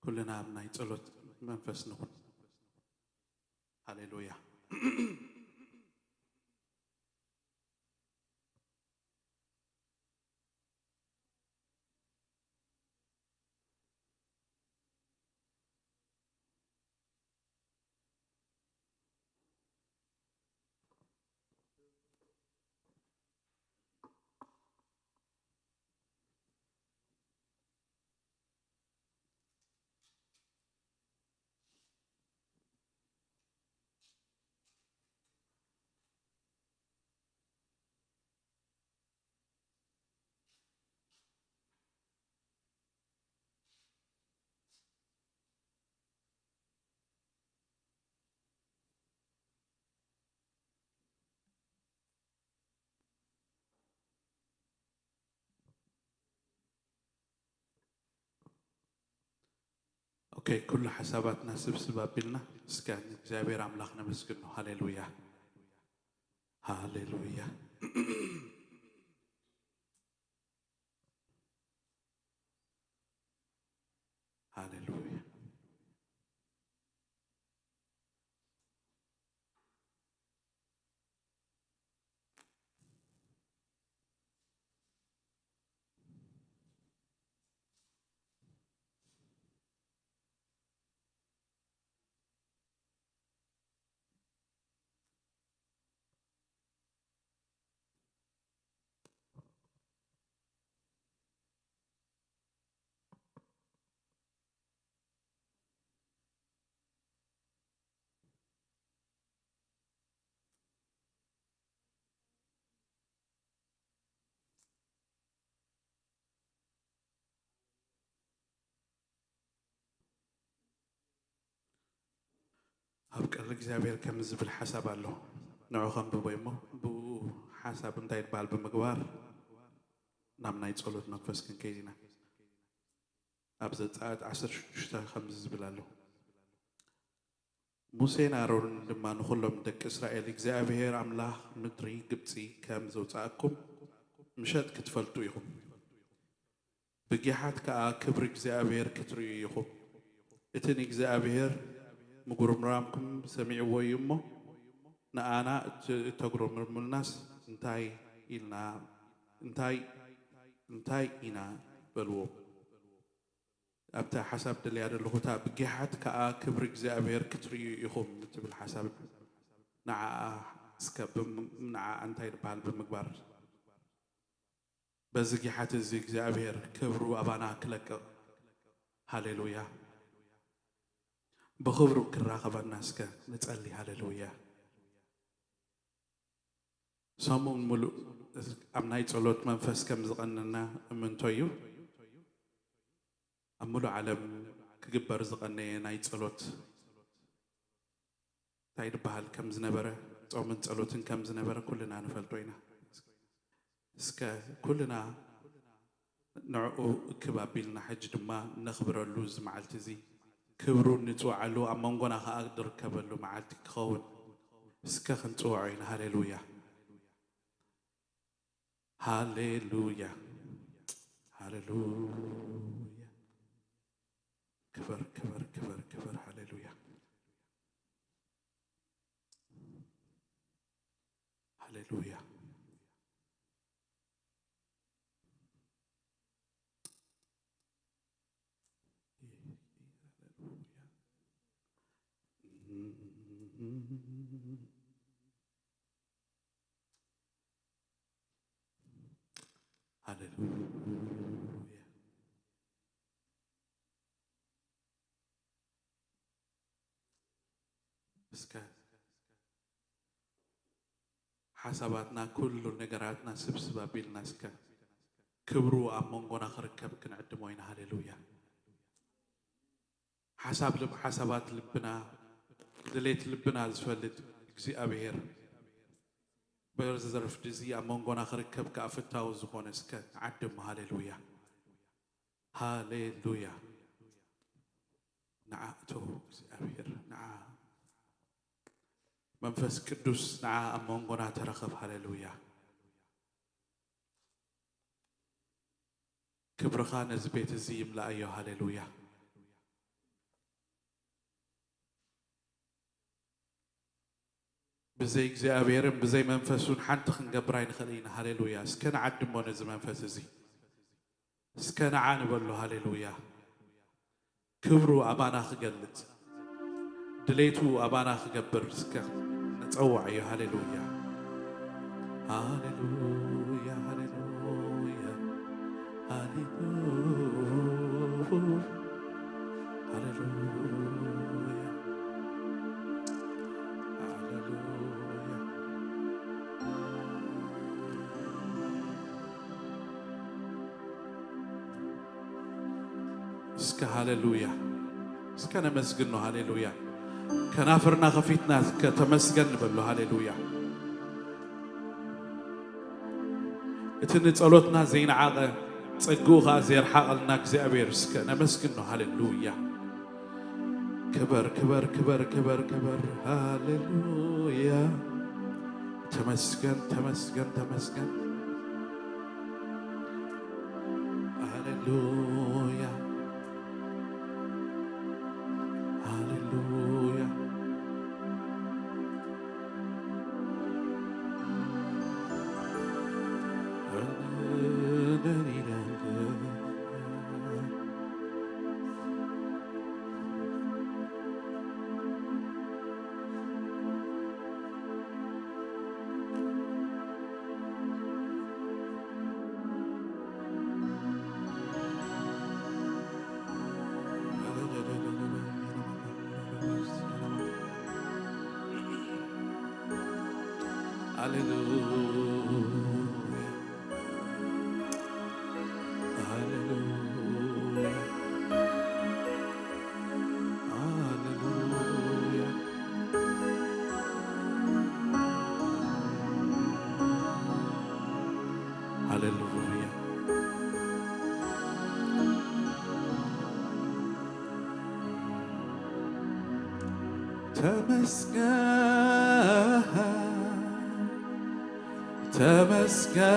ኩልና ኣብ ናይ ጸሎት መንፈስ ንኹን። ሃሌሉያ። ኦኬ፣ ኩሉ ሓሳባትና ስብስብ ኣቢልና እስከ ንእግዚኣብሔር ኣምላኽ ነመስግኖ። ሃሌሉያ፣ ሃሌሉያ፣ ሃሌሉያ። ኣብ ቃል እግዚኣብሔር ከም ዝብል ሓሳብ ኣሎ። ንዑ ከንብቦ እሞ ብኡ ሓሳብ እንታይ ይበሃል ብምግባር ናብ ናይ ጸሎት መንፈስ ክንከይድ ኢና። ኣብ ዘጸኣት ዓሰርተ ሽዱሽተ ከምዚ ዝብል ኣሎ። ሙሴን ኣሮንን ድማ ንኹሎም ደቂ እስራኤል፣ እግዚኣብሔር ኣምላኽ ምድሪ ግብጺ ከም ዘውጻኣኩም ምሸት ክትፈልጡ ኢኹም። ብጊሓት ከኣ ክብሪ እግዚኣብሔር ክትርእዩ ኢኹም። እቲ ንእግዚኣብሔር ምጉርምራምኩም ሰሚዕዎ እዩ እሞ፣ ንኣና እት-፣ እተጉረምርሙልናስ እንታይ ኢልና፣ እንታይ፣ እንታይ ኢና በልዎም። ኣብታ ሓሳብ ደልያ ዘለኹ፣ እታ ብጊሓት ከኣ ክብሪ እግዚኣብሔር ክትርእዩ ኢኹም እትብል ሓሳብ፣ ንዓኣ እስከ ብም-፣ ንዓኣ እንታይ ይበሃል ብምግባር፣ በዚ ጊሓት እዚ እግዚኣብሔር ክብሩ ኣባና ክለቅቕ። ሃሌሉያ። ብኽብሩ ክራኸበና እስከ ንጸሊ። ሃሌሉያ። ሰሙን ሙሉእ ኣብ ናይ ጸሎት መንፈስ ከም ዝቐነና እምንቶ እዩ። ኣብ ሙሉእ ዓለም ክግበር ዝቐነየ ናይ ጸሎት እንታይ ይበሃል ከም ዝነበረ፣ ጾምን ጸሎትን ከም ዝነበረ ኩልና ንፈልጦ ኢና። እስከ ኩልና ንዕኡ እክብ ኣቢልና ሕጂ ድማ ነኽብረሉ እዚ መዓልቲ እዚ፣ ክብሩ ንጽውዓሉ፣ ኣብ መንጎና ኸኣ ዝርከበሉ መዓልቲ ክኸውን እስከ ክንጽውዖ ኢና። ሃሌሉያ። ሃሌሉያ፣ ሃሌሉያ። ክበር፣ ክበር፣ ክበር፣ ክበር። ሃሌሉያ፣ ሃሌሉያ። ሃሌሉያ። እስከ ሓሳባትና፣ ኩሉ ነገራትና ስብስብ ኣቢልና እስከ ክብሩ ኣብ መንጎና ክርከብ ክንዕድሞ ኢና። ሃሌሉያ። ሓሳብ ልብ-፣ ሓሳባት ልብና፣ ድሌት ልብና ዝፈልጥ እግዚኣብሔር በዚ ረፍዲ እዚ ኣብ መንጎና ክርከብ ከኣ ፍታዊ ዝኾነ እስከ ንዓድሞ። ሃሌሉያ፣ ሃሌሉያ። ንዓ እቶ እግዚኣብሔር፣ ንዓ መንፈስ ቅዱስ፣ ንዓ ኣብ መንጎና ተረኸብ። ሃሌሉያ። ክብርኻ ነዚ ቤት እዚ ይምላኣዮ። ሃሌሉያ። ብዘይ እግዚኣብሔርን ብዘይ መንፈሱን ሓንቲ ክንገብር ኣይንኽእል ኢና። ሃሌሉያ። እስከ ንዓድሞ ነዚ መንፈስ እዚ። እስከ ንዓ ንበሎ። ሃሌሉያ። ክብሩ ኣባና ክገልጽ፣ ድሌቱ ኣባና ክገብር እስከ ንጸውዓዮ። ሃሌሉያ። ሃሌሉያ፣ ሃሌሉያ፣ ሃሌሉያ፣ ሃሌሉያ፣ ሃሌሉያ። እስከ ሃሌሉያ፣ እስከ ነመስግኖ። ሃሌሉያ። ከናፍርና ከፊትና እስከ ተመስገን ንበሎ። ሃሌሉያ። እቲ ንጸሎትና ዘይነዓቐ፣ ጸግኡ ኸኣ ዘየርሓቐልና እግዚኣብሔር እስከ ነመስግኖ። ሃሌሉያ። ክበር፣ ክበር፣ ክበር፣ ክበር፣ ክበር። ሃሌሉያ። ተመስገን፣ ተመስገን፣ ተመስገን። ሃሌሉያ፣ ሃሌሉያ። ሃሌሉያ፣ ሃሌሉያ፣ ሃሌሉያ። ሃሌሉያ። ተመስገን፣ ተመስገን፣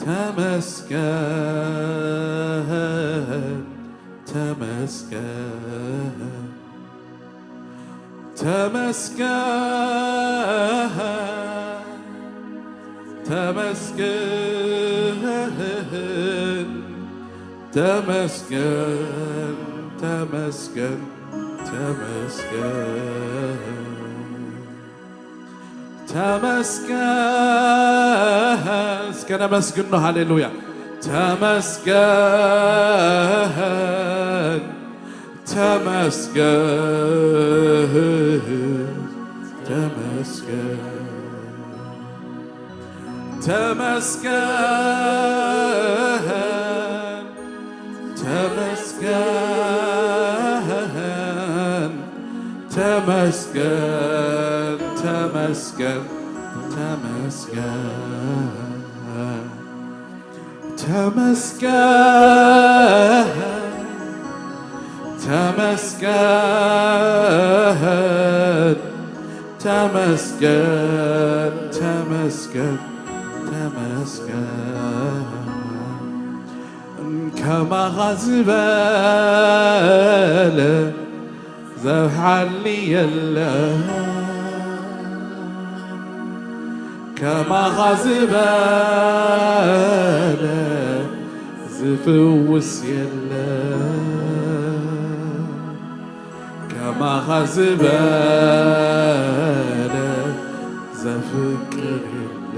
ተመስገን፣ ተመስገን፣ ተመስገን፣ ተመስገን፣ ተመስገን፣ ተመስገን፣ ተመስገን። ተመስገን። እስከ ነመስግኖ። ሃሌሉያ። ተመስገን፣ ተመስገን፣ ተመስገን፣ ተመስገን፣ ተመስገን፣ ተመስገን፣ ተመስገን፣ ተመስገን። ተመስገን፣ ተመስገን፣ ተመስገን፣ ተመስገን፣ ተመስገን። ከማኻ ዝበለ ዘብሓኒ የለ፣ ከማኻ ዝበለ ዝፍውስ የለ፣ ከማኻ ዝበለ ዘፍቅር የለ።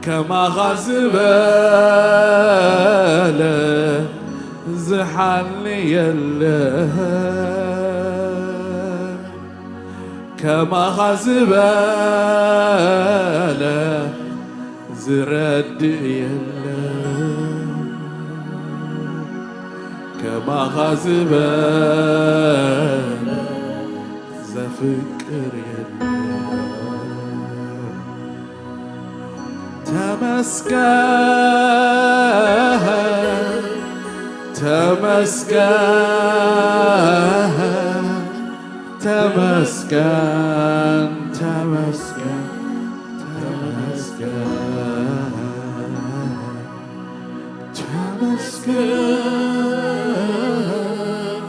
ከማኻ ዝበለ ዝሓሊ የለ፣ ከማኻ ዝበለ ዝረድእ የለ፣ ከማኻ ዝበለ ዘፍቅር የለ። ተመስገን፣ ተመስገን፣ ተመስገን፣ ተመስገን፣ ተመስገን፣ ተመስገን።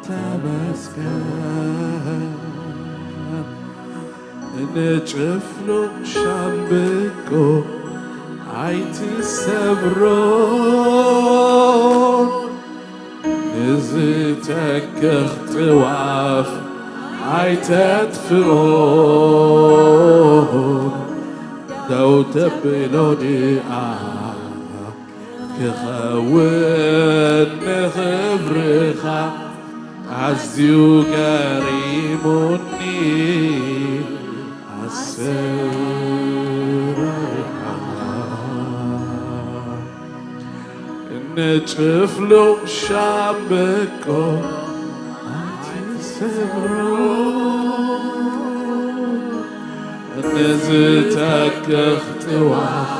ተመስገን። ንጭፍሉቕ ሻምብቆ ኣይትሰብሮ፣ ንዝተክኽ ጥዋፍ ኣይተጥፍኦ፣ ደው ተብሎ ድኣ ክኸውን ንኽብርኻ። ኣዝዩ ገሪሙኒ ኣሰራርሓኻ። ንጭፍሉቕ ሻምብቆ ኣይትሰብሮ፣ ንዝተክኽ ጥዋፍ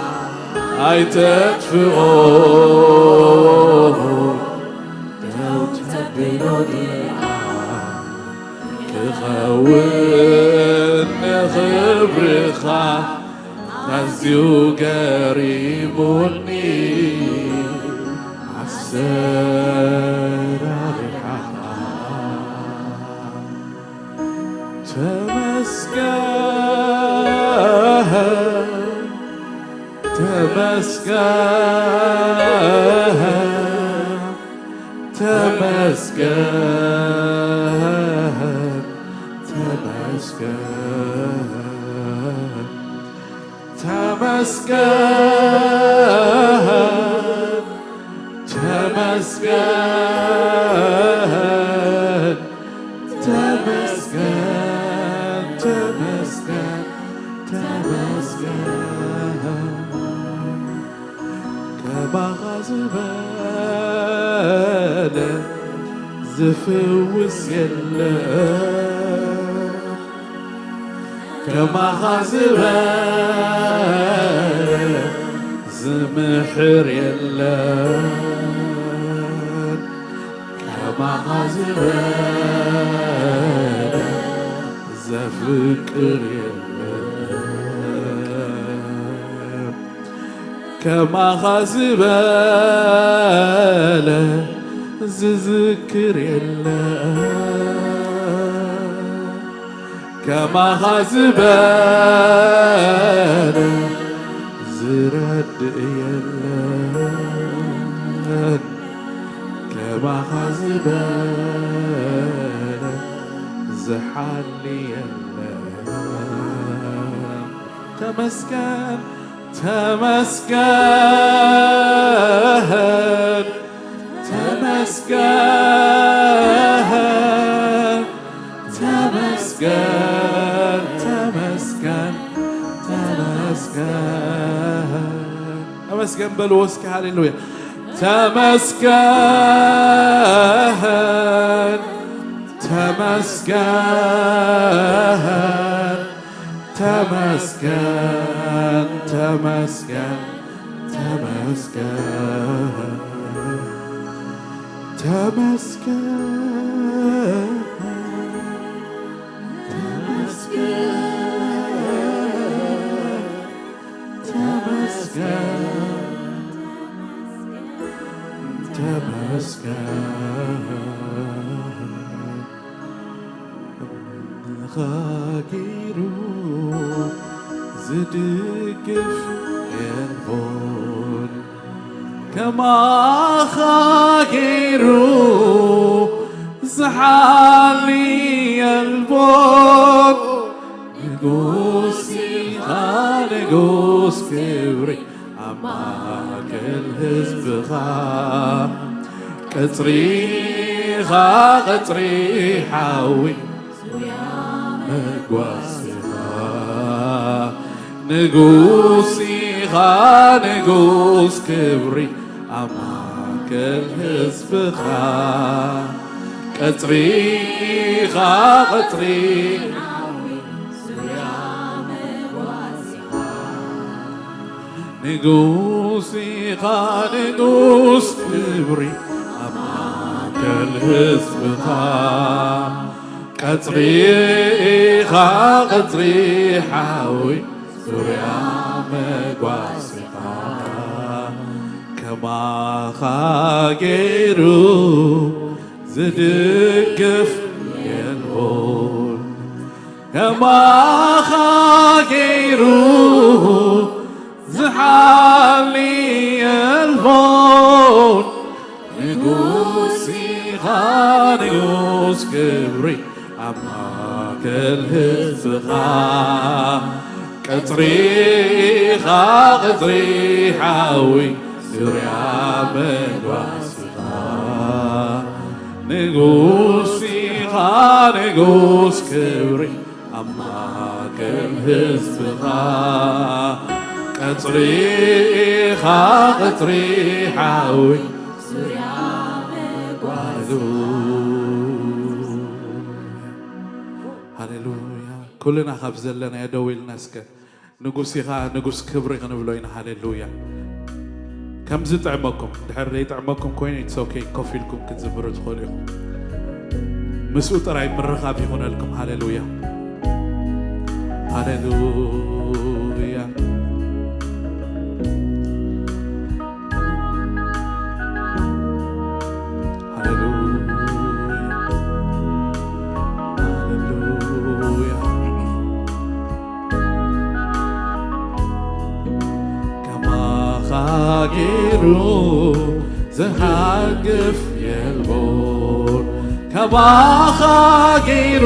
ኣይተጥፍኦ፣ ደው ተብሎ ድኣ ክኸውን ንኽብርኻ። ኣዝዩ ገሪሙኒ ኣሰራርሓኻ። ተመስገን፣ ተመስገን፣ ተመስገን፣ ተመስገን፣ ተመስገን፣ ተመስገን፣ ተመስገን፣ ተመስገን፣ ተመስገን። ከማኻ ዝበለ ዝፍውስ የለ፣ ከማኻ ዝበለ ዝምሕር የለ፣ ከማኻ ዝበለ ዘፍቅር የለ፣ ከማኻ ዝበለ ዝዝክር የለ፣ ከማኻ ዝበለ ዝረድእ የለን፣ ከማኻ ዝበለ ዝሓሊ የለን። ተመስገን፣ ተመስገን፣ ተመስገን፣ ተመስገን፣ ተመስገን፣ ተመስገን። ተመስገን በልዎ እስኪ፣ ሃሌሉያ። ተመስገን፣ ተመስገን፣ ተመስገን፣ ተመስገን፣ ተመስገን፣ ተመስገን፣ ተመስገን፣ ተመስገን፣ ተመስገን። ንኻ ገይሩ ዝድግፍ የልቦን፣ ከማኻ ገይሩ ዝሓሊ የልቦን። ንጉስ ኢኻ፣ ንጉስ ክብሪ ኣብ ማእከል ህዝብኻ። ቀጽሪኻ ቀጽሪ ሓዊ፣ ዙርያ መጓስኻ። ንጉስ ኢኻ፣ ንጉስ ክብሪ ኣብ ማእከል ህዝብኻ። ቀጽሪኻ ቀጽሪ ንጉስ ኢኻ፣ ንጉስ ክብሪ ኣብ ማእከል ህዝብኻ። ቀጽሪ ኢኻ፣ ቀጽሪ ሓዊ ዙርያ መጓስኻ። ከማኻ ገይሩ ዝድግፍ የልቦን፣ ከማኻ ገይሩ ዝሓሊ የልቦን። ንጉስ ኢኻ ንጉስ ክብሪ ኣብ ማእከል ህዝብኻ። ቀጽሪ ኢኻ ቀጽሪ ሓዊ ዙርያ መጓስኻ። ንጉስ ኢኻ ንጉስ ክብሪ ኣብ ማእከል ህዝብኻ። ቀጽሪ ኢኻ ቀጽሪ ሓዊ ዙርያ መጓስኻ። ሃሌሉያ። ኩልና ካብ ዘለናዮ ደው ኢልና እስከ ንጉስ ኢኻ ንጉስ ክብሪ ክንብሎ ኢና። ሃሌሉያ። ከም ዝጥዕመኩም፣ ድሕር ዘይጥዕመኩም ኮይኑ it's okay፣ ኮፍ ኢልኩም ክትዝምሩ ትኽእሉ ኢኹም። ምስኡ ጥራይ ምርኻብ ይኹነልኩም። ሃሌሉያ። ሃሌሉያ። ሃሌሉያ። ሃሌሉያ። ከማኻ ገይሩ ዝሃግፍ የልቦን፣ ከማኻ ገይሩ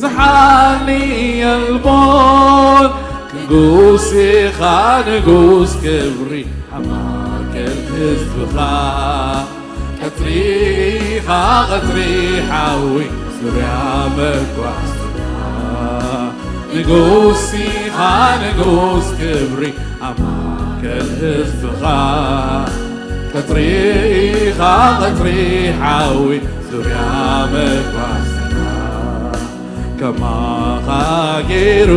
ዝሓሊ የልቦን። ንጉስ ኢኻ ንጉስ ክብሪ ኣብ ማእከል ህዝብኻ። ቀጽሪ ኢኻ ቀጽሪ ሓዊ ዙርያ መጓስኻ። ንጉስ ኢኻ ንጉስ ክብሪ ኣብ ማእከል ህዝብኻ። ቀጽሪ ኢኻ ቀጽሪ ሓዊ ዙርያ መጓስኻ። ከማኻ ገይሩ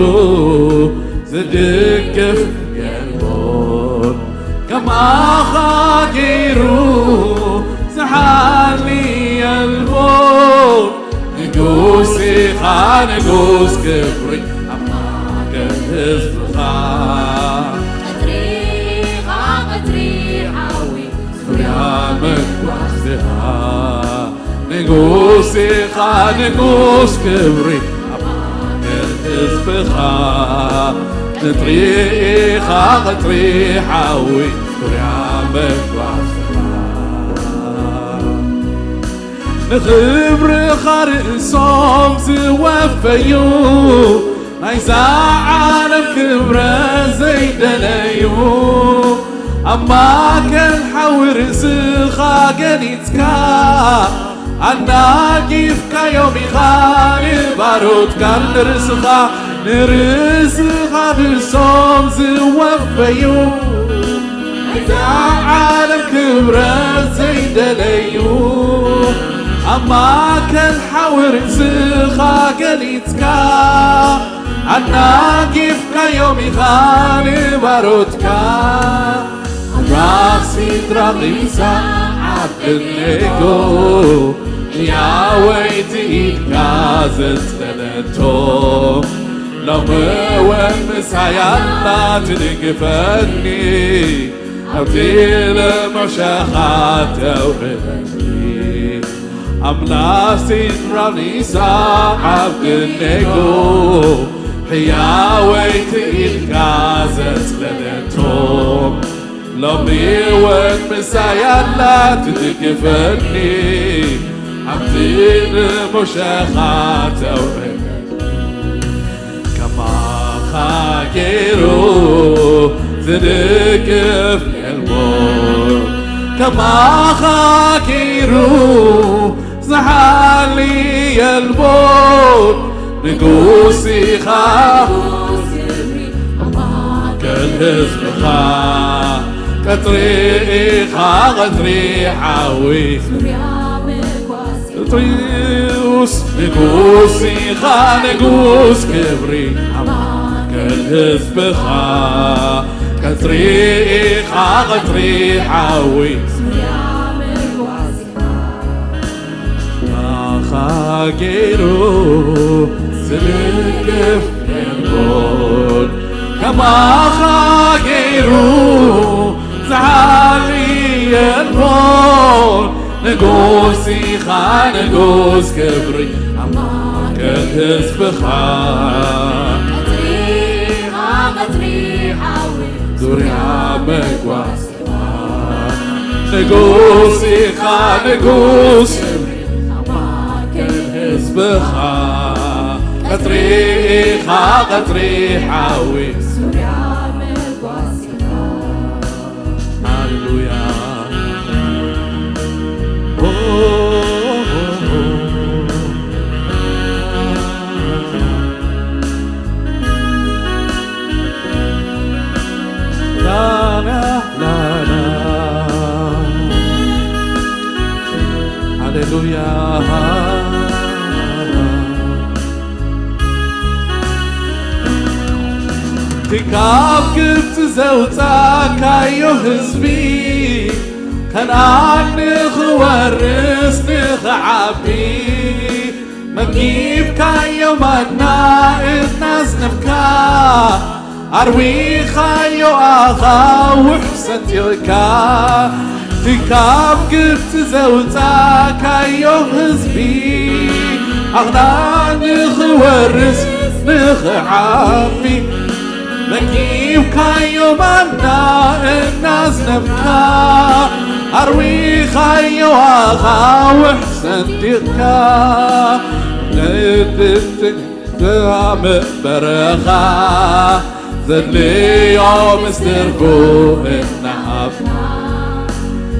ዝድግፍ የልቦን፣ ከማኻ ገይሩ ዝሓሊ የልቦን። ንጉስ ኢኻ ንጉስ ክብሪ ኣብ ማእከል ህዝብኻ። ቀጽሪ ኢኻ ቀጽሪ ሓዊ ዙርያ መጓስኻ። ንጉስ ኢኻ ንጉስ ክብሪ ኣብ ማእከል ህዝብኻ። ቀጽሪ ኢኻ ቀጽሪ ሓዊ ዙርያ መጓስኻ። ንኽብርኻ ርእሶም ዝወፈዩ ናይዛ ዓለም ክብረት ዘይደለዩ፣ ኣብ ማእከል ሓዊ ርእስኻ ገሊጽካ፣ ኣናጊፍካዮም ኢኻ ንባሮትካ። ንርእስኻ፣ ንርእስኻ ርእሶም ዝወፈዩ ናይዛ ዓለም ክብረት ዘይደለዩ፣ ኣብ ማእከል ሓዊ ርእስኻ ገሊጽካ፣ ኣናጊፍካዮም ኢኻ ንባሮትካ። ኣምላኽ ሲድራቕ ሚሳቕ ዓብደኔጎ፣ ሕያወይቲ ኢድካ ዘጽለለቶ፣ ሎሚ እውን ምሳይ ኣላ ትድግፈኒ፣ ኣብቲ ልሙሸኻ ተውዕለኒ። ኣምላኽ ሲድራቕ ሚሳቕ ዓብደኔጎ፣ ሕያወይቲ ኢድካ ዘጽለለቶ፣ ሎሚ እውን ምሳይ ኣላ ትድግፈኒ፣ ኣብቲ ልሙሸኻ ተውዕለኒ። ከማኻ ገይሩ ዝድግፍ የልቦን፣ ከማኻ ገይሩ ዝሓሊ የልቦን። ንጉስ ኢኻ ኣብ ማእከል ህዝብኻ፣ ቀጽሪ ኢኻ ቀጽሪ ሓዊ። ንጉስ፣ ንጉስ ኢኻ ንጉስ ክብሪ ኣብ ማእከል ህዝብኻ፣ ቀጽሪ ኢኻ ቀጽሪ ሓዊ። ከማኻ ገይሩ ዝድግፍ የልቦን፣ ከማኻ ገይሩ ዝሓሊ የልቦን። ንጉስ ኢኻ ንጉስ ክብሪ ኣብ ማእከል ህዝብኻ። ቀትሪ ኢኻ ቀትሪ ሓዊ ዙርያ መጓስኻ። ንጉስ ኢኻ ንጉስ ክብሪ ኣብ ማእከል ህዝብኻ። ቀትሪ ኢኻ ቀትሪ ሓዊ ዙርያ መጓስኻ። ሃሌሉያ። ሃሌሉያ። እቲ ካብ ግብፂ ዘውፃእካዮ ህዝቢ ከነኣን ንኽወርስ ንኽዓቢ መጊብካዮ ማና እናዝነብካ ኣርዊኻዮ ኣኻውሕ ሰንጢቕካ እቲ ካብ ግብፂ ዘውፃእካዮ ህዝቢ ኣኽናን ንኽወርስ ንኽዓቢ መጊብካዮ ማና እናዝነብካ ኣርዊኻዮ ኣኻውሕ ሰንጢቕካ ንድፍትንካ ምበረኻ ዘድልዮ ምስ ትርፉ እናሃብካ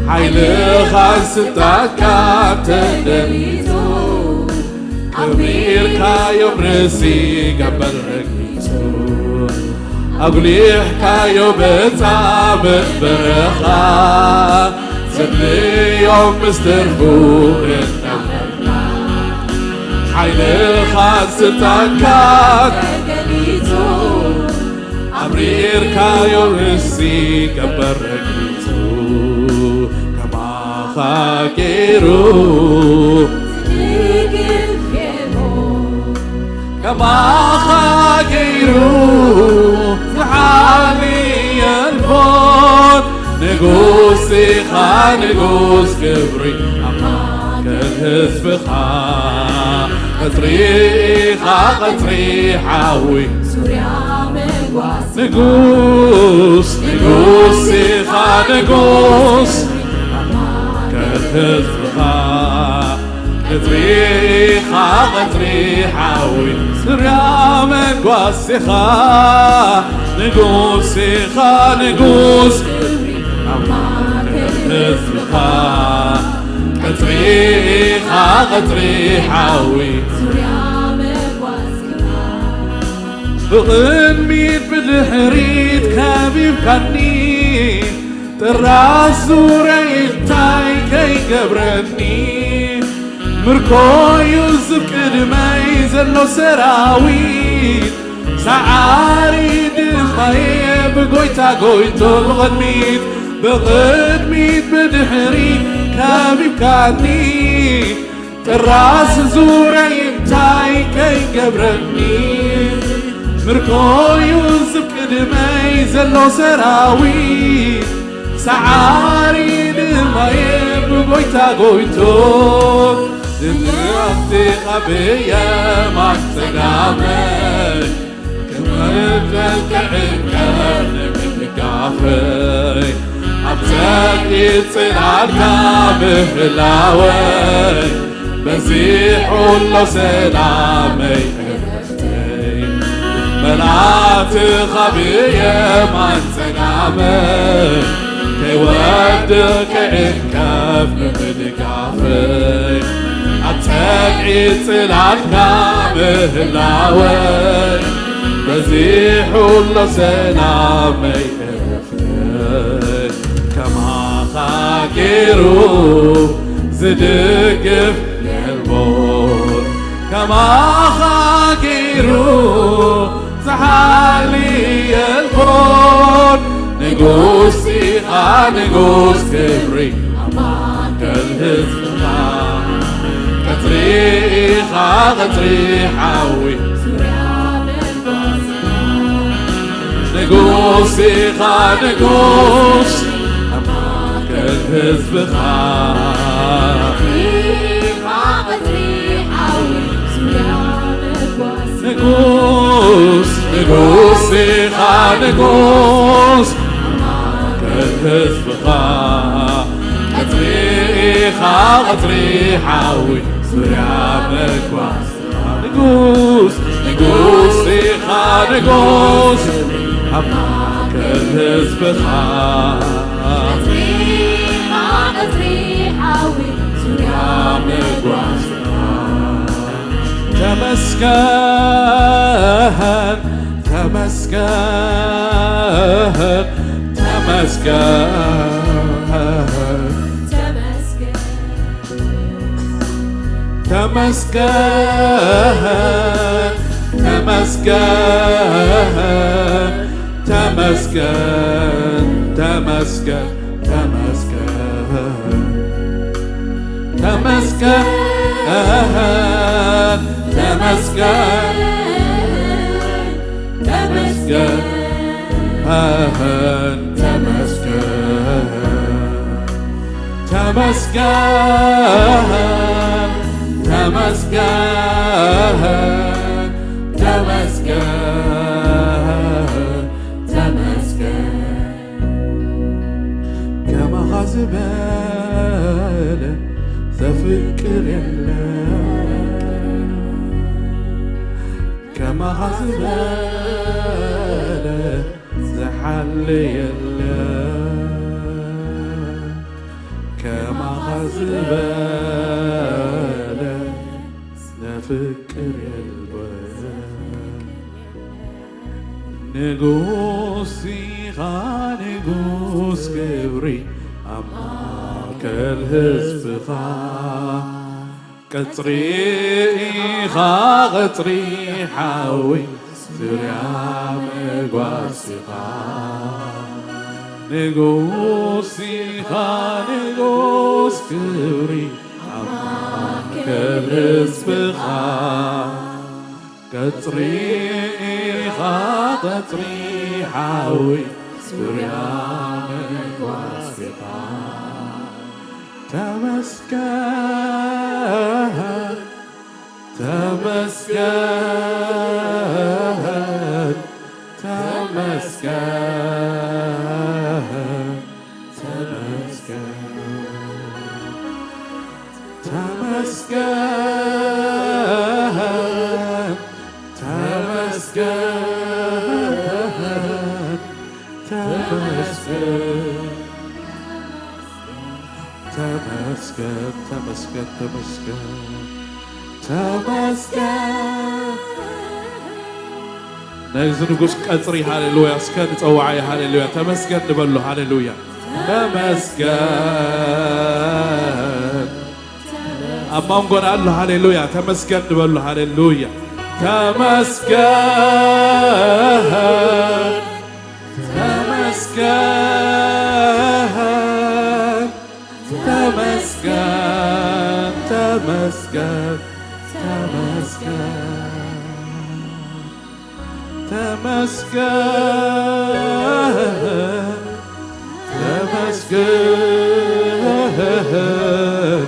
ሓይልኻን ስልጣንካ ተደሊቱ ኣኽቢርካዮም ርእሲ ገበል ረጊጹ ኣጉሊሕካዮ በጻ ምበረኻ ዘድልዮም ምስ ትርፉ እናሃብካ ሓይልኻን ስልጣንካ ተገሊጹ ኣምሪርካዮ ርእሲ ገበል ረጊጹ ከማኻ ገይሩ ዝድግፍ የልቦ ከማኻ ገይሩ ዝሓሊ የልቦን ንጉስ ኢኻ ንጉስ ክብሪ ኣብ ማእከል ህዝብኻ ቀጽሪ ኢኻ ቀጽሪ ሓዊ ዙርያ መጓስ ንጉስ ንጉስ ኢኻ ንጉስ ኣብ ማእከል ህዝብኻ ቀጽሪ ኢኻ ቀጽሪ ሓዊ ዙርያ መጓስ ኢኻ ንጉስ ኢኻ ንጉስ ኣብ ማእከል ህዝብኻ ቀጽሪ ኢኻ ቀጽሪ ሓዊ ዙርያ መጓስ ኢኻ ብቕድሚት ብድሕሪት ከቢብካኒ ጥራስ ዙረይ እንታይ ከይገብረኒ ምርኮዩ ዝብ ቅድመይ ዘሎ ሰራዊት ሰዓሪ ድማየ ብጎይታ ጎይቶ ብቕድሚት ብቕድሚት ብድሕሪ ከቢብካኒ ጥራስ ዙረይ እንታይ ከይገብረኒ ምርኮዩ ዝብ ቅድመይ ዘሎ ሰራዊት ሰዓሪ ድማየ ብጎይታ ጎይቶ ድምቕቲ ኻብ የማን ጸጋመይ ክምርደል ክዕንቀፍ ንምድጋፈይ ኣብ ጸድቂ ጽላልካ ምህላወይ በዚሑ ኣሎ ሰላመይ እረፍተይ መላእክትኻ ብየማን ጸጋመይ ከይወድቕ ክዕንቀፍ ንምድጋፈይ ኣብ ጸግዒ ጽላልካ ምህላወይ በዚሑ ኣሎ ሰላመይ እረፍተይ ከማኻ ገይሩ ዝድግፍ የልቦን ከማኻ ገይሩ ዝሓሊ የልቦን ንጉስ ኢኻ ንጉስ ክብሪ ኣብ ማእከል ህዝብኻ ቀጽሪ ኢኻ ቀጽሪ ሓዊ ዙርያ መጓዝኻ ንጉስ ኢኻ ንጉስ ኣብ ማእከል ህዝብኻ ንጉስ ኢኻ ንጉስ፣ ማእከል ህዝብኻ። ቀጽሪ ኢኻ ቀጽሪ ሓዊ፣ ዙርያ መጓስ። ንጉስ፣ ንጉስ ኢኻ ንጉስ፣ ኣብ ማእከል ህዝብኻ። ቀጽሪ ኢኻ ቀጽሪ ሓዊ፣ ዙርያ መጓስ። ተመስገን፣ ተመስገን፣ ተመስገን። ተመስገን፣ ተመስገን፣ ተመስገን፣ ተመስገን፣ ተመስገን። ተመስገን፣ ተመስገን፣ ተመስገን፣ ተመስገን። ተመስገን፣ ተመስገን፣ ተመስገን፣ ተመስገን። ከማኻ ዝበለ ዘፍቅር የለ፣ ከማኻ ዝበለ ዝሓሊ የለ፣ ከማኻ ዝበለ ዘፍቅር የለ። ንጉስ ኢኻ ንጉስ ክብሪ ኣብ ማእከል ህዝብኻ። ቀጽሪ ኢኻ ቀጽሪ ሓዊ ዙርያ መጓሲኻ። ንጉስ ኢኻ ንጉስ ክብሪ ኣብ ማእከል ህዝብኻ። ቀጽሪ ኢኻ ቀጽሪ ሓዊ ዙርያ መጓሲኻ። ተመስገን፣ ተመስገን፣ ተመስገን፣ ተመስገን። ተመስገን፣ ተመስገን፣ ተመስገን፣ ተመስገን፣ ተመስገን፣ ተመስገን፣ ተመስገን። ነዚ ንጉስ ቀጽሪ ሃሌሉያ እስከ ንጸውዓዮ። ሃሌሉያ ተመስገን ንበሎ። ሃሌሉያ ተመስገን። ኣብ መንጎና ኣሎ። ሃሌሉያ ተመስገን ንበሎ። ሃሌሉያ ተመስገን፣ ተመስገን፣ ተመስገን፣ ተመስገን፣ ተመስገን። ተመስገን፣ ተመስገን፣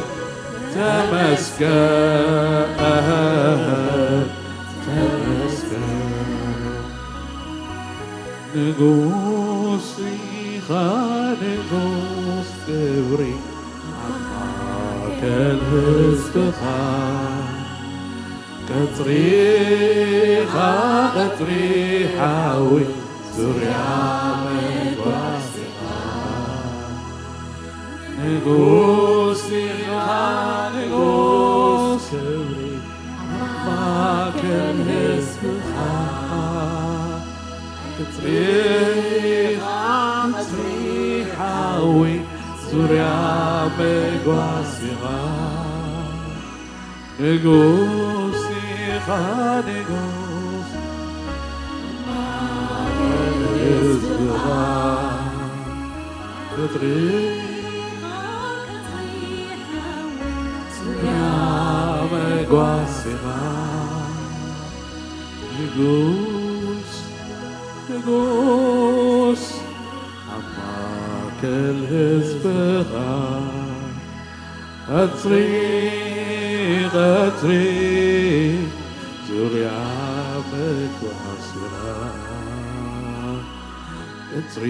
ተመስገን፣ ተመስገን። ንጉስ ኢኻ ንጉስ ክብሪ ኣብ ማእከል ህዝብኻ። ቀጽሪኻ ቀጽሪ ሓዊ ዙርያ መጓሲኻ። ንጉስ ኢኻ ንጉስ ክብሪ ኣብ ማእከል ህዝብኻ። ቀጽሪኻ ቀጽሪ ሓዊ ዙርያ መጓሲኻ። ንጉስ ኢኻ ንጉስ ህዝብኻ። ቀጽሪ ያ መጓሲኻ። ንጉስ ንጉስ ኣብ ማእከል ህዝብኻ። ቀጽሪ ቀጽሪ ዙርያ መ- ጓስራ፣ ቀጽሪ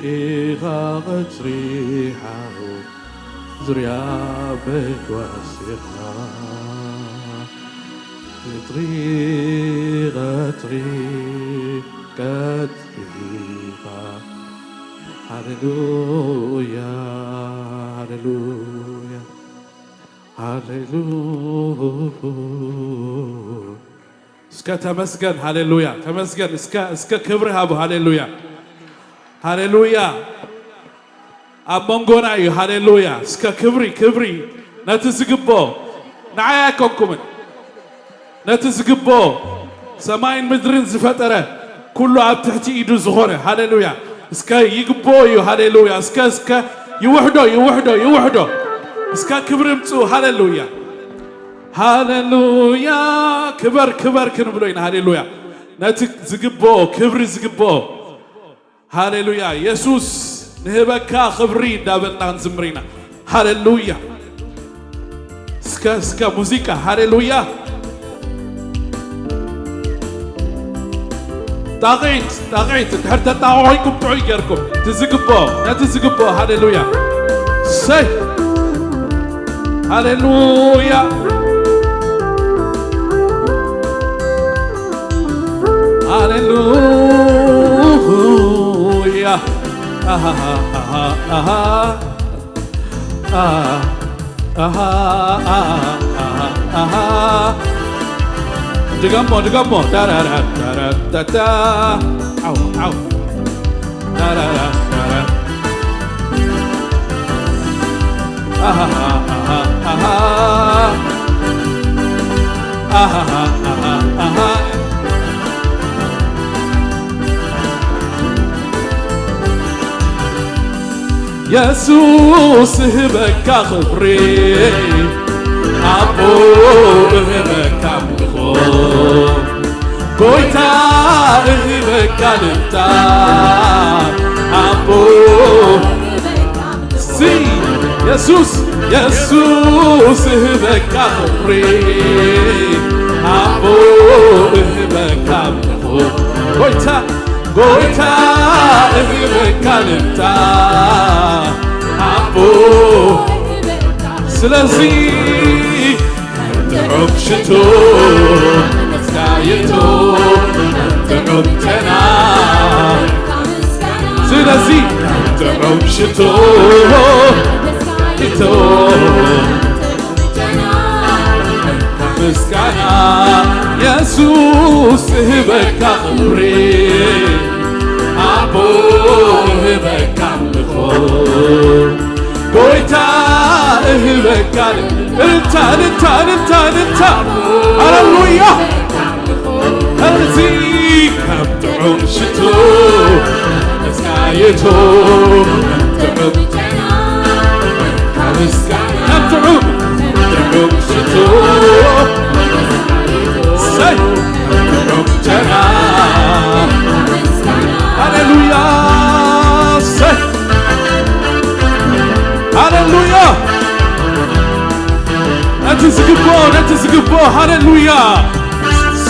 ኢኻ ቀጽሪ ሓው፣ ዙርያ በጓስራ። ቀጽሪ፣ ቀጽሪ፣ ቀጽሪ ኢኻ። ሃሌሉያ፣ ሃሌሉያ፣ ሃሌሉያ። እስከ ተመስገን፣ ሃሌሉያ፣ ተመስገን። እስከ፣ እስከ ክብሪ ሃቡ፣ ሃሌሉያ፣ ሃሌሉያ። ኣብ መንጎና እዩ፣ ሃሌሉያ። እስከ ክብሪ፣ ክብሪ ነቲ ዝግብኦ፣ ንዓይ ኣይኮንኩምን፣ ነቲ ዝግብኦ ሰማይን ምድርን ዝፈጠረ፣ ኩሉ ኣብ ትሕቲ ኢዱ ዝኾነ፣ ሃሌሉያ። እስከ ይግብኦ እዩ፣ ሃሌሉያ። እስከ፣ እስከ ይውሕዶ፣ ይውሕዶ፣ ይውሕዶ። እስከ ክብሪ ምጽኡ፣ ሃሌሉያ፣ ሃሌሉያ። ክበር፣ ክበር ክንብሎ ኢና፣ ሃሌሉያ። ነቲ ዝግብኦ፣ ክብሪ ዝግብኦ፣ ሃሌሉያ። የሱስ ንህበካ ክብሪ እንዳበልና ክንዝምር ኢና። ሃሌሉያ። እስከ፣ እስከ ሙዚቃ፣ ሃሌሉያ። ጣቕዒት፣ ጣቕዒት፣ እንድሕር ተጣቕዒኩም ጥዑይ ጌርኩም። እቲ ዝግብኦ፣ ነቲ ዝግብኦ፣ ሃሌሉያ። ሰይ፣ ሃሌሉያ። ሃሌሉያ። ኣሃ፣ ኣሃ፣ ኣሃ። ኣሃ፣ ኣሃ፣ ኣሃ፣ ኣሃ። ድገሞ፣ ድገሞ። ዳራራ፣ ዳራ፣ ዳዳ። ዓው፣ ዓው። ዳራራ፣ ዳራ። ኣሃ፣ ኣሃ፣ ኣሃ። ኣሃ፣ ኣሃ፣ ኣሃ፣ ኣሃ። የሱስ እህበካ ክብሪ፣ ኣቦ እህበካ ኣምልኾ፣ ጎይታ እህበካ ልልታ፣ ኣቦ ሲ የሱስ፣ የሱስ እህበካ ክብሪ፣ ኣቦ እህበካ ኣምልኾ፣ ጎይታ፣ ጎይታ እህበካ ልልታ፣ ኣቦ። ስለዚ ጥዑም ሽቶ፣ መስጋይቶ፣ ጥዑም ጨና። ስለዚ ጥዑም ሽቶ፣ ሽቶ፣ ምስጋና የሱስ እህበካ ክብሪ፣ ኣቦ እህበካ ኣምልኾ። ጎይታ እህበካ እልልታ፣ እልልታ፣ እልልታ፣ እልልታ። ሃሌሉያ። እዚ ከም ጥዑም ሽቶ መስጋይቶ፣ ከም ጥዑም፣ ከም ጥዑም፣ ጥዑም ሽቶ። ሰይ፣ ጥዑም ጨና። ሃሌሉያ። ሰይ፣ ሃሌሉያ። ነቲ ዝግብኦ፣ ነቲ ዝግብኦ። ሃሌሉያ።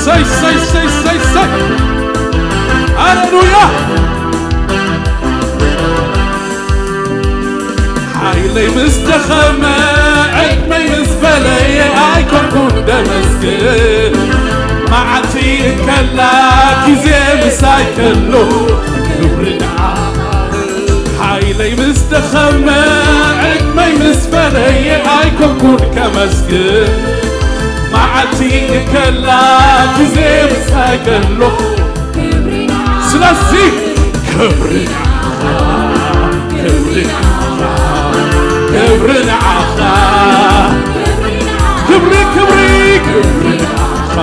ሰይ፣ ሰይ፣ ሰይ፣ ሰይ፣ ሰይ። ሃሌሉያ። ሓይለይ ምስ ደኸመ፣ ዕድመይ ምስ በለየ፣ ኣይኮንኩን ደመስግን። መዓልቲ እንከላ፣ ግዜ ምሳይ ከሎ፣ ክብሪ ንዓኻ። ሓይለይ ምስ ደኸመ፣ ዕድመይ ምስ በለየ፣ ኣይኮንኩን ከመስግን። መዓልቲ እንከላ፣ ግዜ ምሳይ ከሎ፣ ስለዚ ክብሪ ንዓኻ፣ ክብሪ ንዓኻ፣ ክብሪ ንዓኻ። ክብሪ፣ ክብሪ፣ ክብሪ ንዓኻ፣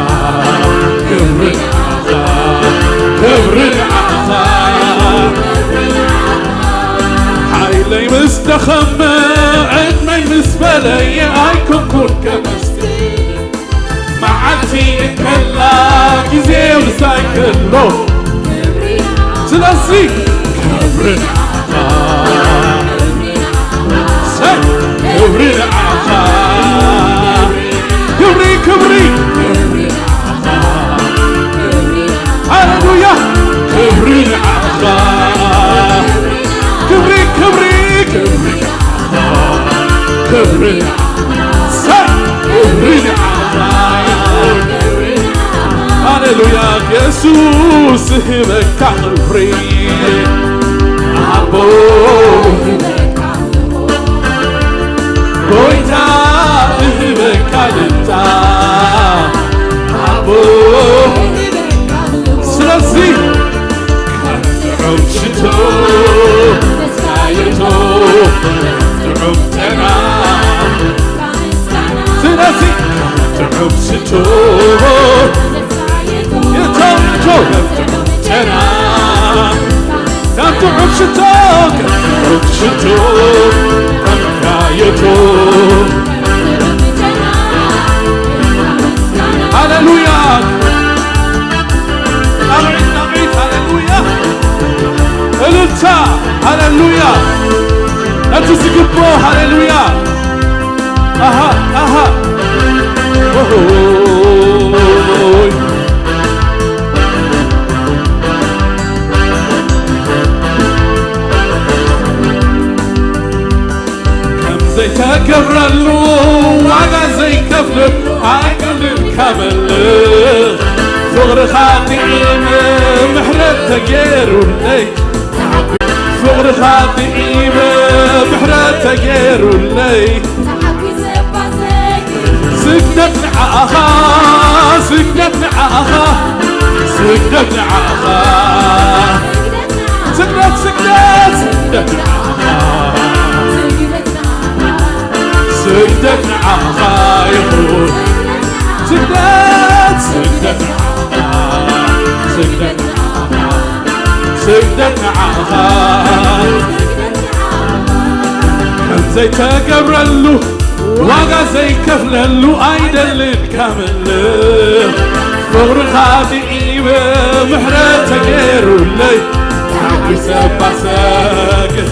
ክብሪ ንዓኻ፣ ክብሪ ንዓኻ። ሓይለይ ምስ ደኸመ፣ ዕድመይ ምስ በለየ፣ ኣይኮንኩን ከመስግን። መዓልቲ እንከላ፣ ግዜ ምሳይ ከሎ። ስለዚ ክብሪ ንዓኻ፣ ሰይ፣ ክብሪ ንዓኻ። ክብሪ፣ ክብሪ፣ ክብሪ ንዓኻ፣ ክብሪ ንዓኻ። ሃሌሉያ። የሱስ እህበካ ክብሪ ኣቦ፣ ጎይታ እህበካ ልልታ ኣቦ። ስለዚ ካብ ጥዑም ሽቶ መስካየቶ ጥዑም ጨና፣ ስለዚ ጥዑም ሽቶ የቶ፣ የቶ፣ ጥዑም ጨና፣ ካብ ጥዑም ሽቶ፣ ጥዑም ሽቶ፣ መስካየቶ። ሃሌሉያ። ጣቕዒት፣ ጣቕዒት፣ ሃሌሉያ። እልልታ፣ ሃሌሉያ። ነቲ ዝግብኦ፣ ሃሌሉያ። ኣሃ፣ ኣሃ። ኦሆይ። ከም ዘይተገብረሉ ዋጋ ዘይከፍለሉ ኣይክእልን ከመልኽ። ፍቕርኻ ጥዒመ ምሕረት ተገይሩለይ፣ ፍቕርኻ ጥዒመ ምሕረት ተገይሩለይ። ስግደት ንዓኻ፣ ስግደት ንዓኻ፣ ስግደት ንዓኻ። ስግደት፣ ስግደት፣ ስግደት ንዓኻ። ስግደት ንዓኻ ይኹን። ስግደት፣ ስግደት ንዓኻ። ስግደት ንዓኻ። ስግደት ንዓኻ። ከም ዘይተገብረሉ ዋጋ ዘይከፍለሉ ኣይደልን ከምልኽ። ፍቕርኻ ጥዒመ ምሕረት ተገይሩለይ። ተሓጒሰ ባሰግድ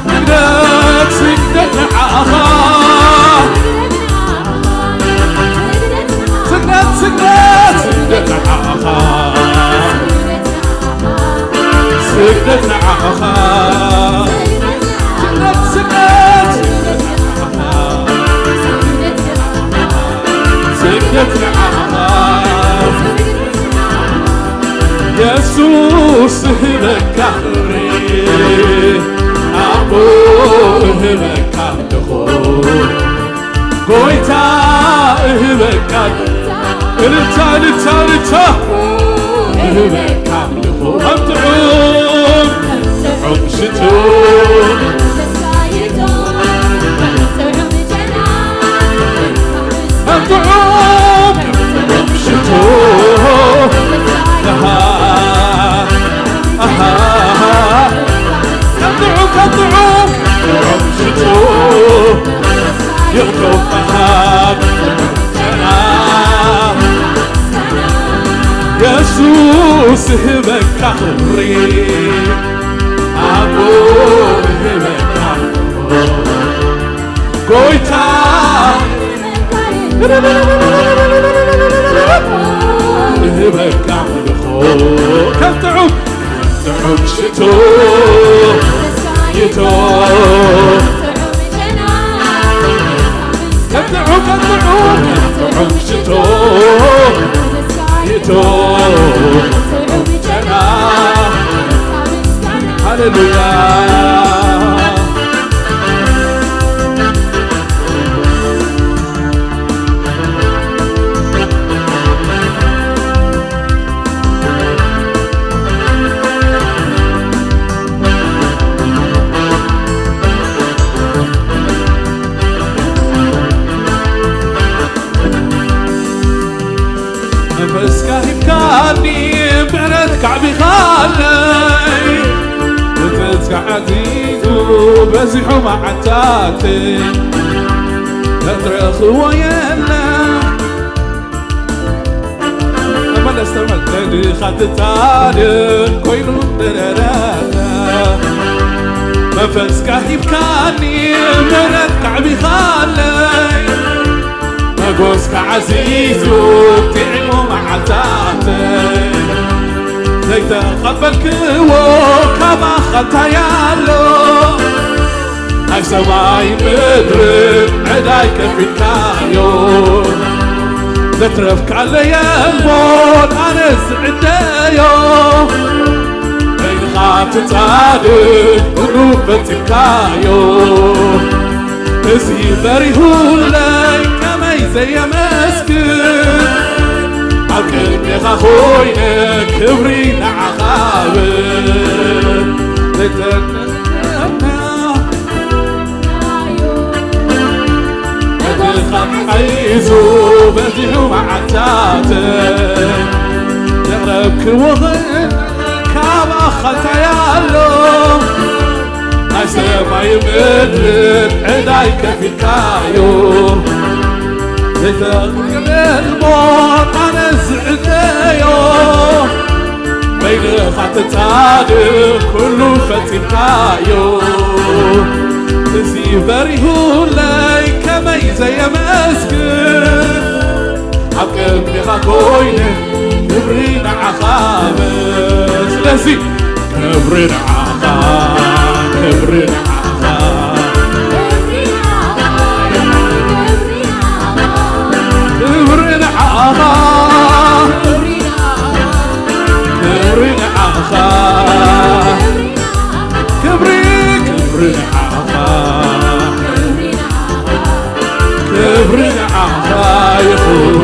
ስግደት፣ ስግደት ንዓኻ። ስግደት፣ ስግደት፣ ስግደት ንዓኻ። ስግደት ንዓኻ። ስግደት፣ ስግደት፣ ስግደት ንዓኻ። ስግደት ንዓኻ። የሱስ እህበካ ክብሪ፣ ኣቦ እህበካ ኣምልኾ፣ ጎይታ እህበካ እልልታ፣ እልልታ፣ እልልታ እህበካ ኣምልኾ፣ ከም ጥዑም፣ ጥዑም ሽቶ። ኣጥዑም ሽቶ ኣሃ ኣሃ ኣጥዑም ኣጥዑም ሽቶ ይቕረብ ኣሃ የሱስ እህበካ ክብሪ ኣቦ እህበካ ጎይታ እህበካ ምልኾ ከም ጥዑም ጥዑም ሽቶ ይቶ ከም ጥዑም ከም ጥዑም ጥዑም ሽቶ ይቶ ሃሌሉያ። መንፈስካ ሂብካኒ ምሕረትካ ኣዕቢኻለይ ምሕረትካ ዓዚዙ በዚሑ መዓልታተይ ተትረኽቦ የለ ተመለስ ተመለስ ድኻ ትታደግ ኮይኑ ደረረተ መንፈስካ ሂብካኒ ምሕረትካ ኣዕቢኻለይ መጎስካ ዓዚዙ ጥዒሙ መዓልታተይ ዘይተቐበልክዎ ካባኻ እንታይ ኣሎ ናይ ሰማይ ምድርን ዕዳይ ከፊልካዮ እትረፍካለየ እምቦን ኣነ ዝዕደዮ፣ በይንኻ ትጻድቅ ኩሉ ፈጺምካዮ። እዚ በሪሁለይ ከመይ ዘየመስግን፣ ኣብ ቅድሜኻ ኮይነ ክብሪ ንዓኻ ብል። ዘይተነና እግርኻ ተጣይሱ በዚሑ መዓልታተይ፣ የቕረብክዎ ኽእል ካብ ኣኻልታይ ኣሎ። ናይ ሰማይ ምድርን ዕዳይ ከፊልካዮ፣ ዘይተቐበልሞ ኣነ ዝዕደዮ፣ በይንኻ ትጻድቅ ኩሉ ፈጺምካዮ። እዚ በሪሁለይ ከመይ ዘየመስግን፣ ኣብ ቅድሜኻ ኮይነ ክብሪ ንዓኻ ብል። ስለዚ ክብሪ ንዓኻ፣ ክብሪ ንዓኻ፣ ክብሪ ንዓኻ፣ ክብሪ ንዓኻ፣ ክብሪ፣ ክብሪ ንዓኻ፣ ክብሪ ንዓኻ ይኹን።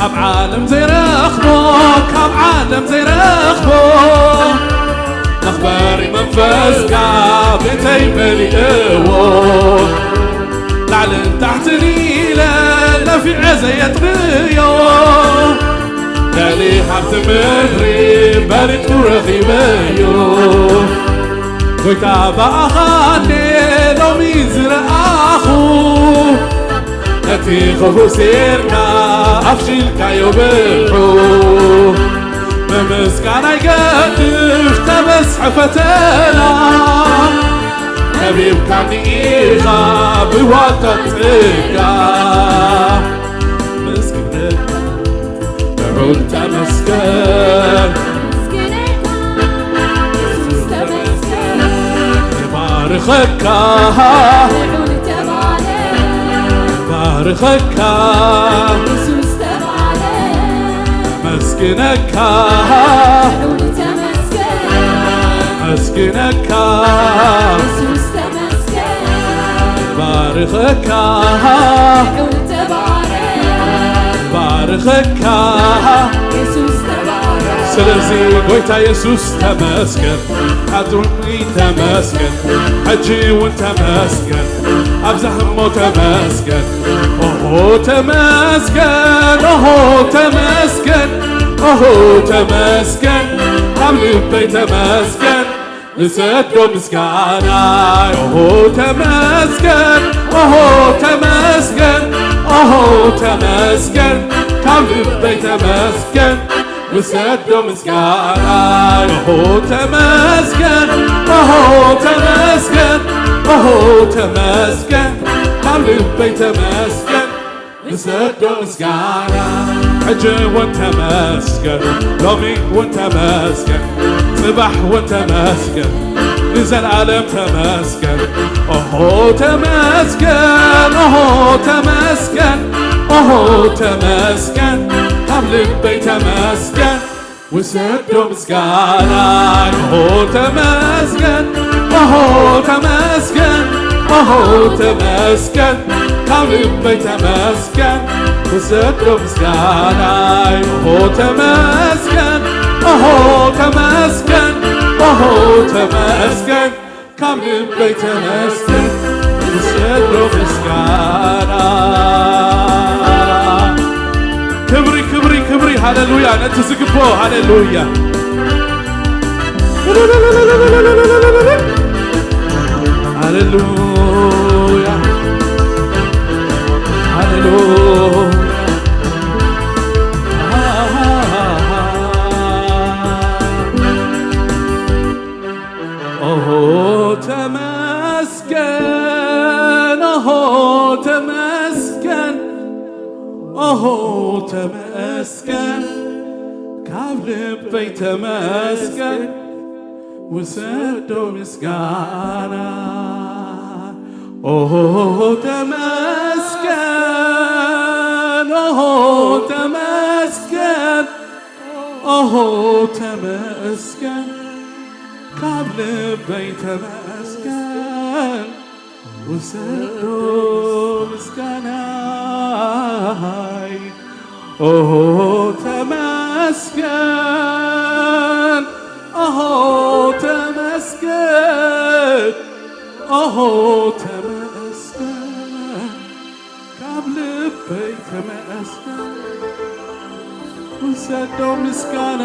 ኣብ ዓለም ዘይረኽቦ፣ ካብ ዓለም ዘይረኽቦ፣ መኽበሪ መንፈስካ ቤተይ መሊእዎ። ላዕልን ታሕትን ኢለ ለፊዐ ዘየጥርዮ፣ ነሊ ሃብቲ ምድሪ በሊጡ ረኺበዮ። ጎይታ ብኣኻ እንዴ ሎሚ ዝረኣኹ፣ ነቲ ክፉእ ሴርካ ኣፍሺልካዮ ብርሑ። ምምስጋን ኣይገድፍ ተበዝሐ ፈተና፣ ከቢብካኒ ኢኻ ብዋልታ ጸጋ። ምስግነካ ልዑል ተመስገን። ባርኸካ፣ ባርኸካ፣ መስግነካ፣ መስግነካ፣ ባርኸካ፣ ባርኸካ። ስለዚ ጎይታ የሱስ ተመስገን፣ ኣዱኒ ተመስገን፣ ሕጂ እውን ተመስገን፣ ኣብዛ ህሞ ተመስገን። ኦሆ ተመስገን፣ ኦሆ ተመስገን፣ ኦሆ ተመስገን፣ ካብ ልበይ ተመስገን። ንሰዶ ምስጋና ኦሆ ተመስገን፣ ኦሆ ተመስገን፣ ኦሆ ተመስገን፣ ካብ ልበይ ተመስገን። ንሰዶ ምስጋና ኦሆ ተመስገን፣ ኦሆ ተመስገን፣ ኦሆ ተመስገን፣ ካብ ልበይ ተመስገን። ንሰዶ ምስጋና ሕጂ እውን ተመስገን፣ ሎሚ እውን ተመስገን፣ ጽባሕ እውን ተመስገን፣ ንዘለኣለም ተመስገን። ኦሆ ተመስገን፣ ኦሆ ተመስገን፣ ኦሆ ተመስገን፣ ካብ ልበይ ተመስገን። ውሰዶ ምስጋና ኦሆ ተመስገን፣ ኦሆ ተመስገን፣ ኦሆ ተመስገን፣ ካብ ልበይ ተመስገን። ውሰዶ ምስጋና ኦሆ ተመስገን፣ ኦሆ ተመስገን፣ ኦሆ ተመስገን፣ ካብ ልበይ ተመስገን። ውሰዶ ምስጋና ክብሪ፣ ክብሪ፣ ክብሪ፣ ሃሌሉያ፣ ነቲ ዝግብኦ፣ ሃሌሉያ፣ ሃሌሉያ፣ ሃሌሉያ። ኦሆ ተመስገን። ኦሆ ተመስገን፣ ካብ ልበይ ተመስገን፣ ውሰዶ ምስጋና። ኦሆ ተመስገን፣ ኦሆ ተመስገን፣ ኦሆ ተመስገን፣ ካብ ልበይ ተመስገን፣ ውሰዶ ምስጋናይ። ኦሆ ተመስገን፣ ኦሆ ተመስገን፣ ኦሆ ተመስገን፣ ካብ ልበይ ተመስገን፣ ውሰዶ ምስጋና።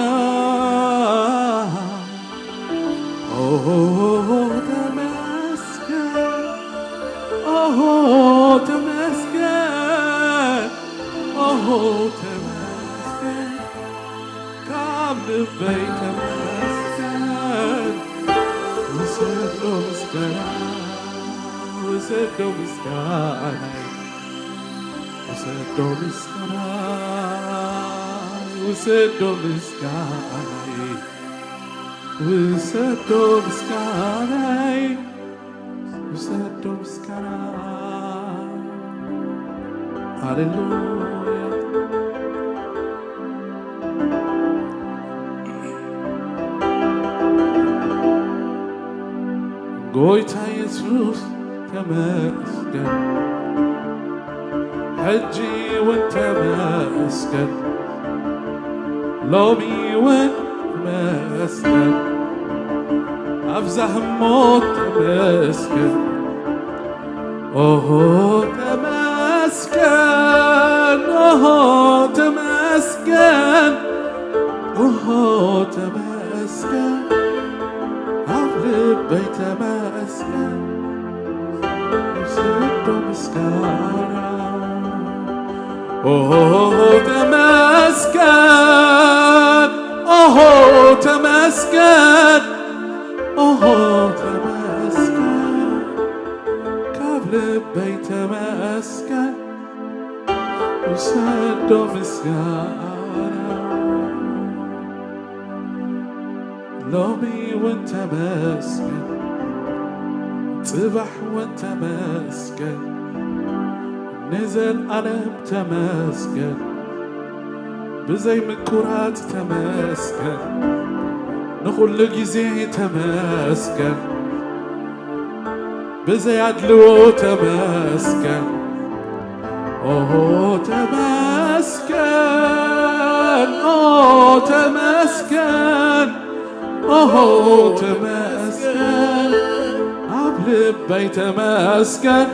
ኦሆ ተመስገን፣ ኦሆ ተመስገን፣ ኦሆ ተመስገን፣ ካብ ልበይ ተመስገን፣ ውሰዶ ምስጋና፣ ውሰዶ ምስጋናይ፣ ውሰዶ ምስጋናይ፣ ውሰዶ ምስጋናይ፣ ውሰዶ ምስጋናይ፣ ውሰዶ ምስጋናይ። ሃሌሉያ። ጎይታ የሱስ ተመስገን፣ ሕጂ እውን ተመስገን፣ ሎሚ እውን ተመስገን፣ ኣብዛ ህሞት ተመስገን። ኦሆ ተመስገን፣ ኦሆ ተመስገን፣ ኦሆ ተመስገን፣ ኣብ ልበይ ተመስገን፣ ውሰዶ ምስጋና። ኦሆ ተመስገን፣ ኦሆ ተመስገን፣ ኦሆ ተመስገን፣ ካብ ልበይ ተመስገን፣ ውሰዶ ምስጋና። ሎሚ እውን ተመስገን፣ ጽባሕ እውን ተመስገን፣ ንዘልኣለም ተመስገን፣ ብዘይ ምቁራጽ ተመስገን፣ ንኹሉ ግዜ ተመስገን፣ ብዘይ ኣድልዎ ተመስገን። ኦሆ ተመስገን፣ ኦሆ ተመስገን፣ ኦሆ ተመስገን፣ ኣብ ልበይ ተመስገን፣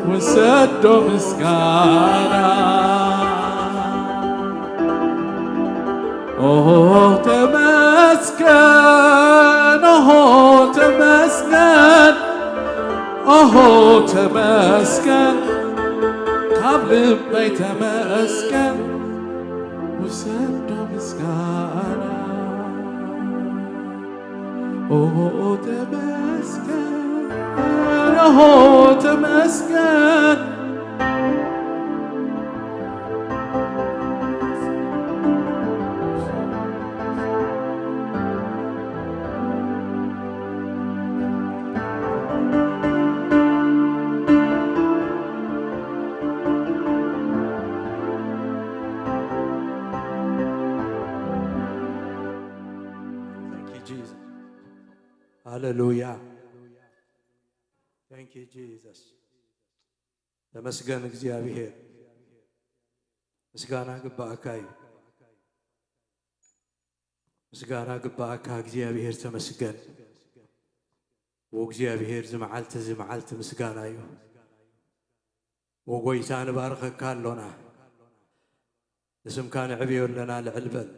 ውሰዶ ምስጋና። ኦሆ ተመስገን፣ ኦሆ ተመስገን፣ ኦሆ ተመስገን፣ ካብ ልበይ ተመስገን፣ ውሰዶ ምስጋና። ኦሆ ተመስገን፣ ኦሆ ተመስገን። Thank you, Jesus. ሃሌሉያ። Thank you, Jesus. ተመስገን እግዚኣብሔር። ምስጋና ግባእካ እዩ። ምስጋና ግባእካ እግዚኣብሔር፣ ተመስገን። ወእግዚኣብሔር፣ እዚ መዓልቲ፣ እዚ መዓልቲ ምስጋና እዩ። ወጎይታ፣ ንባርኸካ ኣሎና። ንስምካ ንዕብዮ ኣለና፣ ልዕል በል።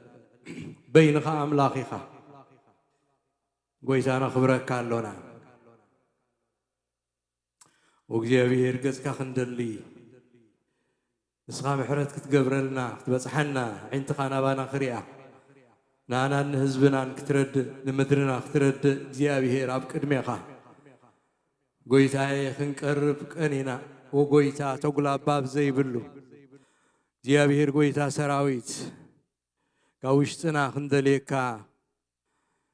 በይንኻ ኣምላኽ ኢኻ። ጎይታ፣ ነኽብረካ ኣሎና። ወእግዚኣብሔር፣ ገጽካ ክንደሊ፣ ንስኻ ምሕረት ክትገብረልና፣ ክትበጽሓና፣ ኣዒንትኻ ናባና ክሪኣ፣ ንኣናን ንህዝብናን ክትረድእ፣ ንምድርና ክትረድእ፣ እግዚኣብሔር ኣብ ቅድሜኻ፣ ጎይታዬ፣ ክንቀርብ ቀኒና። ወጎይታ፣ ተጉላባብ ዘይብሉ፣ እግዚኣብሔር ጐይታ ሰራዊት፣ ካብ ውሽጥና ክንደልየካ፣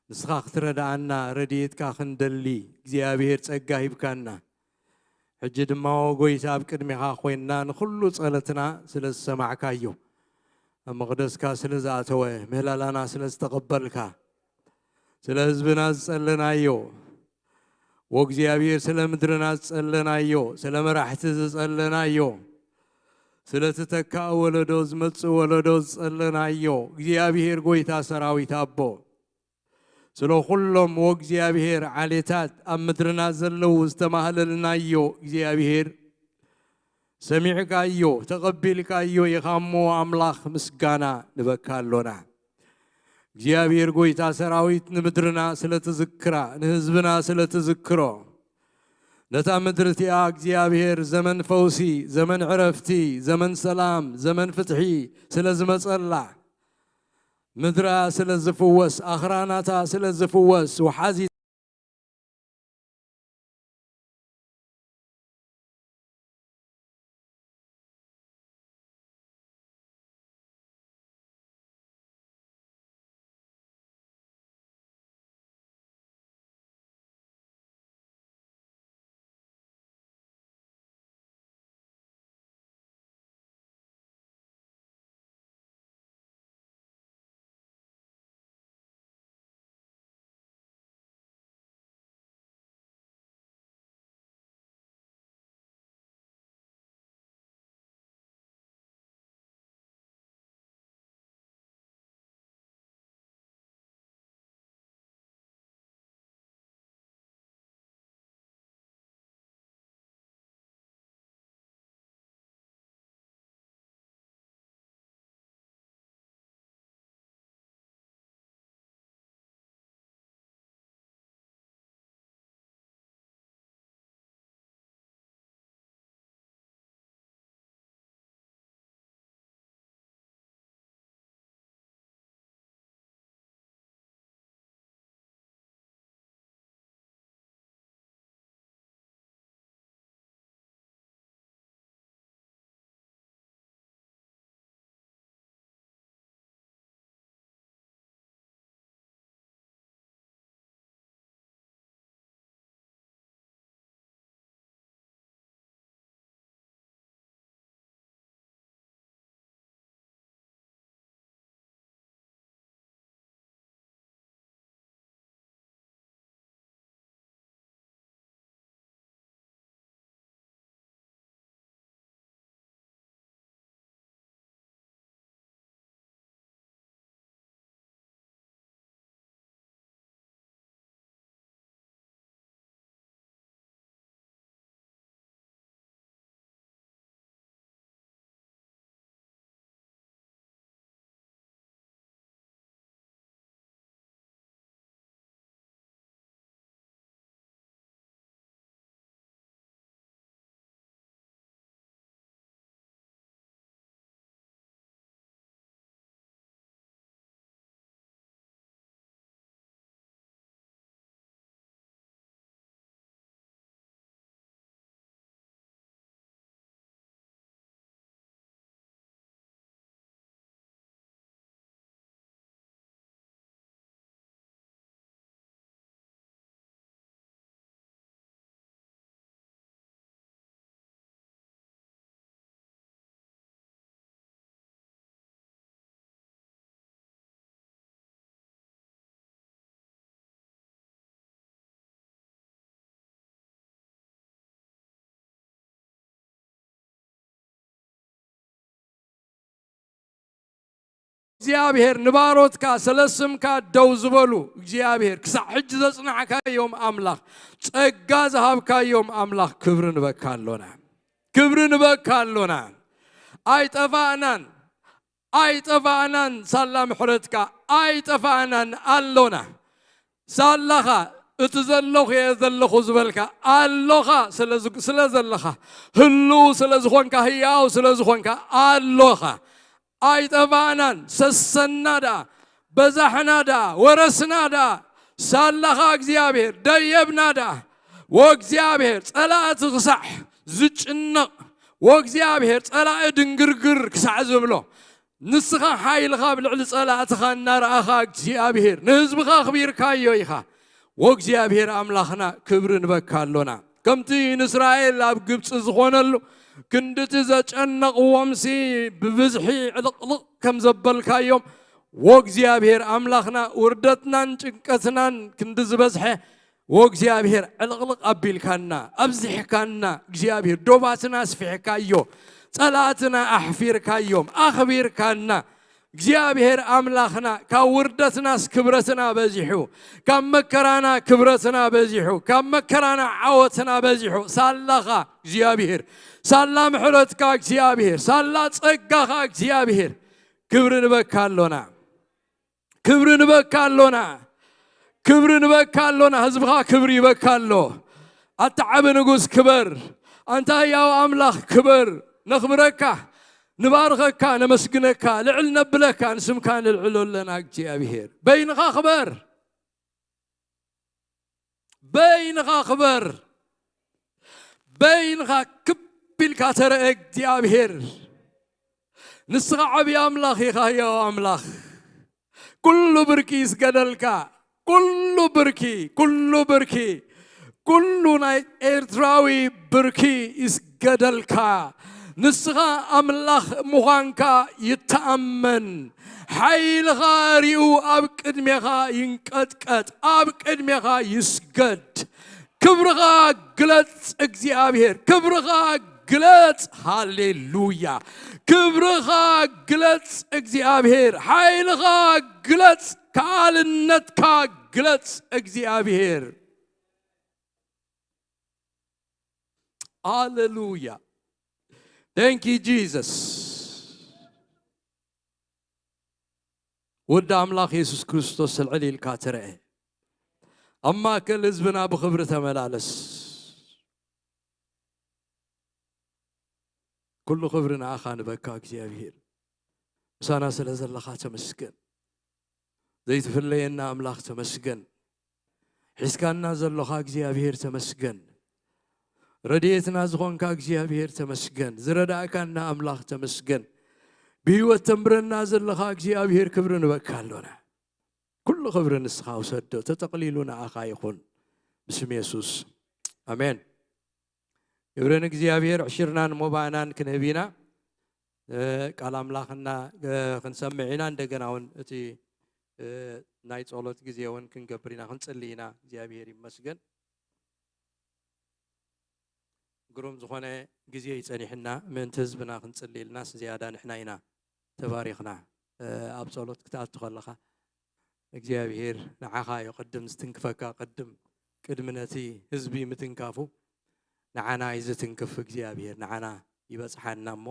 ንስኻ ክትረድኣና ረድኤትካ ክንደሊ እግዚኣብሔር ጸጋ ሂብካና። ሕጂ ድማ ኦ ጐይታ ኣብ ቅድሜኻ ኾይንና ንኹሉ ጸሎትና ስለ ዝሰማዕካዮ፣ ኣብ መቕደስካ ስለ ዝኣተወ፣ ምህላላና ስለ ዝተቐበልካ፣ ስለ ህዝብና ዝጸለናዮ፣ ወእግዚኣብሔር ስለ ምድርና ዝጸለናዮ፣ ስለ መራሕቲ ዝጸለናዮ፣ ስለ ትተካእ ወለዶ ዝመጽእ ወለዶ ዝጸለናዮ፣ እግዚኣብሔር ጐይታ ሰራዊት ኣቦ፣ ስለ ኹሎም ወእግዚኣብሔር ዓሌታት ኣብ ምድርና ዘለዉ ዝተማህለልናዮ እግዚኣብሔር ሰሚዕካዮ፣ ተቐቢልካዮ ኢኻ እሞ ኣምላኽ ምስጋና ንበካ ኣሎና። እግዚኣብሔር ጐይታ ሰራዊት ንምድርና ስለ ትዝክራ፣ ንህዝብና ስለ ትዝክሮ፣ ነታ ምድሪ እቲኣ እግዚኣብሔር ዘመን ፈውሲ፣ ዘመን ዕረፍቲ፣ ዘመን ሰላም፣ ዘመን ፍትሒ ስለ ዝመጸላ፣ ምድራ ስለ ዝፍወስ፣ ኣኽራናታ ስለ ዝፍወስ፣ ወሓዚ እግዚኣብሔር ንባሮትካ ስለ ስምካ ደው ዝበሉ እግዚኣብሔር ክሳዕ ሕጂ ዘጽናዕካዮም ኣምላኽ ጸጋ ዝሃብካዮም ኣምላኽ ክብሪ ንበካ ኣሎና። ክብሪ ንበካ ኣሎና። ኣይጠፋእናን ኣይጠፋእናን ሳላ ምሕረትካ ኣይጠፋእናን ኣሎና። ሳላኻ እቲ ዘለኹ እየ ዘለኹ ዝበልካ ኣሎኻ ስለ ዝ- ስለ ዘለኻ ህልው ስለ ዝኾንካ ህያው ስለ ዝኾንካ ኣሎኻ። ኣይጠፋእናን ሰሰና ደኣ በዛሕና ደኣ ወረስና ደኣ ሳላኻ እግዚኣብሔር ደየብና ደኣ ወእግዚኣብሔር ጸላእቲ ክሳዕ ዝጭነቕ ወእግዚኣብሔር ጸላኢ ድንግርግር ክሳዕ ዝብሎ፣ ንስኻ ሓይልኻ ኣብ ልዕሊ ጸላእትኻ እናረኣኻ እግዚኣብሔር ንህዝብኻ ኣኽቢርካዮ ኢኻ። ወእግዚኣብሔር ኣምላኽና ክብሪ ንበካ ኣሎና። ከምቲ ንእስራኤል ኣብ ግብጺ ዝኾነሉ ክንድቲ ዘጨነቕዎምሲ ብብዝሒ ዕልቕልቕ ከም ዘበልካዮም፣ ወእግዚኣብሔር ኣምላኽና ውርደትናን ጭንቀትናን ክንዲ ዝበዝሐ፣ ወእግዚኣብሔር ዕልቕልቕ ኣቢልካና፣ ኣብዚሕካና፣ እግዚኣብሔር ዶባትና ኣስፊሕካዮ፣ ጸላእትና ኣሕፊርካዮም፣ ኣኽቢርካና። እግዚኣብሔር ኣምላኽና ካብ ውርደትናስ ክብረትና በዚሑ፣ ካብ መከራና ክብረትና በዚሑ፣ ካብ መከራና ዓወትና በዚሑ። ሳላኻ እግዚኣብሔር፣ ሳላ ምሕረትካ እግዚኣብሔር፣ ሳላ ጸጋኻ እግዚኣብሔር፣ ክብሪ ንበካ ኣሎና። ክብሪ ንበካ ኣሎና። ክብሪ ንበካ ኣሎና። ህዝብኻ ክብሪ ይበካ ኣሎ። ኣታ ዓቢ ንጉስ ክበር። ኣንታ ህያው ኣምላኽ ክበር። ነኽብረካ፣ ንባርኸካ፣ ነመስግነካ፣ ልዕል ነብለካ፣ ንስምካ ንልዕሎ ኣለና እግዚኣብሔር። በይንኻ ክበር። በይንኻ ክበር። በይንኻ ክብ ኢልካ ተረአ እግዚኣብሔር። ንስኻ ዓብዪ ኣምላኽ ኢኻ፣ ህያው ኣምላኽ። ኩሉ ብርኪ ይስገደልካ። ኩሉ ብርኪ፣ ኩሉ ብርኪ፣ ኩሉ ናይ ኤርትራዊ ብርኪ ይስገደልካ። ንስኻ ኣምላኽ ምዃንካ ይተኣመን። ሓይልኻ ሪኡ ኣብ ቅድሜኻ ይንቀጥቀጥ፣ ኣብ ቅድሜኻ ይስገድ። ክብርኻ ግለጽ እግዚኣብሔር፣ ክብርኻ ግለጽ። ሃሌሉያ። ክብርኻ ግለጽ እግዚኣብሔር፣ ሓይልኻ ግለጽ፣ ከኣልነትካ ግለጽ እግዚኣብሔር። ሃሌሉያ። Thank you Jesus። ወዲ ኣምላኽ የሱስ ክርስቶስ ልዕል ኢልካ ትርአ። ኣብ ማእከል ህዝብና ብኽብሪ ተመላለስ። ኩሉ ክብሪ ንኣኻ ንበካ እግዚኣብሔር። ምሳና ስለ ዘለኻ ተመስገን። ዘይትፍለየና ኣምላኽ ተመስገን። ሒዝካና ዘሎኻ እግዚኣብሔር ተመስገን። ረድኤትና ዝኾንካ እግዚኣብሔር ተመስገን። ዝረዳእካና ኣምላኽ ተመስገን። ብህይወት ተንብረና ዘለኻ እግዚኣብሔር ክብሪ ንበካ ኣሎና። ኩሉ ክብሪ ንስኻ ውሰዶ፣ ተጠቕሊሉ ንኣኻ ይኹን። ብስም የሱስ ኣሜን። ክብሪ ንእግዚኣብሔር። ዕሽርናን ሞባእናን ክንህብ ኢና። እ፣ ቃል ኣምላኽና፣ እ፣ ክንሰምዕ ኢና። እንደገና እውን እቲ፣ እ፣ ናይ ጸሎት ግዜ እውን ክንገብር ኢና፣ ክንጽሊ ኢና። እግዚኣብሔር ይመስገን። ግሩም ዝኾነ ግዜ እዩ ጸኒሕና። ምእንቲ ህዝብና ክንጽሊ ኢልናስ ዝያዳ ንሕና ኢና ተባሪኽና። እ፣ ኣብ ጸሎት ክትኣቱ ከለኻ እግዚኣብሔር ንዓኻ እዩ ቅድም ዝትንክፈካ፣ ቅድም፣ ቅድሚ ነቲ ህዝቢ ምትንካፉ ንዓና እዩ ዝትንክፍ። እግዚኣብሔር ንዓና ይበጽሓና እሞ፣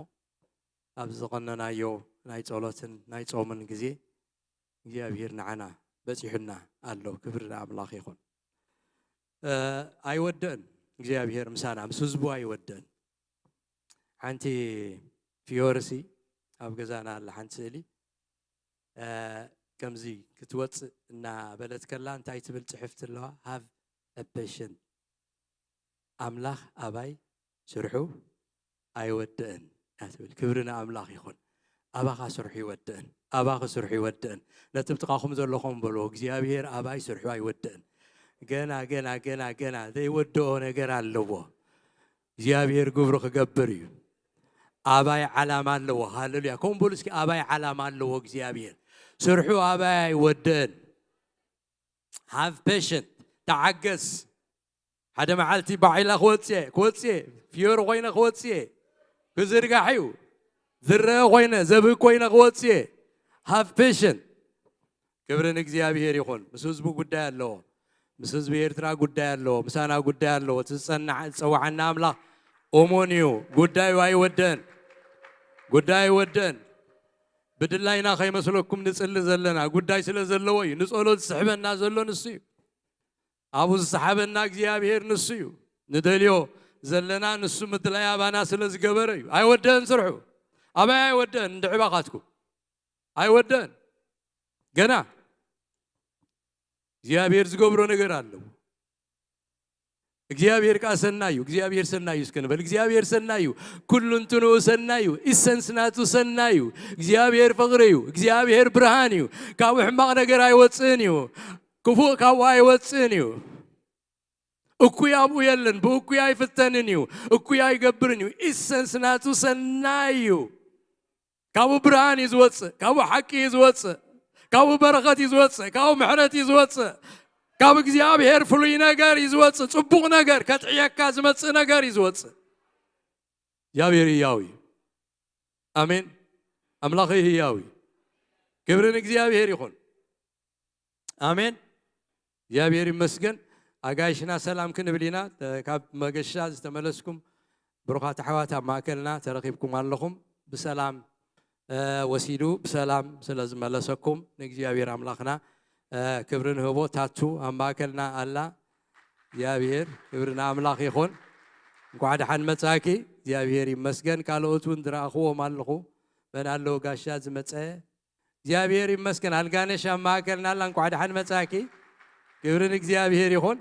ኣብ ዝቐነናዮ ናይ ጸሎትን ናይ ጾምን ግዜ እግዚኣብሔር ንዓና በጺሑና ኣሎ። ክብሪ ንኣምላኽ ይኹን። እ፣ ኣይወድእን እግዚኣብሔር ምሳና፣ ምስ ህዝቡ ኣይወድእን። ሓንቲ ፊዮርሲ ኣብ ገዛና ኣላ ሓንቲ ስእሊ፣ እ፣ ከምዚ ክትወጽእ እናበለት ከላ እንታይ ትብል ጽሕፍቲ ኣለዋ? Have a patient። ኣምላኽ ኣባይ ስርሑ ኣይወድእን እያ ትብል። ክብሪ ንኣምላኽ ይኹን። ኣባኻ ስርሑ ይወድእን፣ ኣባኺ ስርሑ ይወድእን። ነቲ ብጥቓኹም ዘለኹም በልዎ፣ እግዚኣብሔር ኣባይ ስርሑ ኣይወድእን። ገና፣ ገና፣ ገና፣ ገና ዘይወድኦ ነገር ኣለዎ። እግዚኣብሔር ግብሩ ክገብር እዩ። ኣባይ ዓላማ ኣለዎ። ሃሌሉያ። ከምኡ በሉ እስኪ፣ ኣባይ ዓላማ ኣለዎ እግዚኣብሔር። ስርሑ ኣባይ ኣይወድእን። Have patient፣ ተዓገስ። ሓደ መዓልቲ ባዒላ ክወጽእ እየ፣ ክወጽእ እየ፣ ፍዮሪ ኮይነ ክወጽእ እየ። ክዝርጋሕ እዩ። ዝረአ ኮይነ፣ ዘብህግ ኮይነ ክወጽእ እየ። Have patient። ክብሪ ንእግዚኣብሔር ይኹን። ምስ ህዝቡ ጉዳይ ኣለዎ። ምስ ህዝቢ ኤርትራ ጉዳይ ኣለዎ። ምሳና ጉዳይ ኣለዎ። እቲ ዝጸንዓ-፣ ዝጸውዓና ኣምላኽ እሙን እዩ። ጉዳዩ ኣይወደን። ጉዳዩ ኣይወደን። ብድላይና ከይመስለኩም ንጽሊ ዘለና ጉዳይ ስለ ዘለዎ እዩ። ንጸሎት ዝስሕበና ዘሎ ንሱ እዩ። ኣብኡ ዝሰሓበና እግዚኣብሔር ንሱ እዩ። ንደልዮ ዘለና ንሱ ምድላይ ኣባና ስለ ዝገበረ እዩ። ኣይወደን ስርሑ። ኣባይ ኣይወደን፣ እንድዒ ባኻትኩም። ኣይወደን። ገና እግዚኣብሔር ዝገብሮ ነገር ኣለዎ። እግዚኣብሔር ከዓ ሰናይ እዩ። እግዚኣብሔር ሰናይ እዩ እስከ ንበል። እግዚኣብሔር ሰናይ እዩ። ኩሉ እንትንኡ ሰናይ እዩ። ኢሰንስ ናቱ ሰናይ እዩ። እግዚኣብሔር ፍቕሪ እዩ። እግዚኣብሔር ብርሃን እዩ። ካብኡ ሕማቕ ነገር ኣይወፅእን እዩ። ክፉእ ካብኡ ኣይወፅእን እዩ። እኩይ ኣብኡ የለን። ብእኩይ ኣይፍተንን እዩ። እኩይ ኣይገብርን እዩ። ኢሰንስ ናቱ ሰናይ እዩ። ካብኡ ብርሃን እዩ ዝወፅእ። ካብኡ ሓቂ እዩ ዝወፅእ። ካብኡ በረኸት እዩ ዝወፅእ። ካብኡ ምሕረት እዩ ዝወፅእ። ካብ እግዚኣብሔር ፍሉይ ነገር እዩ ዝወፅእ። ፅቡቕ ነገር፣ ከጥዕየካ ዝመፅእ ነገር እዩ ዝወፅእ። እግዚኣብሔር ህያው እዩ። ኣሜን። ኣምላኸይ ህያው እዩ። ክብሪ ንእግዚኣብሔር ይኹን። ኣሜን። እግዚኣብሔር ይመስገን። ኣጋይሽና ሰላም ክንብል ኢና። ተ-፣ ካብ መገሻ ዝተመለስኩም ብሩኻት ኣሕዋት ኣብ ማእከልና ተረኺብኩም ኣለኹም። ብሰላም፣ እ፣ ወሲዱ ብሰላም ስለ ዝመለሰኩም ንእግዚኣብሔር ኣምላኽና፣ እ፣ ክብሪ ንህቦ። ታቱ ኣብ ማእከልና ኣላ። እግዚኣብሔር ክብሪ ንኣምላኽ ይኹን። እንኳዕ ደሓን መጻኪ። እግዚኣብሔር ይመስገን። ካልኦት እውን ዝረኣኽዎም ኣለኹ። መን ኣለዉ ጋሻ ዝመጸ? እግዚኣብሔር ይመስገን። ኣልጋነሽ ኣብ ማእከልና ኣላ። እንኳዕ ደሓን መጻኪ። ክብሪ ንእግዚኣብሔር ይኹን።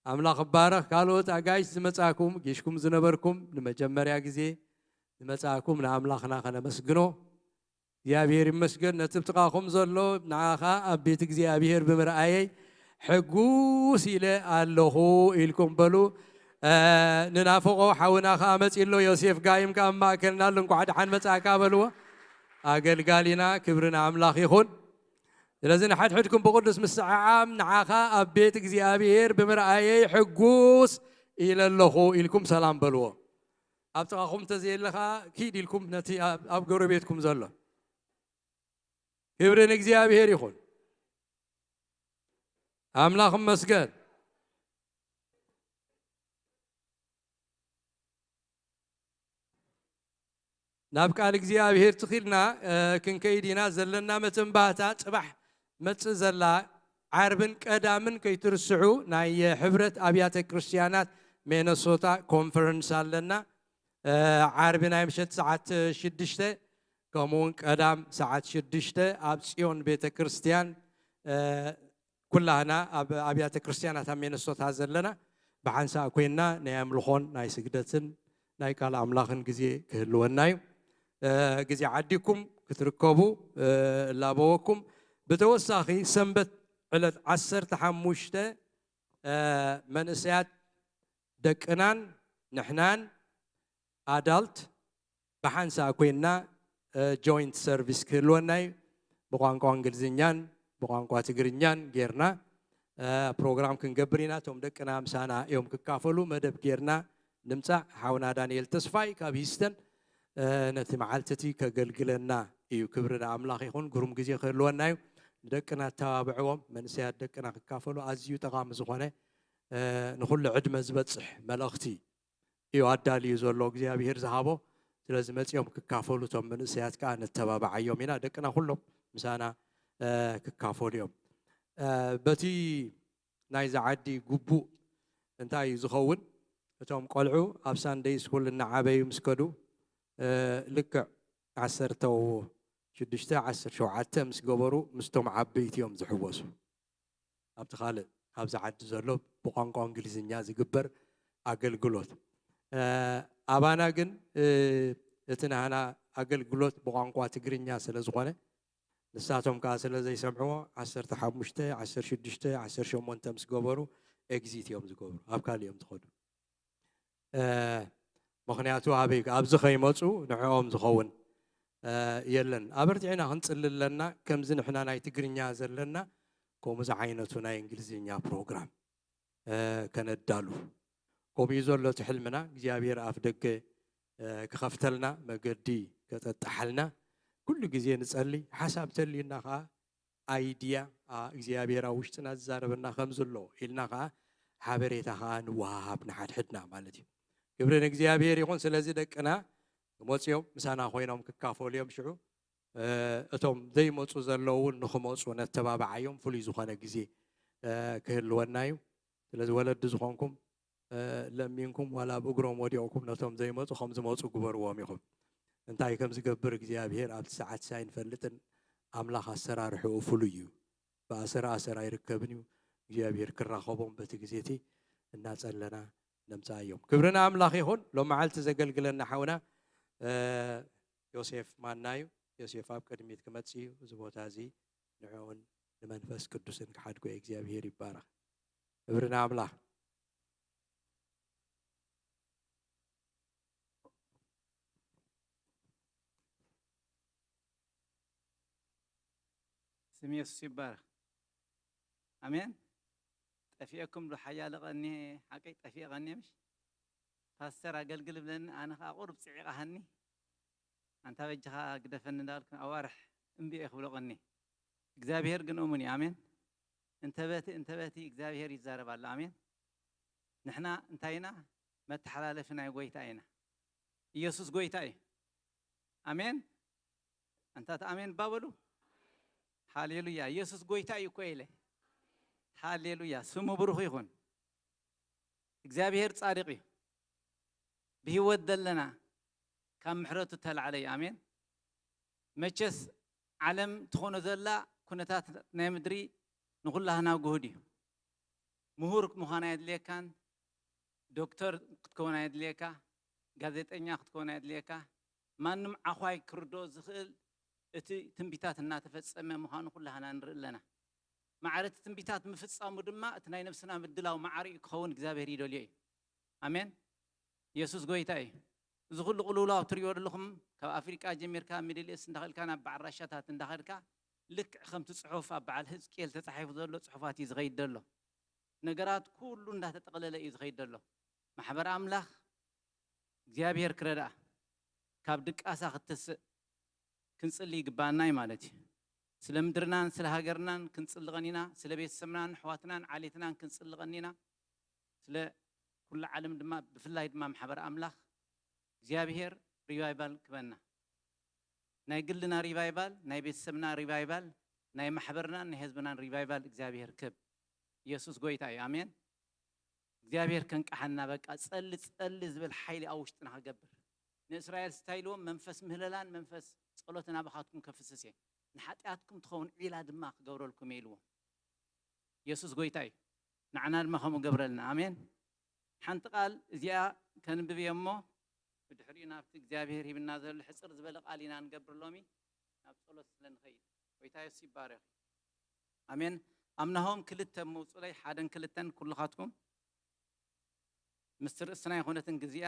ኣምላኽ ይባረኽ። ካልኦት ኣጋይሽ ዝመጻኩም፣ ጊሽኩም ዝነበርኩም፣ ንመጀመርያ ግዜ ዝመጻኩም ንኣምላኽና ከነመስግኖ። እግዚኣብሔር ይመስገን። ነቲ ብጥቓኹም ዘሎ ንዓኻ ኣብ ቤት እግዚኣብሔር ብምርኣየይ ሕጉስ ኢለ ኣለኹ ኢልኩም በሉ። እ፣ ንናፍቖ ሓውና ከኣ መጺ ኣሎ። ዮሴፍ ጋይም ከኣ ኣብ ማእከልና ኣሎ። እንኳዕ ደሓን መጻእካ በልዎ። ኣገልጋሊና፣ ክብሪ ንኣምላኽ ይኹን። ስለዚ ንሓድሕድኩም ብቕዱስ ምስዕዓም ንዓኻ ኣብ ቤት እግዚኣብሔር ብምርኣየይ ሕጉስ ኢለ ኣለኹ ኢልኩም ሰላም በልዎ። ኣብ ጥቓኹም እንተዘየለ ኸኣ ኪድ ኢልኩም ነቲ ኣብ፣ ኣብ ጎረቤትኩም ዘሎ። ክብሪ ንእግዚኣብሔር ይኹን። ኣምላኽ ይመስገን። ናብ ቃል እግዚኣብሔር ትኺልና፣ እ፣ ክንከይድ ኢና። ዘለና መተንባህታ ጽባሕ መጽእ ዘላ ዓርብን ቀዳምን ከይትርስዑ ናይ ሕብረት ኣብያተ ክርስቲያናት ሚነሶታ ኮንፈረንስ ኣለና። እ፣ ዓርቢ ናይ ምሸት ሰዓት ሽዱሽተ፣ ከምኡ እውን ቀዳም ሰዓት ሽዱሽተ ኣብ ጽዮን ቤተ ክርስቲያን፣ እ፣ ኩላህና ኣብ ኣብያተ ክርስቲያናት ኣብ ሚነሶታ ዘለና ብሓንሳእ ኮይንና ናይ ኣምልኾን ናይ ስግደትን ናይ ቃል ኣምላኽን ግዜ ክህልወና እዩ። እ፣ ግዜ ዓዲኩም ክትርከቡ፣ እ፣ እላበወኩም። ብተወሳኺ ሰንበት ዕለት ዓሰርተ ሓሙሽተ፣ እ፣ መንእሰያት ደቅናን ንሕናን ኣዳልት ብሓንሳእ ኮይንና፣ እ፣ ጆይንት ሰርቪስ ክህልወና እዩ። ብቋንቋ እንግሊዝኛን ብቋንቋ ትግርኛን ጌርና፣ እ፣ ፕሮግራም ክንገብር ኢና። እቶም ደቅና ምሳና እዮም ክካፈሉ። መደብ ጌርና ንምጻእ። ሓውና ዳንኤል ተስፋይ ካብ ሂስተን፣ እ፣ ነቲ መዓልቲ እቲ ከገልግለና እዩ። ክብሪ ንኣምላኽ ይኹን። ግሩም ግዜ ክህልወና እዩ። ንደቅና ኣተባብዕዎም። መንእሰያት ደቅና ክካፈሉ ኣዝዩ ጠቓሚ ዝኾነ፣ እ፣ ንኹሉ ዕድመ ዝበጽሕ መልእኽቲ እዩ ኣዳልዩ ዘሎ እግዚኣብሔር ዝሃቦ። ስለዚ መጺኦም ክካፈሉ እቶም መንእሰያት ከኣ ነተባብዓዮም ኢና። ደቅና ኩሎም ምሳና፣ እ፣ ክካፈሉ እዮም። እ፣ በቲ ናይዚ ዓዲ ግቡእ እንታይ እዩ ዝኸውን? እቶም ቆልዑ ኣብ ሳንደይ ስኩል እናዓበዩ ምስ ከዱ፣ እ፣ ልክዕ ዓሰርተ ሽዱሽተ፣ ዓሰርተ ሸውዓተ ምስ ገበሩ ምስቶም ዓበይቲ እዮም ዝሕወሱ። ኣብቲ ካልእ ኣብዚ ዓዲ ዘሎ ብቋንቋ እንግሊዝኛ ዝግበር ኣገልግሎት፣ እ፣ ኣባና ግን፣ እ፣ እቲ ናህና ኣገልግሎት ብቋንቋ ትግርኛ ስለ ዝኾነ፣ ንሳቶም ከኣ ስለ ዘይሰምዕዎ፣ ዓሰርተ ሓሙሽተ፣ ዓሰርተ ሽዱሽተ፣ ዓሰርተ ሸሞንተ ምስ ገበሩ ኤግዚት እዮም ዝገብሩ። ኣብ ካልእ እዮም ዝኸዱ። እ፣ ምኽንያቱ ኣበይ፣ ኣብዚ ከይመጹ ንዕኦም ዝኸውን፣ እ፣ የለን። ኣበርቲዕና ክንጽሊ ኣለና። ከምዚ ንሕና ናይ ትግርኛ ዘለና፣ ከምኡ ዝዓይነቱ ናይ እንግሊዝኛ ፕሮግራም፣ እ፣ ከነዳሉ። ከምኡ እዩ ዘሎ እቲ ሕልምና። እግዚኣብሔር ኣፍ ደገ፣ እ፣ ክኸፍተልና፣ መገዲ ከጠጥሓልና ኩሉ ግዜ ንጸሊ። ሓሳብ ተልዩና ከኣ ኣይድያ፣ ኣ፣ እግዚኣብሔር ኣብ ውሽጥና ዝዛረበና ከም ዘሎ ኢልና ከኣ ሓበሬታ ከኣ ንወሃሃብ ንሓድሕድና ማለት እዩ። ክብሪ ንእግዚኣብሔር ይኹን። ስለዚ ደቅና መጺኦም ምሳና ኮይኖም ክካፈሉ እዮም። ሽዑ፣ እ፣ እቶም ዘይመጹ ዘለዉ እውን ንኽመጹ ነተባብዓዮም። ፍሉይ ዝኾነ ግዜ፣ እ፣ ክህልወና እዩ። ስለዚ ወለዲ ዝኾንኩም፣ እ፣ ለሚንኩም ዋላ ኣብ እግሮም ወዲቕኩም ነቶም ዘይመጹ ከም ዝመጹ ግበርዎም ኢኹም። እንታይ ከም ዝገብር እግዚኣብሔር ኣብቲ ሰዓት ሲ ኣይንፈልጥን። ኣምላኽ ኣሰራርሕኡ ፍሉይ እዩ። ብኣሰር ኣሰር ኣይርከብን እዩ። እግዚኣብሔር ክራኸቦም በቲ ግዜ እቲ፣ እናጸለና ነምጽኣዮም። ክብሪ ንኣምላኽ ይኹን። ሎም መዓልቲ ዘገልግለና ሓውና፣ እ፣ ዮሴፍ ማና እዩ። ዮሴፍ ኣብ ቅድሚት ክመጽእ እዩ። እዚ ቦታ እዚ ንዕኡን ንመንፈስ ቅዱስን ክሓድጎ እግዚኣብሔር ይባረኽ። ክብሪ ንኣምላኽ። ስም የሱስ ይባረኽ። ኣሜን። ጠፊኤኩም ዶ ሓያለ ቀኒ፣ ሓቀይ ጠፊኤ ቀኒ ምሽ? ፓስተር ኣገልግል ብለኒ፣ ኣነ ኸኣ ቁሩብ ጽዒቓ ሃኒ። ኣንታ በጃኻ ግደፈኒ እንዳልኩ ኣዋርሕ እምቢ እየ ክብሎ ቀኒ። እግዚኣብሔር ግን እሙን እዩ። ኣሜን። እንተበቲ፣ እንተበቲ እግዚኣብሔር ይዛረብ ኣሎ። ኣሜን። ንሕና እንታይ ኢና? መተሓላለፊ ናይ ጎይታ ኢና። ኢየሱስ ጎይታ እዩ። ኣሜን። ኣንታ እቲ ኣሜን እባ በሉ። ሃሌሉያ። ኢየሱስ ጎይታ እዩ እኮ ኢለ። ሃሌሉያ። ስሙ ብሩኽ ይኹን። እግዚኣብሔር ጻድቕ እዩ። ብህይወት ዘለና ካብ ምሕረቱ ተላዕለ እዩ። ኣሜን። መቸስ ዓለም ትኾኖ ዘላ ኩነታት ናይ ምድሪ ንኹላህና ጉሁድ እዩ። ምሁር ምዃን ኣየድልየካን፣ ዶክተር ክትከውን ኣየድልየካ፣ ጋዜጠኛ ክትከውን ኣየድልየካ። ማንም ዓዃይ ክርድኦ ዝኽእል እቲ ትንቢታት እናተፈጸመ ምዃኑ ኩላህና ንርኢ ኣለና። ማዕረ እቲ ትንቢታት ምፍጻሙ ድማ እቲ ናይ ነብስና ምድላው ማዕረ እዩ ክኸውን እግዚኣብሔር ይደልዮ እዩ። ኣሜን። ኢየሱስ ጎይታ እዩ። እዚ ኩሉ ቅልውላው ትሪኦ ዘለኹም፣ ካብ ኣፍሪቃ ጀሚርካ ሚድል ኢስት እንዳኸድካ ናብ በዓል ራሻታት እንዳኸድካ፣ ልክዕ ከምቲ ጽሑፍ ኣብ በዓል ህዝቅኤል ተጻሒፉ ዘሎ ጽሑፋት እዩ ዝኸይድ ዘሎ። ነገራት ኩሉ እንዳተጠቕለለ እዩ ዝኸይድ ዘሎ። ማሕበር ኣምላኽ እግዚኣብሔር ክረድኣ፣ ካብ ድቃሳ ክትስእ ክንጽሊ ይግባኣና እዩ ማለት እዩ። ስለ ምድርናን ስለ ሃገርናን ክንጽሊ ቀኒና፣ ስለ ቤተሰብናን ኣሕዋትናን ዓሌትናን ክንጽሊ ቀኒና፣ ስለ ኩሉ ዓለም ድማ፣ ብፍላይ ድማ ማሕበር ኣምላኽ እግዚኣብሔር ሪቫይቫል ክበና። ናይ ግልና ሪቫይቫል፣ ናይ ቤተሰብና ሪቫይቫል፣ ናይ ማሕበርናን ናይ ህዝብናን ሪቫይቫል እግዚኣብሔር ክብ። ኢየሱስ ጎይታ እዩ። ኣሜን። እግዚኣብሔር ከንቃሓና፣ በቃ ጸሊ፣ ጸሊ ዝብል ሓይሊ ኣብ ውሽጥና ክገብር። ንእስራኤል እንታይ ኢልዎም? መንፈስ ምህለላን መንፈስ ጸሎትን ኣባኻትኩም ከፍስስ እየ፣ ንሓጢኣትኩም ትኸውን ዒላ ድማ ክገብረልኩም እየ ኢልዎም። ኢየሱስ ጎይታ እዩ። ንዓና ድማ ከምኡ ገብረልና። ኣሜን። ሓንቲ ቃል እዚኣ ከንብብ እየ እሞ፣ ብድሕሪኡ ናብቲ እግዚኣብሔር ሂብና ዘሎ ሕጽር ዝበለ ቃል ኢና ንገብር ሎሚ፣ ናብ ጸሎት ስለ ንኸይድ። ጎይታ የሱስ ይባረኽ። ኣሜን። ኣብ ናሆም ክልተ ምውጹለይ፣ ሓደን ክልተን፣ ኩልኻትኩም ምስቲ ርእስና ይኹነትን ግዚኣ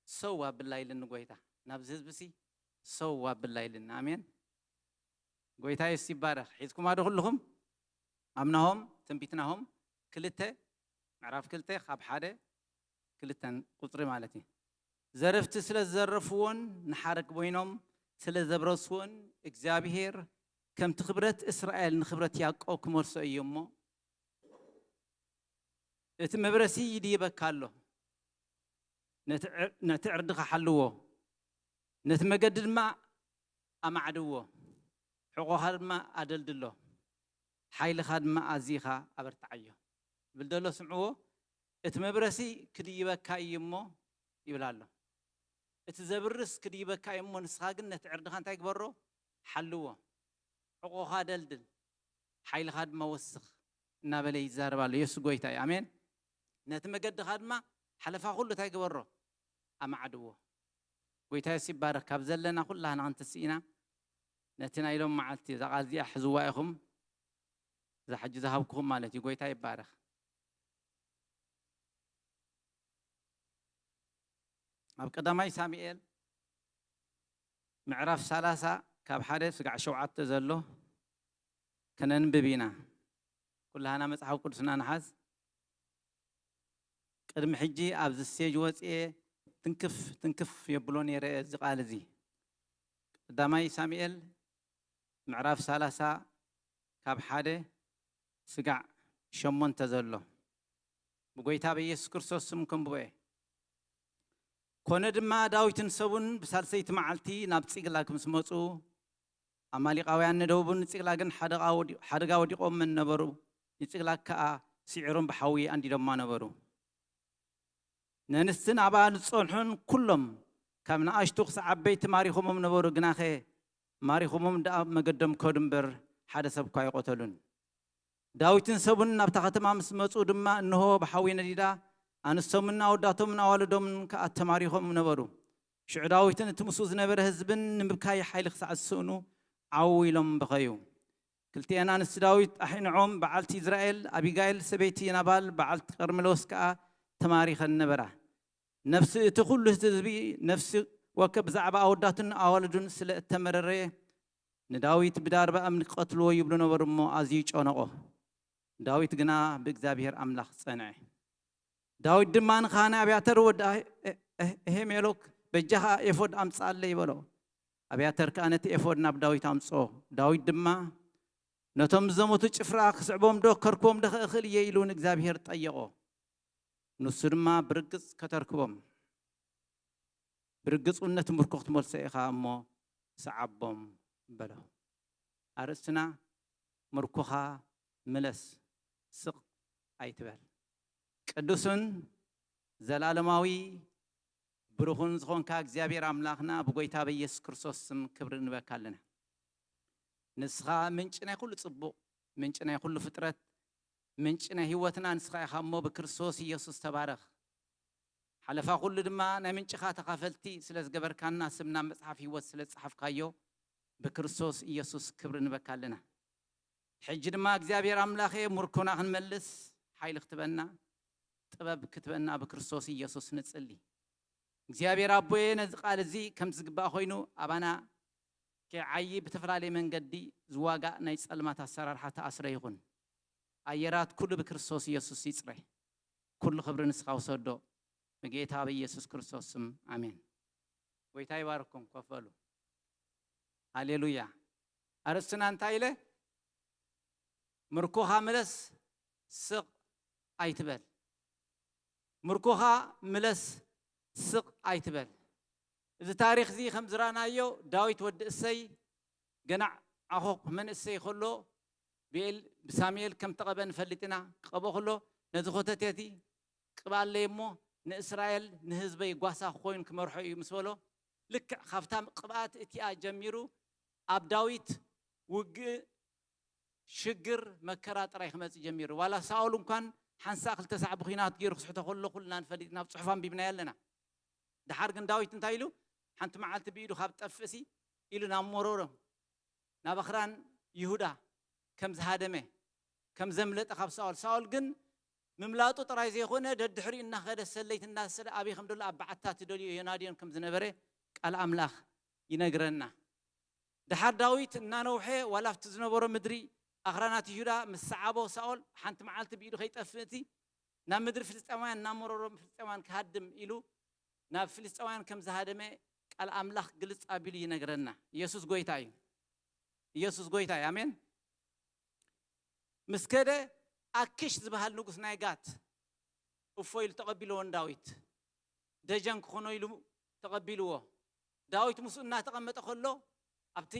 ሰው ኣብላ ኢልኒ ጎይታ። ናብዚ ህዝቢ ሲ ሰው ኣብላ ኢልኒ። ኣሜን። ጎይታ የሱስ ይባረኽ። ሒዝኩማ ዶ ኩልኹም? ኣብ ናሆም፣ ትንቢት ናሆም ክልተ፣ ምዕራፍ ክልተ፣ ካብ ሓደ ክልተን ቁጽሪ ማለት እዩ። ዘረፍቲ ስለ ዝዘረፍዎን ንሓረግ ኮይኖም ስለ ዘብረስዎን፣ እግዚኣብሔር ከምቲ ክብረት እስራኤል ንክብረት ያዕቆብ ክመልሶ እዩ እሞ፣ እቲ መብረሲ ይድይበካ ኣሎ። ነቲ ዕር-፣ ነቲ ዕርድኻ ሓልዎ፣ ነቲ መገዲ ድማ ኣማዕድዎ፣ ሕቖኻ ድማ ኣደልድሎ፣ ሓይልኻ ድማ ኣዚኻ ኣበርትዓዮ። ዝብል ዘሎ ስምዕዎ። እቲ መብረሲ ክድይበካ እዩ እሞ ይብል ኣሎ። እቲ ዘብርስ ክድይበካ እዩ እሞ፣ ንስኻ ግን ነቲ ዕርድኻ እንታይ ግበሮ? ሓልዎ። ሕቖኻ ደልድል፣ ሓይልኻ ድማ ወስኽ እናበለ ይዛረብ ኣሎ። የሱስ ጎይታ እዩ። ኣሜን። ነቲ መገድኻ ድማ ሓለፋ ኩሉ እንታይ ግበሮ? ኣማዕድዎ። ጎይታ የሱስ ይባረኽ። ካብ ዘለና ኩላህና ክንትስእ ኢና። ነቲ ናይ ሎም መዓልቲ እዛ ቃል እዚኣ ሕዝዋ ኢኹም። እዛ ሕጂ ዝሃብኩኹም ማለት እዩ። ጎይታ ይባረኽ። ኣብ ቀዳማይ ሳሙኤል ምዕራፍ ሰላሳ ካብ ሓደ ስጋዕ ሸውዓተ ዘሎ ከነንብብ ኢና። ኩላህና መጽሓፍ ቅዱስና ንሓዝ። ቅድሚ ሕጂ ኣብዚ ስቴጅ ወጽኤ ትንክፍ ትንክፍ የብሎ ነይረ እዚ ቃል እዚ። ቀዳማይ ሳሙኤል ምዕራፍ ሰላሳ ካብ ሓደ ስጋዕ ሸሞንተ ዘሎ ብጎይታ በኢየሱስ ክርስቶስ ስም ከንብቦ እየ። ኮነ ድማ ዳዊትን ሰቡን ብሳልሰይቲ መዓልቲ ናብ ጺቅላግ ምስ መጹ፣ ኣማሊቃውያን ንደቡብን ንጺቅላግን ሓደጋ ወዲ-፣ ሓደጋ ወዲቖም ነበሩ። ንጺቅላግ ከኣ ስዒሮም ብሓዊ ኣንዲዶማ ነበሩ። ነንስትን ኣብኣ ዝጸንሑን ኩሎም ካብ ንኣሽቱ ክሳዕ ዓበይቲ ማሪኾሞም ነበሩ። ግናኸ ማሪኾሞም ደኣ መገዶም ከዱ እምበር ሓደ ሰብ እኳ ኣይቆተሉን። ዳዊትን ሰቡን ናብታ ከተማ ምስ መጹ ድማ፣ እንሆ፣ ብሓዊ ነዲዳ፣ ኣንስቶምን ኣወዳቶምን ኣዋልዶምን ከኣ ተማሪኾም ነበሩ። ሽዑ ዳዊትን እቲ ምስኡ ዝነበረ ህዝብን ንምብካይ ሓይሊ ክሳዕ ዝስእኑ ዓው ኢሎም በኸዩ። ክልቲኤን ኣንስቲ ዳዊት ኣሒንዖም፣ በዓልቲ ኢዝራኤል ኣቢጋይል ሰበይቲ ናባል በዓልቲ ቀርሜሎስ ከኣ ተማሪኸን ነበራ። ነፍሲ እቲ ኩሉ ህዝቢ፣ ነፍሲ ወከፍ ብዛዕባ ኣወዳቱን ኣዋልዱን ስለ እተመረረ፣ ንዳዊት ብዳርባ እምኒ ክቐትልዎ ይብሉ ነበሩ እሞ ኣዝዩ ጨነቖ። ዳዊት ግና ብእግዚኣብሔር ኣምላኽ ጸንዐ። ዳዊት ድማ ንኻህናይ ኣብያተር ወዲ ኣህ-፣ ኣህ-፣ ኣሄሜሎክ፣ በጃኻ ኤፎድ ኣምጽኣለይ በሎ። ኣብያተር ከኣ ነቲ ኤፎድ ናብ ዳዊት ኣምጽኦ። ዳዊት ድማ ነቶም ዝዘመቱ ጭፍራ ክስዕቦም ዶ ከርክቦም ዶ ክእኽል እየ ኢሉ ንእግዚኣብሔር ጠየቖ። ንሱ ድማ ብርግጽ ከተርክቦም፣ ብርግጽ እውን ነቲ ምርኮ ክትመልሶ ኢኻ እሞ ስዓቦም በሎ። ኣርእስትና ምርኮኻ ምለስ፣ ስቕ ኣይትበል። ቅዱስን ዘላለማዊ ብሩኽን ዝኾንካ እግዚኣብሔር ኣምላኽና፣ ብጎይታ በኢየሱስ ክርስቶስ ስም ክብሪ ንበካ ኣለና። ንስኻ ምንጪ ናይ ኩሉ ጽቡቕ፣ ምንጪ ናይ ኩሉ ፍጥረት፣ ምንጪ ናይ ህይወትና ንስኻ ኢኻ እሞ ብክርስቶስ ኢየሱስ ተባረኽ። ሓለፋ ኩሉ ድማ ናይ ምንጭኻ ተኻፈልቲ ስለ ዝገበርካና፣ ስምና መጽሓፍ ህይወት ስለ ዝጸሓፍካዮ፣ ብክርስቶስ ኢየሱስ ክብሪ ንበካ ኣለና። ሕጂ ድማ እግዚኣብሔር ኣምላኸ፣ ምርኮና ክንመልስ ሓይሊ ክትበና፣ ጥበብ ክትበና ብክርስቶስ ኢየሱስ ንጽሊ። እግዚኣብሔር ኣቦየ፣ ነዚ ቃል እዚ ከም ዝግባእ ኮይኑ ኣባና ከይዓዪ ብተፈላለየ መንገዲ ዝዋጋእ ናይ ጸልማት ኣሰራርሓ ተኣስረ ይኹን። ኣየራት ኩሉ ብክርስቶስ ኢየሱስ ይጽረ። ኩሉ ክብሪ ንስኻ ውሰዶ። ብጌታ ብኢየሱስ ክርስቶስ ስም ኣሜን። ጎይታ ይባርኩም። ኮፍ በሉ። ሃሌሉያ። ኣርእስትና እንታይ ኢለ? ምርኮኻ ምለስ፣ ስቕ ኣይትበል። ምርኮኻ ምለስ፣ ስቕ ኣይትበል። እዚ ታሪኽ እዚ ከም ዝረኣናዮ፣ ዳዊት ወዲ እሰይ ገና ዓኾኽ መንእሰይ ከሎ ብኤል-፣ ብሳሙኤል ከም ተቐበ ንፈልጥ ኢና። ክቐብኦ ከሎ ነዚ ኮተቴቲ ቅብኣለይ እሞ ንእስራኤል ንህዝበይ ጓሳ ክኾይን ክመርሖ እዩ ምስ በሎ፣ ልክዕ ካብታ ቅብኣት እቲኣ ጀሚሩ ኣብ ዳዊት ውግእ፣ ሽግር፣ መከራ ጥራይ ክመጽእ ጀሚሩ። ዋላ ሳኦል እንኳን ሓንሳእ ክልተ ሳዕ ብኲናት ገይሩ ክስሕቶ ከሎ ኩልና ንፈልጥ ኢና፣ ኣብ ጽሑፍ ኣንቢብናዮ ኣለና። ደሓር ግን ዳዊት እንታይ ኢሉ? ሓንቲ መዓልቲ ብኢዱ ካብ ጠፍእሲ ኢሉ ናብ ሞሮሮ፣ ናብ ኣኽራን ይሁዳ ከም ዝሃደመ፣ ከም ዘምለጠ ካብ ሳኦል። ሳኦል ግን ምምላጡ ጥራይ ዘይኮነ፣ ደድሕሪኡ እናኸደ ሰለይቲ እናሰደ ኣበይ ከም ዘሎ ኣብ በዓትታት ይደልዮ ዮናድዮን ከም ዝነበረ ቃል ኣምላኽ ይነግረና። ደሓር ዳዊት እናነውሐ፣ ዋላ ኣብቲ ዝነበሮ ምድሪ ኣኽራናት ይሁዳ ምስ ሰዓቦ፣ ሳኦል ሓንቲ መዓልቲ ብኢዱ ከይጠፍእ እቲ ናብ ምድሪ ፍልስጤማውያን እናመረሮም ፍልስጤማውያን ክሃድም ኢሉ ናብ ፍልስጤማውያን ከም ዝሃደመ ቃል ኣምላኽ ግልጽ ኣቢሉ ይነግረና። ኢየሱስ ጎይታ እዩ። ኢየሱስ ጎይታ እዩ። ኣሜን። ምስ ከደ፣ ኣኪሽ ዝበሃል ንጉስ ናይ ጋት እፎ ኢሉ ተቐቢልዎ ንዳዊት። ደጀን ክኾኖ ኢሉ ተቐቢልዎ። ዳዊት ምስኡ እናተቐመጠ ከሎ፣ ኣብቲ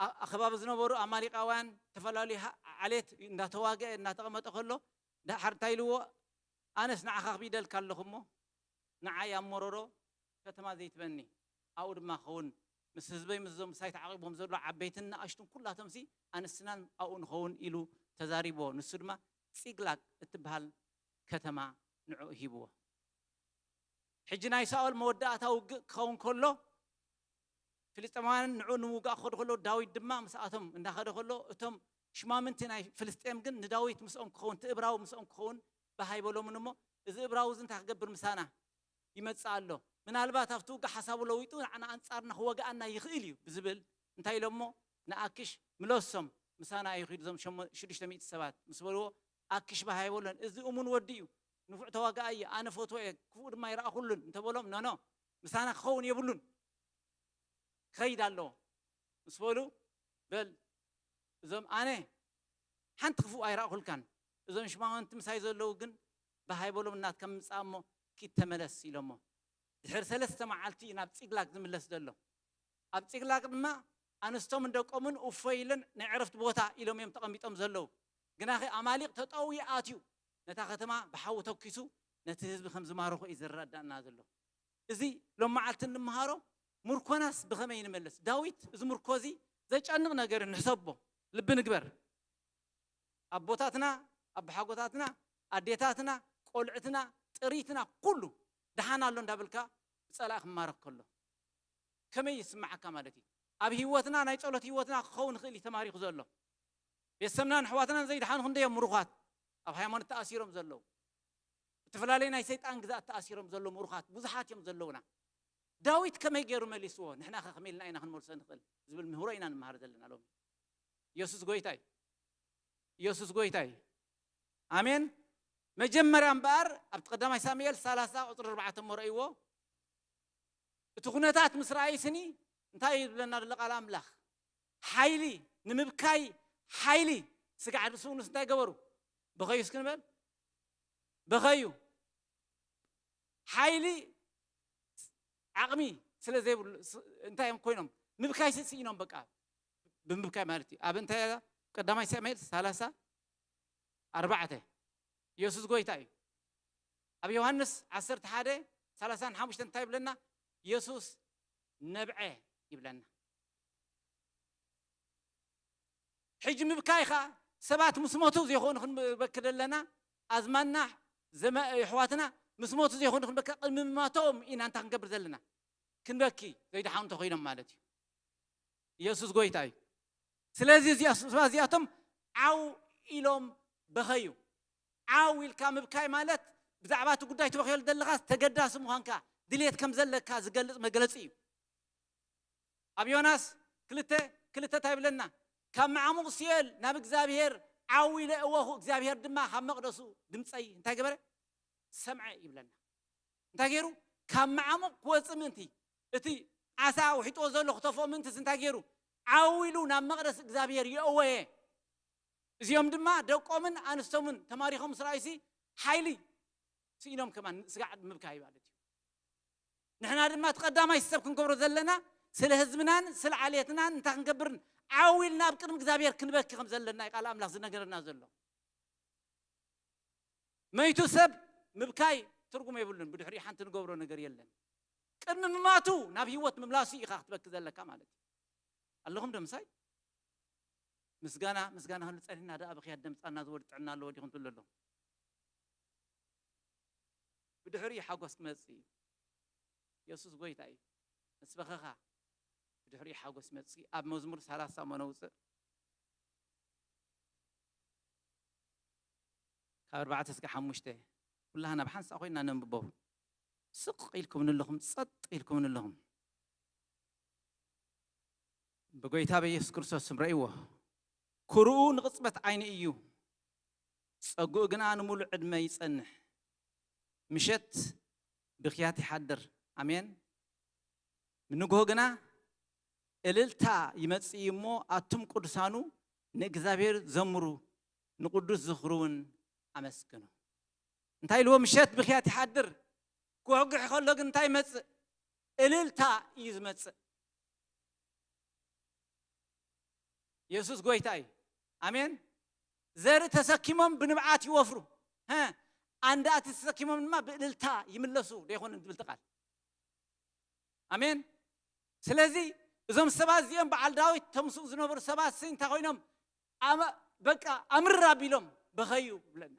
ኣ-፣ ኣኸባቢ ዝነበሩ ኣማሊቃውያን፣ ዝተፈላለዩ ሃ-፣ ዓሌት እንዳተዋግአ እናተቐመጠ ከሎ፣ ደሓር እንታይ ኢልዎ? ኣነስ ንዓኻ ክብይደልካ ኣለኹ እሞ፣ ንዓይ ኣብ ሞሮሮ ከተማ ዘይትበኒ፣ ኣብኡ ድማ ክኸውን፣ ምስ ህዝበይ፣ ምስዞም ምሳይ ተዓቂቦም ዘለዉ ዓበይትን ንኣሽቱን ኩላቶምሲ ኣንስትናን ኣብኡ ንኸውን ኢሉ ተዛሪብዎ። ንሱ ድማ ጺግላግ እትበሃል ከተማ ንዕኡ ሂብዎ። ሕጂ ናይ ሳኦል መወዳእታ ውግእ ክኸውን ከሎ፣ ፍልስጤማውያን ንዕኡ ንምውጋእ ክኸዱ ከለዉ፣ ዳዊት ድማ ምስኣቶም እንዳኸደ ከሎ፣ እቶም ሽማምንቲ ናይ ፍልስጤም ግን ንዳዊት ምስኦም ክኸውን፣ እቲ እብራዊ ምስኦም ክኸውን ብሃይ በሎምን እሞ፣ እዚ እብራዊ እዚ እንታይ ክገብር ምሳና ይመጽእ ኣሎ? ምናልባት ኣብቲ ውግእ ሓሳቡ ለዊጡ ንዓና ኣንጻርና ክወግኣና ይኽእል እዩ ብዝብል እንታይ ኢሎሞ? ንኣኪሽ ምለሶም፣ ምሳና እዩ ኺዱ፣ እዞም ሸሞ-፣ ሽዱሽተ ሚእቲ ሰባት ምስ በልዎ፣ ኣኪሽ ብሃይ በሎን፣ እዚ እሙን ወዲ እዩ፣ ንፉዕ ተዋጋኣይ እዩ፣ ኣነ ፈትዎ እየ፣ ክፉእ ድማ ይረኣኹሉን እንተበሎም፣ ኖ፣ ኖ፣ ምሳና ክኸውን የብሉን፣ ክኸይድ ኣለዎ ምስ በሉ፣ በል፣ እዞም ኣነ ሓንቲ ክፉእ ኣይረኣኹልካን፣ እዞም ሽማውንቲ ምሳይ ዘለዉ ግን ብሃይ በሎም፣ እናትካ ምምጻእ እሞ ኪድ ተመለስ ኢሎሞ። ድሕሪ ሰለስተ መዓልቲ እዩ ናብ ጺግላግ ዝምለስ ዘሎ። ኣብ ጺግላግ ድማ ኣንስቶምን ደቆምን እፎይ ኢለን ናይ ዕረፍቲ ቦታ ኢሎም እዮም ተቐሚጦም ዘለዉ። ግናኸ ኣማሊቕ ተጠውዩ ኣትዩ ነታ ከተማ ብሓዊ ተኪሱ ነቲ ህዝቢ ከም ዝማረኾ እዩ ዝረዳእና ዘሎ። እዚ ሎም መዓልቲ እንምሃሮ፣ ምርኮናስ ብኸመይ ንመልስ? ዳዊት እዚ ምርኮ እዚ ዘጨንቕ ነገር እዩ፣ ንሕሰቦ፣ ልቢ ንግበር። ኣቦታትና፣ ኣቦሓጎታትና፣ ኣዴታትና፣ ቆልዕትና፣ ጥሪትና፣ ኩሉ ደሓን ኣሎ እንዳበልካ ብጸላኢ ክማረኽ ከሎ ከመይ ይስምዓካ ማለት እዩ? ኣብ ህይወትና፣ ናይ ጸሎት ህይወትና ክኸውን ይኽእል እዩ ተማሪኹ ዘሎ። ቤተሰብናን ኣሕዋትናን ዘይደሓኑ ክንደይ እዮም ምሩኻት ኣብ ሃይማኖት ተኣሲሮም ዘለዉ። እትፈላለየ ናይ ሰይጣን ግዛት ተኣሲሮም ዘለዉ ምሩኻት ብዙሓት እዮም ዘለዉና። ዳዊት ከመይ ገይሩ መሊስዎ? ንሕና ከ ከመይ ኢልና ኢና ክንመልሶ ንኽእል? ዝብል ምህሮ ኢና ንመሃር ዘለና ሎሚ። ኢየሱስ ጎይታ እዩ። ኢየሱስ ጎይታ እዩ። ኣሜን። መጀመርያ እምበኣር ኣብቲ ቀዳማይ ሳሙኤል ሰላሳ ቁጽሪ ኣርባዕተ እሞ ረእይዎ። እቲ ኩነታት ምስ ረኣዩ ስኒ እንታይ እዩ ዝብለና ዘሎ ቃል ኣምላኽ? ሓይሊ ንምብካይ ሓይሊ ስጋዕ ድስውንስ እንታይ ገበሩ? በኸዩ እስኪ ንበል። በኸዩ። ሓይሊ ዓቕሚ ስለ ዘይብሉ ስ-፣ እንታይ እዮም ኮይኖም? ምብካይ ስ-፣ ስኢኖም በቃ። ብምብካይ ማለት እዩ። ኣብ እንታይ እያ? ቀዳማይ ሳሙኤል ሰላሳ ኣርባዕተ። ኢየሱስ ጎይታ እዩ። ኣብ ዮሃንስ ዓሰርተ ሓደ ሰላሳን ሓሙሽተን እንታይ ይብለና? ኢየሱስ ነብዐ ይብለና። ሕጂ ምብካይ ኸኣ ሰባት ምስ ሞቱ ዘይኮኑ ክንበኪ ዘለና፣ ኣዝማድና ዘመ-፣ የሕዋትና ምስ ሞቱ ዘይኮኑ ክንበኪ፣ ቅድሚ ምማቶም ኢና እንታይ ክንገብር ዘለና? ክንበኪ፣ ዘይደሓኑ እንተኾይኖም ማለት እዩ። ኢየሱስ ጎይታ እዩ። ስለዚ እዚኣ-፣ ሰባት እዚኣቶም ዓው ኢሎም በኸዩ። ዓው ኢልካ ምብካይ ማለት ብዛዕባ እቲ ጉዳይ ትበኽየሉ ዘለኻስ ተገዳሲ ምዃንካ፣ ድሌት ከም ዘለካ ዝገልጽ መግለጺ እዩ። ኣብ ዮናስ ክልተ ክልተ እንታይ ይብለና? ካብ መዓሙቕ ሲኦል ናብ እግዚኣብሔር ዓው ኢለ እወኹ፣ እግዚኣብሔር ድማ ካብ መቕደሱ ድምፀይ እንታይ ገበረ? ሰምዐ ይብለና። እንታይ ገይሩ? ካብ መዓሙቕ ክወፅእ ምእንቲ፣ እቲ ዓሳ ውሒጥዎ ዘሎ ክተፍኦ ምእንትስ እንታይ ገይሩ? ዓው ኢሉ ናብ መቕደስ እግዚኣብሔር የእወየ። እዚኦም ድማ ደቆምን ኣንስቶምን ተማሪኾም ምስ ረኣዩሲ ሓይሊ ስኢኖም ከማን ስጋዕ ምብካይ ማለት እዩ። ንሕና ድማ እቲ ቀዳማይ ሰብ ክንገብሮ ዘለና ስለ ህዝብናን ስለ ዓሌትናን እንታይ ክንገብርን ዓው ኢልና ኣብ ቅድሚ እግዚኣብሔር ክንበኪ ከም ዘለና እዩ ቃል ኣምላኽ ዝነገረና ዘሎ። መይቱ ሰብ ምብካይ ትርጉም የብሉን። ብድሕሪኡ ሓንቲ ንገብሮ ነገር የለን። ቅድሚ ምማቱ ናብ ህይወት ምምላሱ ኢኻ ክትበኪ ዘለካ ማለት እዩ። ኣለኹም ዶ ምሳይ? ምስጋና፣ ምስጋና ክንብል ጸኒሕና ደኣ ብኽያት ደምጻና ዝወድ ጥዕና ኣለዎ ዲኹም ትብሉ ኣለኹም። ብድሕሪኡ ሓጎስ ክመጽእ እዩ። የሱስ ጎይታ እዩ። ምስ በኸኻ ብድሕሪኡ ሓጎስ ይመጽእ። ኣብ መዝሙር ሰላሳ እሞ ነውጽእ። ካብ ኣርባዕተ እስከ ሓሙሽተ። ኩላህና ብሓንሳእ ኮይንና ነንብቦ። ስቕ ኢልኩምኒ ኣለኹም፣ ጸጥ ኢልኩምኒ ኣለኹም። ብጎይታ በኢየሱስ ክርስቶስ ስም ረእይዎ። ኩርኡ ንቕጽበት ዓይኒ እዩ፣ ጸግኡ ግና ንምሉእ ዕድመ ይጸንሕ። ምሸት ብኽያት ይሓድር። ኣሜን። ብንግሆ ግና እልልታ ይመጽእ እዩ እሞ፣ ኣቱም ቅዱሳኑ ንእግዚኣብሔር ዘምሩ፣ ንቅዱስ ዝኽሩ እውን ኣመስግኑ። እንታይ ኢልዎ? ምሸት ብኽያት ይሓድር፣ ክውሕጉሕ ከሎ ግን እንታይ ይመጽእ? እልልታ እዩ ዝመጽእ። የሱስ ጎይታ እዩ። ኣሜን። ዘርኢ ተሰኪሞም ብንብዓት ይወፍሩ፣ ሀ፣ ኣንዳእቲ ተሰኪሞም ድማ ብእልልታ ይምለሱ ዶ ይኾንን ዝብል እቲ ቃል? ኣሜን። ስለዚ እዞም ሰባት እዚኦም በዓል ዳዊት ተምስኡ ዝነበሩ ሰባት ሲ እንታይ ኮይኖም? ኣመ-፣ በቃ ኣምር ኣቢሎም በኸዩ ብለና።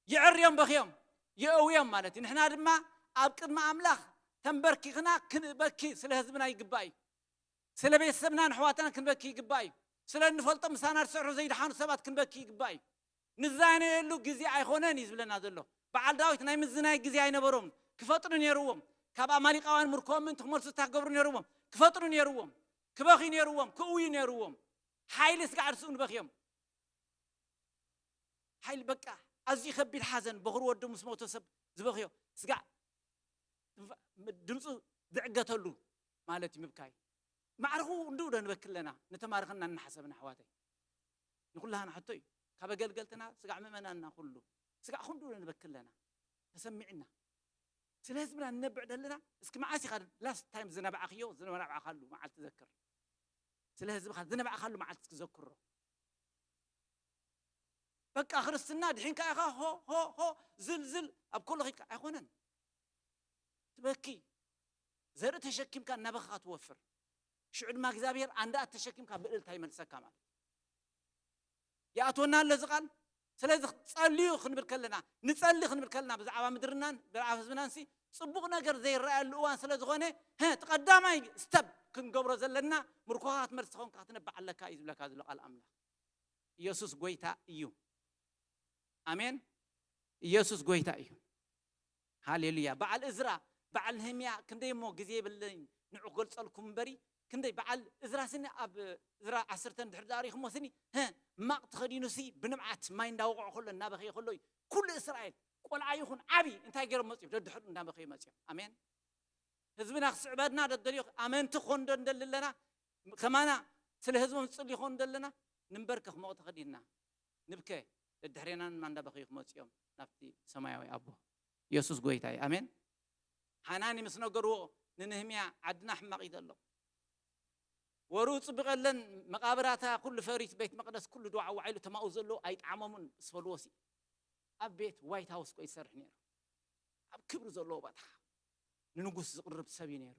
የዕርዮም በኽዮም፣ የእውዮም ማለት እዩ። ንሕና ድማ ኣብ ቅድሚ ኣምላኽ ተንበርኪኽና ክንበኪ ስለ ህዝብና ይግባእ እዩ። ስለ ቤተሰብናን ኣሕዋትናን ክንበኪ ይግባእ እዩ። ስለ እንፈልጦም ምሳና ዝሰርሑ ዘይደሓኑ ሰባት ክንበኪ ይግባእ እዩ። ንዛነየሉ ግዜ ኣይኾነን እዩ ዝብለና ዘሎ። በዓል ዳዊት ናይ ምዝናይ ግዜ ኣይነበሮምን። ክፈጥኑ ነይርዎም። ካብ ኣማሊቃውያን ምርኮኦም ምእንቲ ክመልሱ እንታይ ክገብሩ ነይርዎም? ክፈጥኑ ነይርዎም። ክበኽዩ ነይርዎም። ክእውዩ ነይርዎም። ሓይሊ ስጋዕ ርስኡ ንበኽዮም። ሓይሊ በቃ ኣዝዩ ከቢድ ሓዘን፣ በኹሪ ወዱ ምስ ሞተ ሰብ ዝበኽዮ ስጋዕ ድምፁ ዝዕገተሉ ማለት እዩ ምብካይ። ማዕርኹ እንድኡ ዶ ንበኪ ኣለና? ንተማርኸና እናሓሰብና ኣሕዋተይ፣ ንኹላህና ሕቶ እዩ። ካብ ኣገልገልትና ስጋዕ ምእመናንና ኩሉ ስጋዕ ክንድኡ ዶ ንበኪ ኣለና? ተሰሚዕና ስለ ህዝብና ንነብዕ ደለና። እስኪ መዓስ ኢኻ ላስት ታይም ዝነባዕኽዮ ዝነባዕኻሉ መዓልቲ ዘክር። ስለ ህዝብኻ ዝነባዕኻሉ መዓልቲ እስኪ ዘክሮ። በቃ ክርስትና ድሒንካ ኢኻ ሆ ሆ ሆ ዝልዝል ኣብ ኮሎ ኺድካ ኣይኮነን። ትበኪ። ዘርኢ ተሸኪምካ እናበኻ ትወፍር። ሽዑ ድማ እግዚኣብሔር ኣንዳ ተሸኪምካ ብእልልታ ይመልሰካ ማለት እዩ። ይኣትወና ኣሎ እዚ ቃል። ስለዚ ጸልዩ ክንብል ከለና፣ ንጸሊ ክንብል ከለና፣ ብዛዕባ ምድርናን ብዛዕባ ህዝብናን ሲ ጽቡቕ ነገር ዘይረኣየሉ እዋን ስለ ዝኾነ፣ ሀ፣ እቲ ቀዳማይ ስተብ ክንገብሮ ዘለና፣ ምርኮኻ ክትመልስ ተኾንካ ክትነብዕ ኣለካ እዩ ዝብለካ ዘሎ ቃል ኣምላኽ። ኢየሱስ ጎይታ እዩ። ኣሜን። ኢየሱስ ጎይታ እዩ። ሃሌሉያ። በዓል እዝራ፣ በዓል ነህምያ ክንደይ እሞ ግዜ የብለይን ንዑ ክገልጸልኩም እምበሪ፣ ክንደይ በዓል እዝራ ስኒ ኣብ እዝራ ዓሰርተ እንድሕር ዳሪኹሞ ስኒ፣ ሀ፣ ማቕ ተኸዲኑ ሲ ብንብዓት ማይ እንዳወቕዖ ከሎ እናበኸየ ከሎ እዩ። ኩሉ እስራኤል ቆልዓ ይኹን ዓቢ እንታይ ገይሮም መጽዮም? ደድሕሩ እንዳበኸዩ መጽዮም። ኣሜን። ህዝብና ክስዕበና ደደልዮ ኣመንቲ ክኾን ዶ እንደሊ ኣለና? ከማና ስለ ህዝቦም ዝጽሊ ይኾን ደለና? ንንበርከኽ ሞቕ ተኸዲንና ንብከ። ደድሕሬና ድማ እንዳበኸዩ ክመጽዮም ናብቲ ሰማያዊ ኣቦ። ኢየሱስ ጎይታ እዩ። ኣሜን። ሓናኒ ምስ ነገርዎ ንንህምያ ዓድና ሕማቕ እዩ ዘሎ። ወሩ ጽብቕ የለን፣ መቓብራታ ኩሉ ፈሪስ፣ ቤት መቕደስ ኩሉ ድዋዕ ዋዒሉ፣ ተማኡ ዘለዉ ኣይጠዓሞምን፣ ስበልዎ ሲ ኣብ ቤት ዋይት ሃውስ ኮ ይሰርሕ ነይሩ። ኣብ ክብሪ ዘለዎ ቦታ ንንጉስ ዝቕርብ ሰብ እዩ ነይሩ።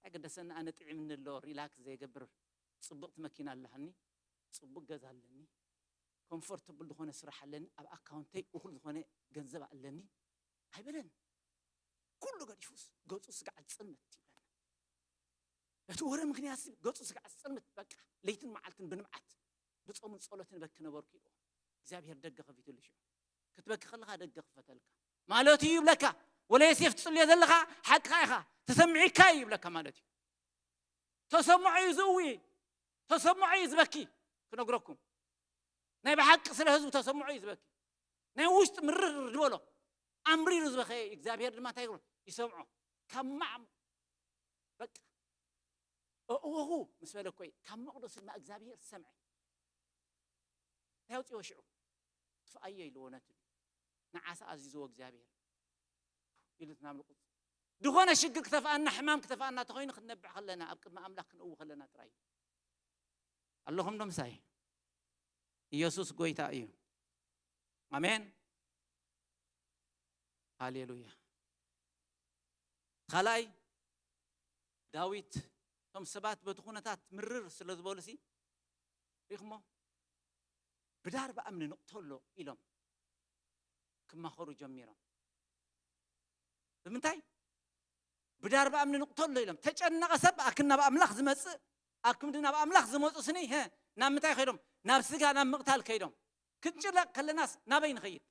ኣይገደሰኒ፣ ኣነ ጥዒምኒ ኣሎ፣ ሪላክስ ዘይገብር፣ ጽብቕቲ መኪና ኣለሃኒ፣ ጽቡቕ ገዛ ኣለኒ፣ ኮምፎርተብል ዝኾነ ስራሕ ኣለኒ፣ ኣብ ኣካውንተይ እኹል ዝኾነ ገንዘብ ኣለኒ ኣይበለን። ኩሉ ገዲፉስ ገጹ ስጋዕ ጽልምት ይብለና። በቲ ወረ ምኽንያት ሲ ገጹ ስጋዕ ጽልምት፣ በቃ ለይትን መዓልትን ብንብዓት ብጾምን ጸሎትን በኪ ነበርኩ ኢልዎ። እግዚኣብሔር ደገ ከፊቱሉ ሽዑ። ክትበኪ ከለኻ ደገ ክፈተልካ ማለት እዩ ይብለካ። ወለ ዮሴፍ ትጽልዮ ዘለኻ ሓቅኻ ኢኻ፣ ተሰሚዕካ እዩ ይብለካ ማለት እዩ። ተሰምዖ እዩ ዝእዊ፣ ተሰምዖ እዩ ዝበኪ። ክነግረኩም፣ ናይ ብሓቂ ስለ ህዝቡ ተሰምዖ እዩ ዝበኪ። ናይ ውሽጢ ምርር ዝበሎ ኣምሪሩ ዝበኸየ እዩ። እግዚኣብሔር ድማ እንታይ ይብሎ? ይሰምዖ። ካብ ማዕሙ በቃ እእወኹ ምስ በለ እኮ እዩ። ካብ መቕደሱ ድማ እግዚኣብሔር ሰምዐ። እንታይ ኣውፅዎ ሽዑ? ጥፍኣዮ ኢልዎ ነቲ ንዓሳ ኣዚዝዎ እግዚኣብሔር ኢሉ ናብ ልቁ። ዝኾነ ሽግር ክተፍኣና፣ ሕማም ክተፍኣና ተኾይኑ ክንነብዕ ከለና፣ ኣብ ቅድሚ ኣምላኽ ክንእዊ ከለና ጥራይ እዩ። ኣለኹም ዶ ምሳይ? ኢየሱስ ጎይታ እዩ። ኣሜን። ሃሌሉያ። ካልኣይ፣ ዳዊት እቶም ሰባት በቲ ኩነታት ምርር ስለ ዝበሉ ሲ ሪኽሞ ብዳርባ እምኒ ንቕተሎ ኢሎም ክማኸሩ ጀሚሮም። ብምንታይ? ብዳርባ እምኒ ንቕተሎ ኢሎም። ተጨነቐ ሰብ ኣክን ናብ ኣምላኽ ዝመጽእ፣ ኣክም ናብ ኣምላኽ ዝመጹ ስኒ፣ ሀ፣ ናብ ምንታይ ከይዶም? ናብ ስጋ፣ ናብ ምቕታል ከይዶም። ክንጭነቕ ከለናስ ናበይ ንኸይድ?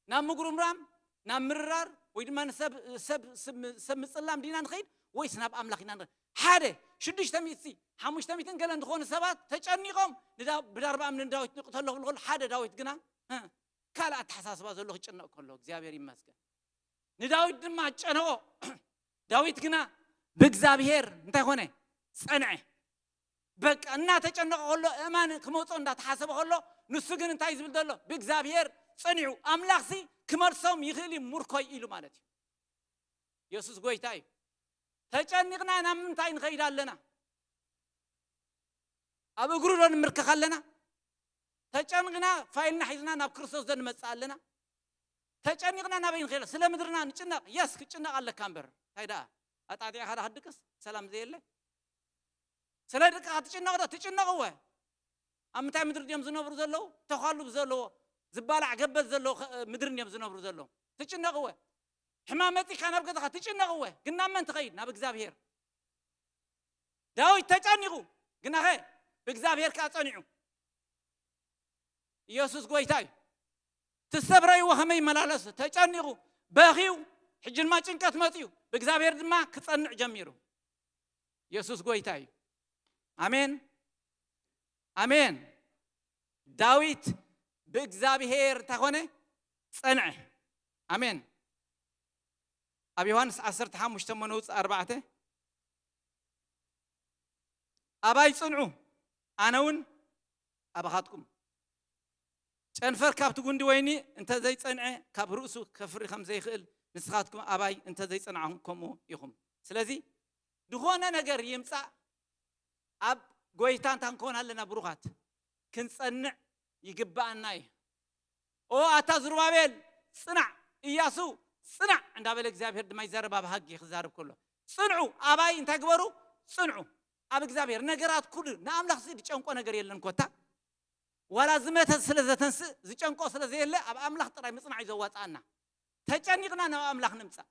ናብ ምጉርምራም፣ ናብ ምርራር፣ ወይ ድማ ንሰብ፣ ሰብ፣ ሰብ፣ ሰብ ምጽላም ዲና ንኸይድ? ወይስ ናብ ኣምላኽ ኢና ንኸይድ? ሓደ፣ ሽዱሽተ ሚእቲ፣ ሓሙሽተ ሚእትን ገለን ዝኾኑ ሰባት ተጨኒቖም ንዳ-፣ ብዳርባ እምኒ ንዳዊት ንቕተሎ ክብሉ ከሎ፣ ሓደ ዳዊት ግና፣ እ፣ ካልእ ኣተሓሳስባ ዘሎ ክጭነቕ ከሎ፣ እግዚኣብሔር ይመስገን። ንዳዊት ድማ ጨነቖ። ዳዊት ግና ብእግዚኣብሔር እንታይ ኾነ? ጸንዐ። በቃ እናተጨነቐ ከሎ፣ እማን ክመጾ እንዳተሓሰበ ከሎ፣ ንሱ ግን እንታይ ዝብል ዘሎ? ብእግዚኣብሔር ጸኒዑ፣ ኣምላኽሲ ክመልሶም ይኽእል እዩ፣ ምርኮይ ኢሉ ማለት እዩ። የሱስ ጎይታ እዩ። ተጨኒቕና ናብ ምንታይ ንኸይድ ኣለና? ኣብ እግሩ ዶ ንምርከኽ ኣለና? ተጨኒቕና ፋይልና ሒዝና ናብ ክርስቶስ ዶ ንመጽእ ኣለና? ተጨኒቕና ናበይ ንኸይድ? ስለ ምድርና ንጭነቕ? የስ፣ ክጭነቕ ኣለካ እምበር። እንታይ ደኣ? ኣጣጢዕኻ ደኣ ክትድቅስ? ሰላም ዘየለ? ስለ ደቅኻ ትጭነቕ ዶ? ትጭነቕ እወ። ኣብ ምንታይ ምድሪ ድዮም ዝነብሩ ዘለዉ? ተዃሉ ዘለዎ፣ ዝባላዕ ገበል ዘለዎ ኸ-፣ ምድሪ ድዮም ዝነብሩ ዘለዉ? ትጭነቕ እወ። ሕማም መጺካ ናብ ገዛኻ ትጭነቕ እወ። ግን ናብ መን ትኸይድ? ናብ እግዚኣብሔር። ዳዊት ተጨኒቑ፣ ግናኸ ብእግዚኣብሔር ከኣ ጸኒዑ። ኢየሱስ ጎይታ እዩ። ትሰብረይዎ ከመይ ይመላለስ? ተጨኒቑ፣ በኺዩ፣ ሕጂ ድማ ጭንቀት መጺኡ፣ ብእግዚኣብሔር ድማ ክጸንዕ ጀሚሩ። ኢየሱስ ጎይታ እዩ። ኣሜን፣ ኣሜን። ዳዊት ብእግዚኣብሔር እንታይ ኾነ? ጸንዐ። ኣሜን። ኣብ ዮሃንስ ዓሰርተ ሓሙሽተ እሞ ንውጽእ ኣርባዕተ፣ ኣባይ ጽንዑ፣ ኣነ እውን ኣባኻትኩም። ጨንፈር ካብቲ ጉንዲ ወይኒ እንተ ዘይጸንዐ፣ ካብ ርእሱ ከፍሪ ከም ዘይኽእል፣ ንስኻትኩም ኣባይ እንተ ዘይጸናዕኹም፣ ከምኡ ኢኹም። ስለዚ፣ ዝኾነ ነገር ይምጻእ፣ ኣብ ጎይታ እንታ ክንከውን ኣለና፣ ብሩኻት፣ ክንጸንዕ ይግብኣና እዩ። ኦ ኣታ ዝሩባቤል ጽናዕ፣ ኢያሱ ጽናዕ እንዳበለ እግዚኣብሔር ድማ ይዛረብ፣ ኣብ ሃጊ ክዛረብ ከሎ፣ ጽንዑ፣ ኣባይ እንታይ ግበሩ? ጽንዑ። ኣብ እግዚኣብሔር ነገራት ኩሉ ንኣምላኽ ዝጨንቆ ነገር የለን ኮታ። ዋላ ዝመተ ስለ ዘተንስእ ዝጨንቆ ስለ ዘየለ ኣብ ኣምላኽ ጥራይ ምጽናዕ እዩ ዘዋጽኣና። ተጨኒቕና ናብ ኣምላኽ ንምጻእ።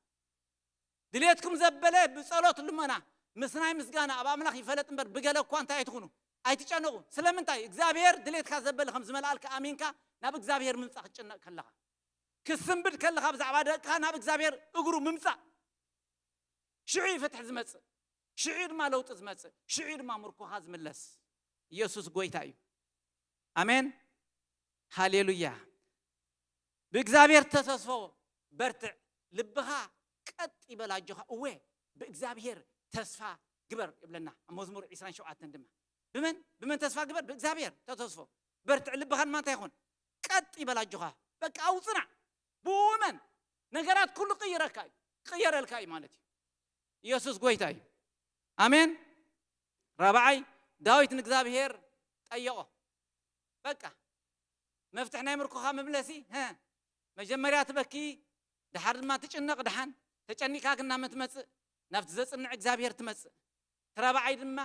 ድሌትኩም ዘበለ ብጸሎት ልመና ምስ ናይ ምስጋና ኣብ ኣምላኽ ይፈለጥ እምበር ብገለ እኳ እንታይ ኣይትኹኑ። ኣይትጨነቑ። ስለምንታይ እግዚኣብሔር ድሌትካ ዘበለ ከም ዝመልኣልካ ኣሚንካ ናብ እግዚኣብሔር ምምጻእ ክትጭነቕ ከለኻ፣ ክስንብድ ከለኻ ብዛዕባ ደቅኻ ናብ እግዚኣብሔር እግሩ ምምጻእ። ሽዑ እዩ ፍትሒ ዝመጽእ። ሽዑ እዩ ድማ ለውጢ ዝመጽእ። ሽዑ እዩ ድማ ምርኮኻ ዝምለስ። ኢየሱስ ጎይታ እዩ። ኣሜን። ሃሌሉያ። ብእግዚኣብሔር ተተስፎ በርትዕ። ልብኻ ቀጥ ይበል ኣጆኻ። እወ ብእግዚኣብሔር ተስፋ ግበር ይብለና ኣብ መዝሙር ዕስራን ሸውዓተን ድማ። ብመን ብመን ተስፋ ግበር? ብእግዚኣብሔር ተተስፎ በርትዕ። ልብኻ ድማ እንታይ ይኹን? ቀጥ ይበል ኣጆኻ። በቃ ኣውፅና። ብእመን ነገራት ኩሉ ቅይረካ እዩ። ቅየረልካ እዩ ማለት እዩ። ኢየሱስ ጎይታ እዩ። ኣሜን። ራብዓይ፣ ዳዊት ንእግዚኣብሔር ጠየቖ። በቃ መፍትሕ ናይ ምርኮኻ መምለሲ። መጀመርያ ትበኪ፣ ድሓር ድማ ትጭነቕ። ድሓን ተጨኒካ ግን ናብ መን ትመፅእ? ናብቲ ዘፅንዕ እግዚኣብሔር ትመፅእ። እቲ ራብዓይ ድማ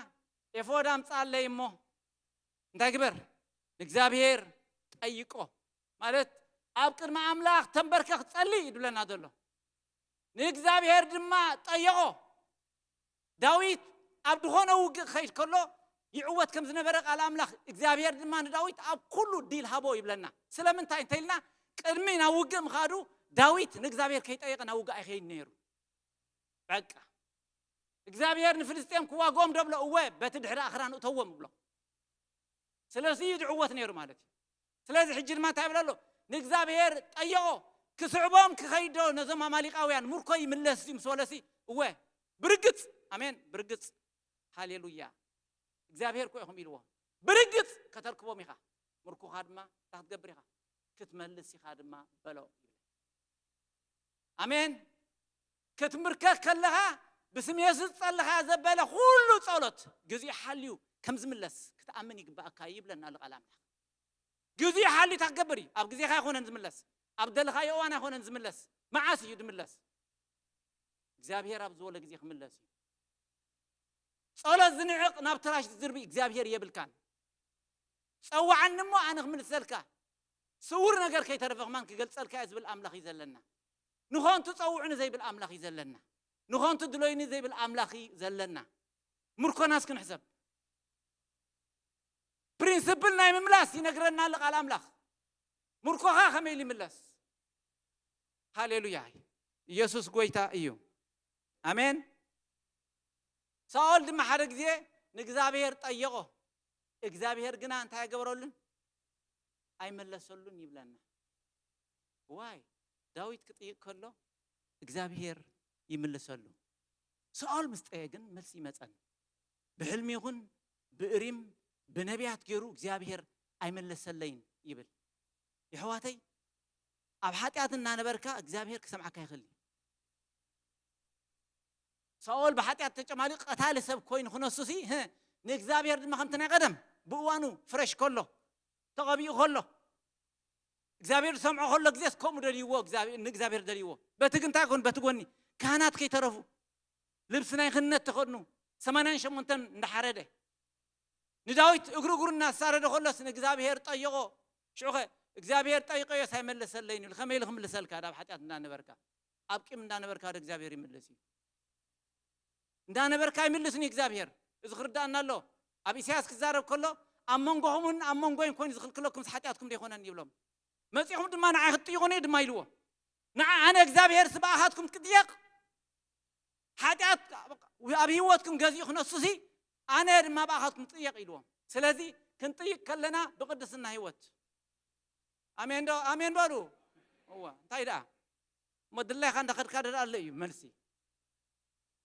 ኤፎድ ኣምፅኣለይ እሞ እንታይ ግበር? ንእግዚኣብሔር ጠይቆ። ማለት ኣብ ቅድሚ ኣምላኽ ተንበርከኽ ጸሊ እዩ ድብለና ዘሎ። ንእግዚኣብሔር ድማ ጠየቖ። ዳዊት ኣብ ዝኾነ ውግእ ክኸይድ ከሎ ይዕወት ከም ዝነበረ ቃል ኣምላኽ እግዚኣብሔር ድማ ንዳዊት ኣብ ኩሉ ዲል ሃቦ ይብለና። ስለምንታይ እንተኢልና ቅድሚ ናብ ውግእ ምኻዱ ዳዊት ንእግዚኣብሔር ከይጠየቐ ናብ ውግእ ኣይኸይድ ነይሩ። በቃ እግዚኣብሔር ንፍልስጤም ክዋግኦም ደብሎ እወ በቲ ድሕሪ ኣኽራን እተዎም ብሎ። ስለዚ እዩ ዝዕወት ነይሩ ማለት እዩ። ስለዚ ሕጂ ድማ እንታይ ይብል ኣሎ? ንእግዚኣብሔር ጠየቖ። ክስዕቦም ክኸይዶ ነዞም ኣማሊቃውያን ምርኮ ይምለስ እዩ ምስ በለሲ እወ ብርግጽ ኣሜን ብርግጽ ሃሌሉያ እግዚኣብሔር ኮ ኢኹም ኢልዎ። ብርግጽ ከተርክቦም ኢኻ። ምርኮኻ ድማ እንታይ ክትገብር ኢኻ? ክትመልስ ኢኻ ድማ በሎ። ኣሜን። ክትምርከክ ከለኻ ብስም የሱስ ጸለኻ ዘበለ ኩሉ ጸሎት ግዚኡ ሓልዩ ከም ዝምለስ ክትኣምን ይግባእካ ይብለና ኣሎ ቃል ኣምላኽ። ግዚኡ ሓልዩ እንታይ ክገብር እዩ? ኣብ ግዜኻ ኣይኮነን ዝምለስ፣ ኣብ ደለኻዮ እዋን ኣይኮነን ዝምለስ። መዓስ እዩ ዝምለስ? እግዚኣብሔር ኣብ ዝበሎ ግዜ ክምለስ እዩ። ጸሎት ዝንዕቕ ናብ ትራሽ ዝድርቢ እግዚኣብሔር የብልካን። ጸውዓኒ እሞ ኣነ ክምልሰልካ፣ ስውር ነገር ከይተረፈ ከማን ክገልጸልካ እየ ዝብል ኣምላኽ እዩ ዘለና። ንኾንቱ ጸውዕኒ ዘይብል ኣምላኽ እዩ ዘለና። ንኾንቱ ድሎይኒ ዘይብል ኣምላኽ እዩ ዘለና። ምርኮናስ ክንሕሰብ። ፕሪንስፕል ናይ ምምላስ ይነግረና ኣሎ ቃል ኣምላኽ። ምርኮኻ ከመይ ኢሉ ይምለስ? ሃሌሉያ። ኢየሱስ ጎይታ እዩ። ኣሜን። ሳኦል ድማ ሓደ ግዜ ንእግዚኣብሔር ጠየቖ። እግዚኣብሔር ግና እንታይ ኣይገበረሉን? ኣይመለሰሉን ይብለና። ዋይ ዳዊት ክጥይቕ ከሎ እግዚኣብሔር ይምልሰሉ። ሳኦል ምስ ጠየ ግን መልሲ ይመጸን። ብሕልሚ ይኹን ብእሪም ብነቢያት ገይሩ እግዚኣብሔር ኣይመለሰለይን ይብል። የሕዋተይ ኣብ ሓጢኣት እናነበርካ እግዚኣብሔር ክሰምዓካ ይኽእል እዩ። ሳኦል ብሓጢኣት ተጨማሊቑ ቀታሊ ሰብ ኮይኑ ክነሱሲ ንእግዚኣብሔር ድማ ከምቲ ናይ ቀደም ብእዋኑ ፍረሽ ከሎ ተቐቢኡ ከሎ እግዚኣብሔር ዝሰምዖ ከሎ ግዜስ ከምኡ ደልይዎ ንእግዚኣብሔር ደልይዎ። በቲ ግን እንታይ ኮን በቲ ጎኒ ካህናት ከይተረፉ ልብሲ ናይ ክህነት ተኸድኑ ሰማንያን ሸሞንተን እንዳሓረደ ንዳዊት እግሪ እግሩ እናሳረደ ከሎስ ንእግዚኣብሔር ጠየቖ። ሽዑኸ እግዚኣብሔር ጠይቀዮስ ኣይመለሰለይን ይብል። ከመይ ኢሉ ክምልሰልካ ዳብ ሓጢኣት እንዳነበርካ ኣብ ቂም እንዳነበርካ ዶ እግዚኣብሔር ይምልስ እዩ? እንዳነበርካ ኣይምልስን እዩ እግዚኣብሔር። እዚ ክርዳእና ኣሎ። ኣብ ኢሳያስ ክዛረብ ከሎ ኣብ መንጎኹምን ኣብ መንጎይን ኮይኑ ዝኽልክለኩም ሓጢኣትኩም ዘይኮነን ይብሎም። መጺኹም ድማ ንዓይ ክትጥይቑኒ ድማ ኢልዎ። ንዓ ኣነ እግዚኣብሔር ስብኣኻትኩም ክትጥየቕ ሓጢኣት ኣብ ህይወትኩም ገዚኡ ክነሱሲ ኣነ ድማ ብኣኻትኩም ጥየቕ ኢልዎም። ስለዚ ክንጥይቅ ከለና ብቅድስና ህይወት ኣሜን ዶ ኣሜን በሉ። እዋ እንታይ ደኣ እሞ ድላይካ እንዳኸድካ ደኣ ኣሎ እዩ መልሲ።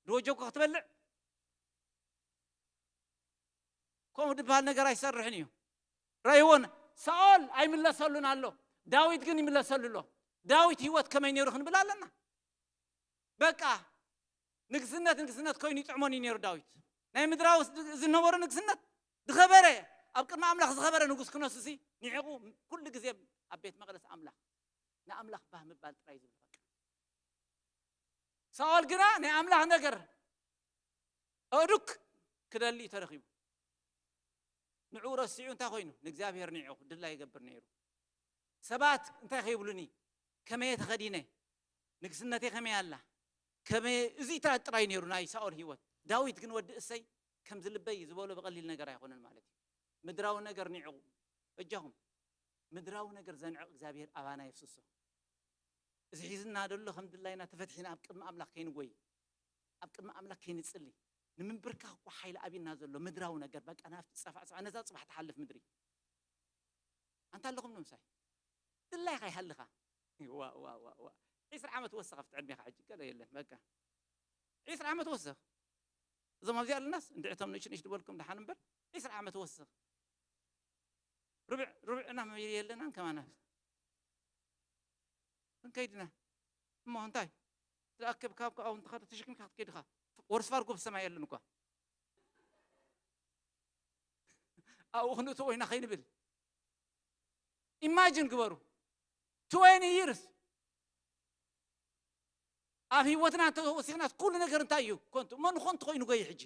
ድወጀኮ ክትበልዕ ከምኡ ዝበሃል ነገር ኣይሰርሕን እዩ። ረእይዎን ሳኦል ኣይምለሰሉን ኣሎ፣ ዳዊት ግን ይምለሰሉ ኣሎ። ዳዊት ህይወት ከመይ ነይሩ ክንብል ኣለና። በቃ ንግስነት ንግስነት ኮይኑ ይጥዕሞን እዩ ነይሩ ዳዊት። ናይ ምድራዊ ዝነበሩ ንግስነት ዝኸበረ ኣብ ቅድሚ ኣምላኽ ዝኸበረ ንጉስ ክነሱሲ ንዕቑ ኩሉ ግዜ ኣብ ቤት መቅደስ ኣምላኽ ንኣምላኽ ባህ ምባል ጥራይ ዝብል በቃ። ሳኦል ግና ናይ ኣምላኽ ነገር ኣእዱክ ክደሊ እዩ ተረኺቡ። ንዕኡ ረሲዑ እንታይ ኮይኑ? ንእግዚኣብሔር ንዕኡ ድላ ይገብር ነይሩ። ሰባት እንታይ ከይብሉኒ፣ ከመየ ተኸዲነ፣ ንግስነተይ ከመይ ኣላ፣ ከመየ፣ እዚ ጥራይ ነይሩ ናይ ሳኦል ህይወት። ዳዊት ግን ወዲ እሰይ ከምዚ ልበይ ዝበሎ ብቐሊል ነገር ኣይኮነን ማለት እዩ። ምድራዊ ነገር ንዕኡ፣ በጃኹም፣ ምድራዊ ነገር ዘንዕቕ እግዚኣብሔር ኣባና የፍስሶ። እዚ ሒዝና ደሎ ከም ድላይና ተፈትሒና ኣብ ቅድሚ ኣምላኽ ከይንጎይ፣ ኣብ ቅድሚ ኣምላኽ ከይንጽሊ፣ ንምንብርካኽ እኮ ሓይሊ ኣብና ዘሎ ምድራዊ ነገር፣ በቃ ናብቲ ጸፋ-፣ ጸፋ-፣ ነዛ ጽባሕ ትሓልፍ ምድሪ። ኣንታ ኣለኹም ንምሳይ? ድላይኻ ይሃልኻ። ዋ፣ ዋ፣ ዋ፣ ዋ። ዒስራ ዓመት ወሰኽ ኣብቲ ዕድሜኻ ሕጂ፣ ገለ የለን፣ በቃ። ዒስራ ዓመት ወሰኽ። እዞም ኣብዚ ኣለናስ፣ እንድዒ እቶም ንእሽ ንእሽ ዝበልኩም ደሓን እምበር፣ ዒስራ ዓመት ወሰኽ። ርብዕ፣ ርብዕና መ-፣ የለናን ከማና። ክንከይድ ኢና። እሞ እንታይ? ትኣክብ ካብ፣ ካብኡ እንተኸደ ተሸኪምካ ክትከይድ ኢኻ። ወርስ ፋርጎ ብሰማይ የለን እኳ። ኣብኡ ክንእትዎ ኢና ከይንብል። ኢማጂን ግበሩ። ትዌንቲ ይርስ ኣብ ህይወትና እንተወሲኽናስ ኩሉ ነገር እንታይ እዩ? ከንቱ። እሞ ንኸንቱ ኮይኑ ጎይ ሕጂ።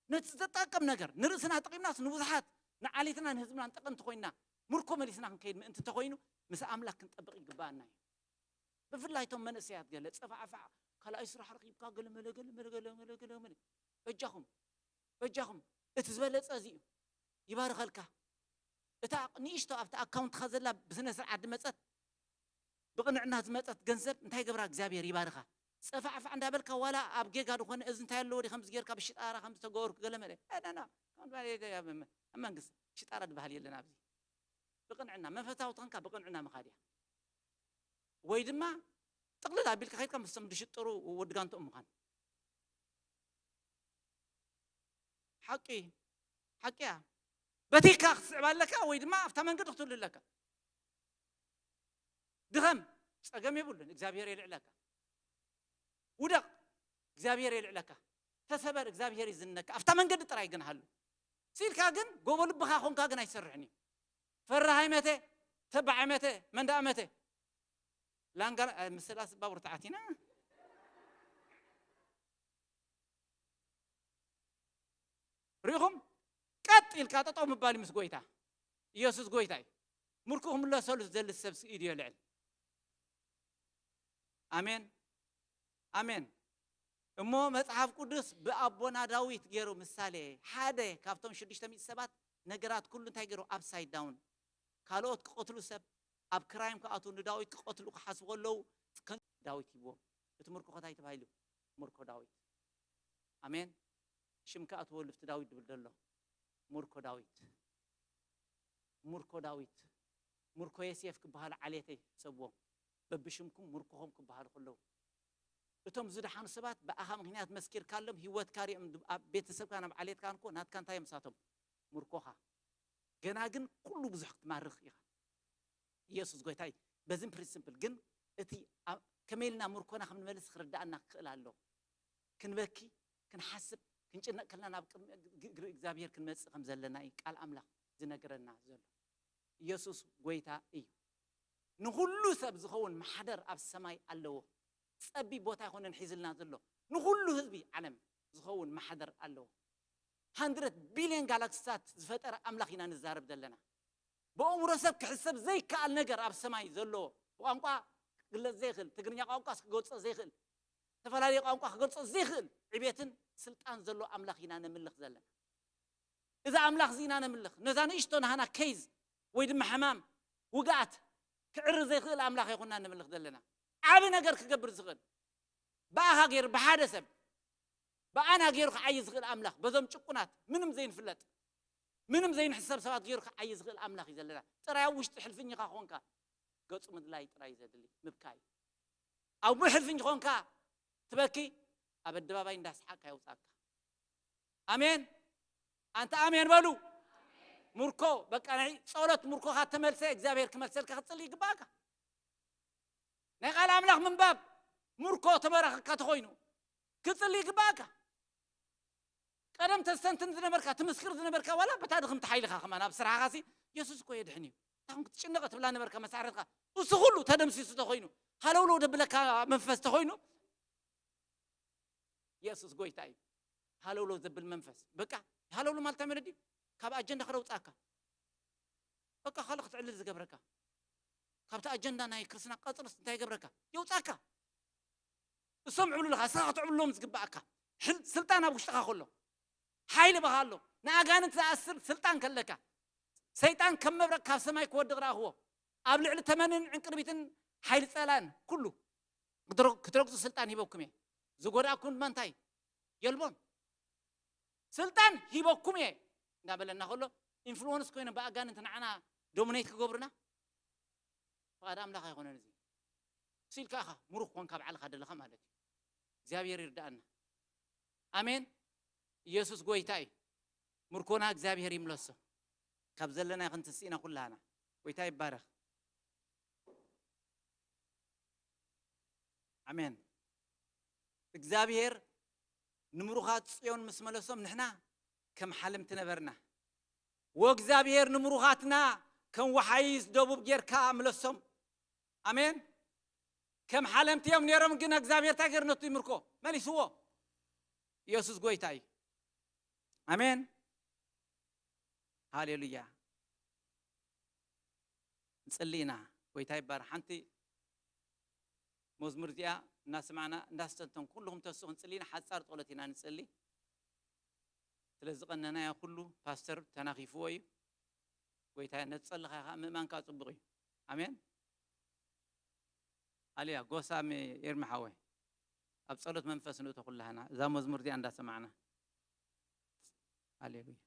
ነቲ ዝጠቅም ነገር ንርእስና ጠቂምናስ ንብዙሓት፣ ንዓሌትና ንህዝብና ንጠቀምቲ ኮይና፣ ምርኮ መሊስና ክንከይድ ምእንቲ እንተኾይኑ፣ ምስ ኣምላኽ ክንጠብቕ ይግባኣና እዩ። ብፍላይ እቶም መንእሰያት ገለ ጸፋዕፋዕ፣ ካልኣይ ስራሕ ረኺብካ፣ ገለ መለ፣ ገለ መለ፣ ገለ መለ፣ ገለ መለ። በጃኹም፣ በጃኹም፣ እቲ ዝበለጸ እዚ እዩ። ይባርኸልካ። እታ ንእሽቶ ኣብቲ ኣካውንትኻ ዘላ ብስነ ስርዓት ዝመጸት፣ ብቕንዕና ዝመጸት ገንዘብ እንታይ ገብራ? እግዚኣብሔር ይባርኻ። ጸፋዕፋዕ እንዳበልካ ዋላ ኣብ ጌጋ ዝኾነ እዚ እንታይ ኣለዎ ድዩ ከምዚ ጌርካ ብሽጣራ ከምዚ ተገበርኩ ገለ መለ። እ፣ ና፣ ና፣ ኣብ መንግስቲ ሽጣራ ዝበሃል የለን ኣብዚ። ብቕንዕና መንፈሳዊ ተኾንካ ብቕንዕና ምኻድ እያ። ወይ ድማ ጥቕልል ኣቢልካ ከይድካ ምስቶም ዝሽጥሩ ወዲ ጋንትኦም ምዃን። ሓቂ፣ ሓቂ እያ። በቲካ ክትስዕብ ኣለካ ወይ ድማ ኣብታ መንገዲ ክትህሉ ኣለካ። ድኸም፣ ጸገም የብሉን፣ እግዚኣብሔር የልዕለካ። ውደቕ፣ እግዚኣብሔር የልዕለካ። ተሰበር፣ እግዚኣብሔር ይዝነካ። ኣብታ መንገዲ ጥራይ ግን ሃሉ። ሲልካ ግን ጎቦ ልብኻ ኾንካ ግን ኣይሰርሕን እዩ። ፈራሃይ መተ፣ ተባዓይ መተ፣ መንዳእ መተ። ላንጋ፣ እ፣ ምስላ ስባ ብርትዓት ኢና። ርኢኹም? ቀጥ ኢልካ ጠጠው ምባል ምስ ጎይታ። ኢየሱስ ጎይታ እዩ። ምርኩ ክምለሰሉ ዝደሊ ሰብ ኢዱ የልዕል። ኣሜን፣ ኣሜን። እሞ መጽሓፍ ቅዱስ ብኣቦና ዳዊት ገይሩ ምሳሌ፣ ሓደ ካብቶም ሽዱሽተ ሚእቲ ሰባት ነገራት ኩሉ እንታይ ገይሩ? ኣፕሳይድ ዳውን። ካልኦት ክቐትሉ ሰብ ኣብ ክራይም ክኣትዉ ንዳዊት ክቐትሉ ክሓስቡ ከለዉ፣ ከን-፣ ዳዊት ሂብዎም። እቲ ምርኮ ከታይ ተባሂሉ? ምርኮ ዳዊት። ኣሜን። ሽም ክኣትወሉ እቲ ዳዊት ድብል ዘሎ። ምርኮ ዳዊት። ምርኮ ዳዊት። ምርኮ ዮሴፍ ክበሃሉ ዓሌተይ ሰብዎም። በብሽምኩም ምርኮኹም ክበሃሉ ከለዉ። እቶም ዝደሓኑ ሰባት ብኣኻ ምኽንያት መስኪርካሎም፣ ህይወትካ ሪኦም፣ ኣብ ቤተሰብካ፣ ናብ ዓሌትካ እንኮ ናትካ እንታይ እዮም ንሳቶም? ምርኮኻ። ገና ግን ኩሉ ብዙሕ ክትማርኽ ኢኻ። ኢየሱስ ጎይታ እዩ። በዚን ፕሪንሲፕል ግን እቲ ኣብ-፣ ከመይ ኢልና ምርኮና ከም ንመልስ ክርዳእና ክኽእል ኣለዎ። ክንበኪ፣ ክንሓስብ፣ ክንጭነቕ ከለና ናብ ቅድሚ እግ-፣ እግሪ እግዚኣብሔር ክንመጽእ ከም ዘለና እዩ ቃል ኣምላኽ ዝነግረና ዘሎ። ኢየሱስ ጎይታ እዩ። ንኹሉ ሰብ ዝኸውን ማሕደር ኣብ ሰማይ ኣለዎ። ጸቢብ ቦታ ኣይኮነን ሒዝልና ዘሎ። ንኹሉ ህዝቢ ዓለም ዝኸውን ማሕደር ኣለዎ። ሃንድረት ቢልዮን ጋላክሲታት ዝፈጠረ ኣምላኽ ኢና ንዛረብ ዘለና። ብኣእምሮ ሰብ ክሕሰብ ዘይከኣል ነገር ኣብ ሰማይ ዘሎ፣ ብቋንቋ ክግለጽ ዘይኽእል፣ ትግርኛ ቋንቋ ክገልጾ ዘይኽእል፣ ዝተፈላለየ ቋንቋ ክገልጾ ዘይኽእል ዕቤትን ስልጣን ዘሎ ኣምላኽ ኢና ነምልኽ ዘለና። እዚ ኣምላኽ እዚ ኢና ነምልኽ። ነዛ ንእሽቶ ናህና ኬዝ ወይ ድማ ሕማም፣ ውግኣት ክዕሪ ዘይኽእል ኣምላኽ ኣይኮና ነምልኽ ዘለና። ዓቢ ነገር ክገብር ዝኽእል፣ ብኣኻ ገይሩ፣ ብሓደ ሰብ፣ ብኣና ገይሩ ክዓዪ ዝኽእል ኣምላኽ፣ በዞም ጭቁናት፣ ምንም ዘይንፍለጥ፣ ምንም ዘይንሕሰብ ሰባት ገይሩ ክዓዪ ዝኽእል ኣምላኽ እዩ ዘለና። ጥራይ ኣብ ውሽጢ ሕልፍኝኻ ኾንካ፣ ገጹ ምድላይ ጥራይ ዘድሊ፣ ምብካይ። ኣብ ሕልፍኝ ኾንካ ትበኪ፣ ኣብ ኣደባባይ እንዳስሓቅካ የውጻካ። ኣሜን። ኣንተ ኣሜን በሉ። ምርኮ፣ በቃ ናይ ጸሎት ምርኮኻ ተመልሰ፣ እግዚኣብሔር ክመልሰልካ ክትጽሊ ይግባእካ። ናይ ቃል ኣምላኽ ምንባብ ምርኮ ተመራኽካ ተኾይኑ፣ ክትጽሊ ይግባእካ። ቀደም ተስተንትን ዝነበርካ፣ ትምስክር ዝነበርካ፣ ዋላ በታ ድኽምቲ ሓይልኻ ከማን ኣብ ስራሕኻሲ፣ የሱስ እኮ የድሕን እዩ። ታሁን ክትጭነቕ ትብላ ነበርካ መሳርሕትኻ። እሱ ኩሉ ተደምሲሱ ተኾይኑ፣ ሃለውለው ደብለካ መንፈስ ተኾይኑ፣ የሱስ ጎይታ እዩ። ሃለውለው ዘብል መንፈስ። በቃ፣ ሃለውሉ ማለት እንታይ ማለት ድዩ? ካብ ኣጀንዳ ከረውፃካ፣ በቃ ካልእ ክትዕልል ዝገብረካ፣ ካብቲ ኣጀንዳ ናይ ክርስትና ቀፅርስ እንታይ ይገብረካ? የውፃካ። እሶም ዕብሉልኻ፣ እስኻ ክትዕብሉሎም ዝግባኣካ። ሕል- ስልጣን ኣብ ውሽጥኻ ከሎ፣ ሓይሊ በኻ ኣሎ። ንኣጋንንት ዝኣስር ስልጣን ከለካ፣ ሰይጣን ከም መብረቕ ካብ ሰማይ ክወድቕ ረኣኽዎ። ኣብ ልዕሊ ተመንን ዕንቅርቢትን ሓይሊ ጸላን ኩሉ ክትረ- ክትረግጹ ስልጣን ሂበኩም እየ። ዝጎዳእኩም ድማ እንታይ? የልቦን። ስልጣን ሂበኩም እየ እንዳበለና ከሎ፣ ኢንፍሉወንስ ኮይኖም ብኣጋንንት ንዓና ዶሚኔት ክገብሩና፣ ፍቓድ ኣምላኽ ኣይኮነን። እዚ ሲልካ ኢኻ ምሩኽ ኮንካ ባዕልኻ ደለኻ ማለት እዩ። እግዚኣብሔር ይርዳኣና። ኣሜን። ኢየሱስ ጎይታ እዩ። ምርኮና እግዚኣብሔር ይምለሶ። ካብ ዘለና ይኽንትስ ኢና ኩላህና። ጎይታ ይባረኽ። ኣሜን። እግዚኣብሔር ንምሩኻት ጽዮን ምስ መለሶም፣ ንሕና ከም ሓለምቲ ነበርና። ወእግዚኣብሔር ንምሩኻትና ከም ወሓይዝ ደቡብ ጌርካ ምለሶም። ኣሜን። ከም ሓለምቲ እዮም ነይሮም፣ ግን እግዚኣብሔር እንታይ ገይሩ ነቱ ይምርኮ? መሊስዎ። ኢየሱስ ጎይታ እዩ። ኣሜን። ሃሌሉያ። ንጽሊ ኢና። ጎይታ ይባረኽ። ሓንቲ መዝሙር እዚኣ እናሰማዕና፣ እንዳስተንተን ኩልኹም ተስኡ ክንጽሊ ኢና። ሓጻር ጸሎት ኢና ንጽሊ። ስለ ዝቐነናዮ ኩሉ ፓስተር ተናኺፍዎ እዩ። ጎይታ ነቲ ጸልኻዮ ከዓ ምእማን ከዓ ጽቡቕ እዩ። ኣሜን። ኣልያ ጎሳም ኤርሚ ሓወይ፣ ኣብ ጸሎት መንፈስ ንእቶ ኩላህና እዛ መዝሙር እዚኣ እንዳሰማዕና። ሃሌሉያ።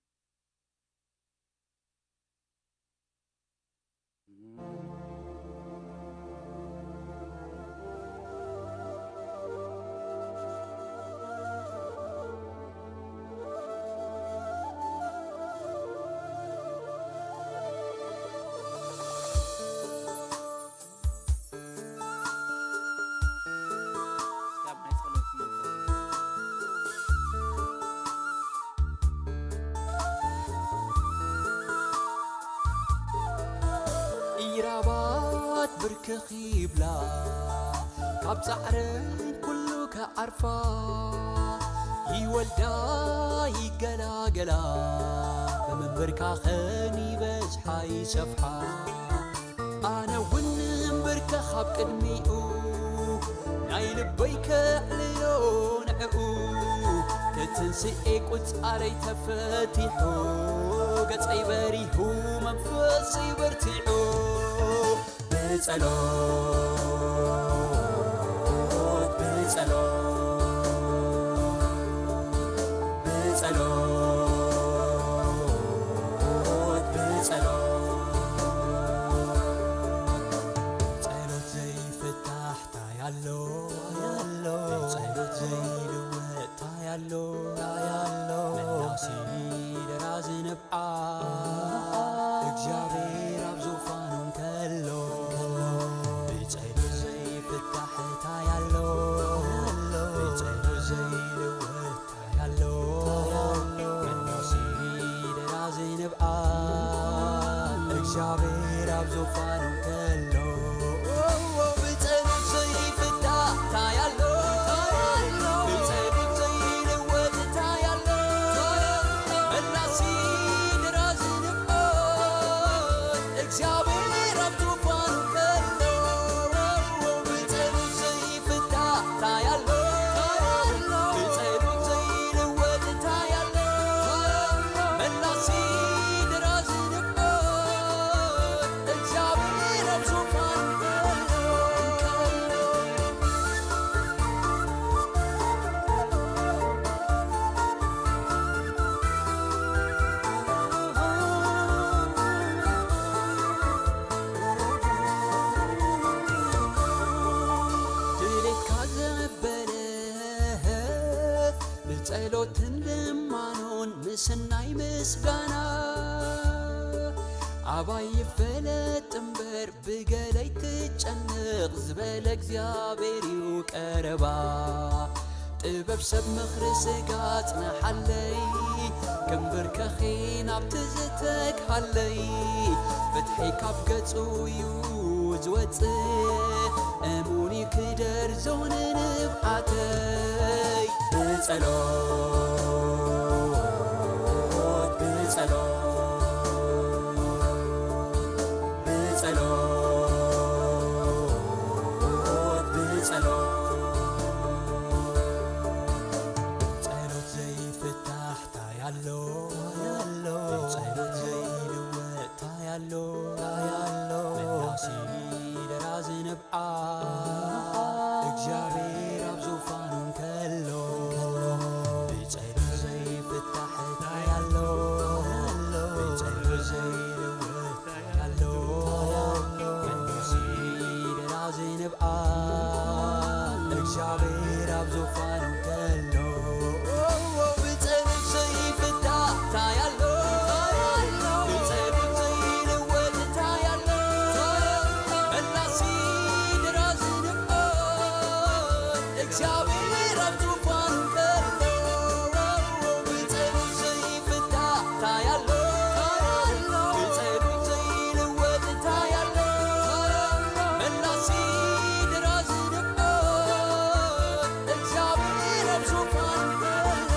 ኢራባት ብርክኽ ይብላ፣ ካብ ጻዕረን ኩሉ ከዓርፋ፣ ይወልዳ ይገላገላ፣ ብምንብርካኸን ይበዝሓ ይሰፍሓ። ኣነ እውን ምንብርከኽ ኣብ ቅድሚኡ፣ ናይ ልበይ ከዕልሎ ንዕኡ። ክትንስኤ ቁጻረይ ተፈቲሑ፣ ገጸይ በሪሁ መንፈሰይ በርቲዑ። ብጸሎት፣ ብጸሎት፣ ብጸሎት፣ ብጸሎት። ጸሎት ዘይፍታሕ ታይ ኣሎ? ብጸሎት ዘይልወጥ ታይ ኣሎ? ታይ ኣሎ? መላሲ ደራዚ ንብዓት እግዚኣብሔር ኣብ ዙፋኑ እንከሎ፣ ብጸሎት ዘይፍታሕ ታይ ኣሎ? ብጸሎት ዘይልወጥ ታይ ኣሎ? መላሲ ደራዚ ንብዓት እግዚኣብሔር ኣብ ዙፋኑ እንከሎ፣ ብጸሎት ዘይፍታሕ ታይ ኣሎ? ብጸሎት ዘይልወጥ ታይ ኣሎ? መላሲ ደራዚ ንብዓት እግዚኣብሔር ኣብ ዙፋኑ ከሎ፣ ብጸሎት ዘይፍታሕ ታይ ኣሎ? ብጸሎት ዘይልወጥ ታይ ኣሎ? መላሲ ደራዚ ንብዓት እግዚኣብሔር ኣብ ዙፋኑ ከሎ። ድሌትካ ዘበለ ብጸሎትን ልማኖን ምስናይ ምስጋና፣ ኣባይ ይፈለጥ እምበር ብገለይ ትጨነቕ ዝበለ እግዚኣብሔር እዩ ቀረባ። ጥበብ ሰብ ምኽሪ ስጋ ጽንሓለይ፣ ክንብርከኺ ናብቲ ዝተግሃለይ፣ ፍትሒ ካብ ገጹ እዩ ዝወጽእ፣ እሙን እዩ ክደርዞ ንንብዓተይ። ብጸሎት እግዚኣብሔር ኣብ ዙፋኑ ከሎ፣ ብጸሎት ዘይፍታ እንታይ ኣሎ? ብጸሎት ዘይልወጥ እንታይ ኣሎ? መላሲ ድራዚ ንእምበር፣ እግዚኣብሔር ኣብ ዙፋኑ ከሎ፣ ብጸሎት ዘይፍታ እንታይ ኣሎ? ብጸሎት ዘይልወጥ እንታይ ኣሎ? መላሲ ድራዚ ንእምበር፣ እግዚኣብሔር ኣብ ዙፋኑ ከሎ።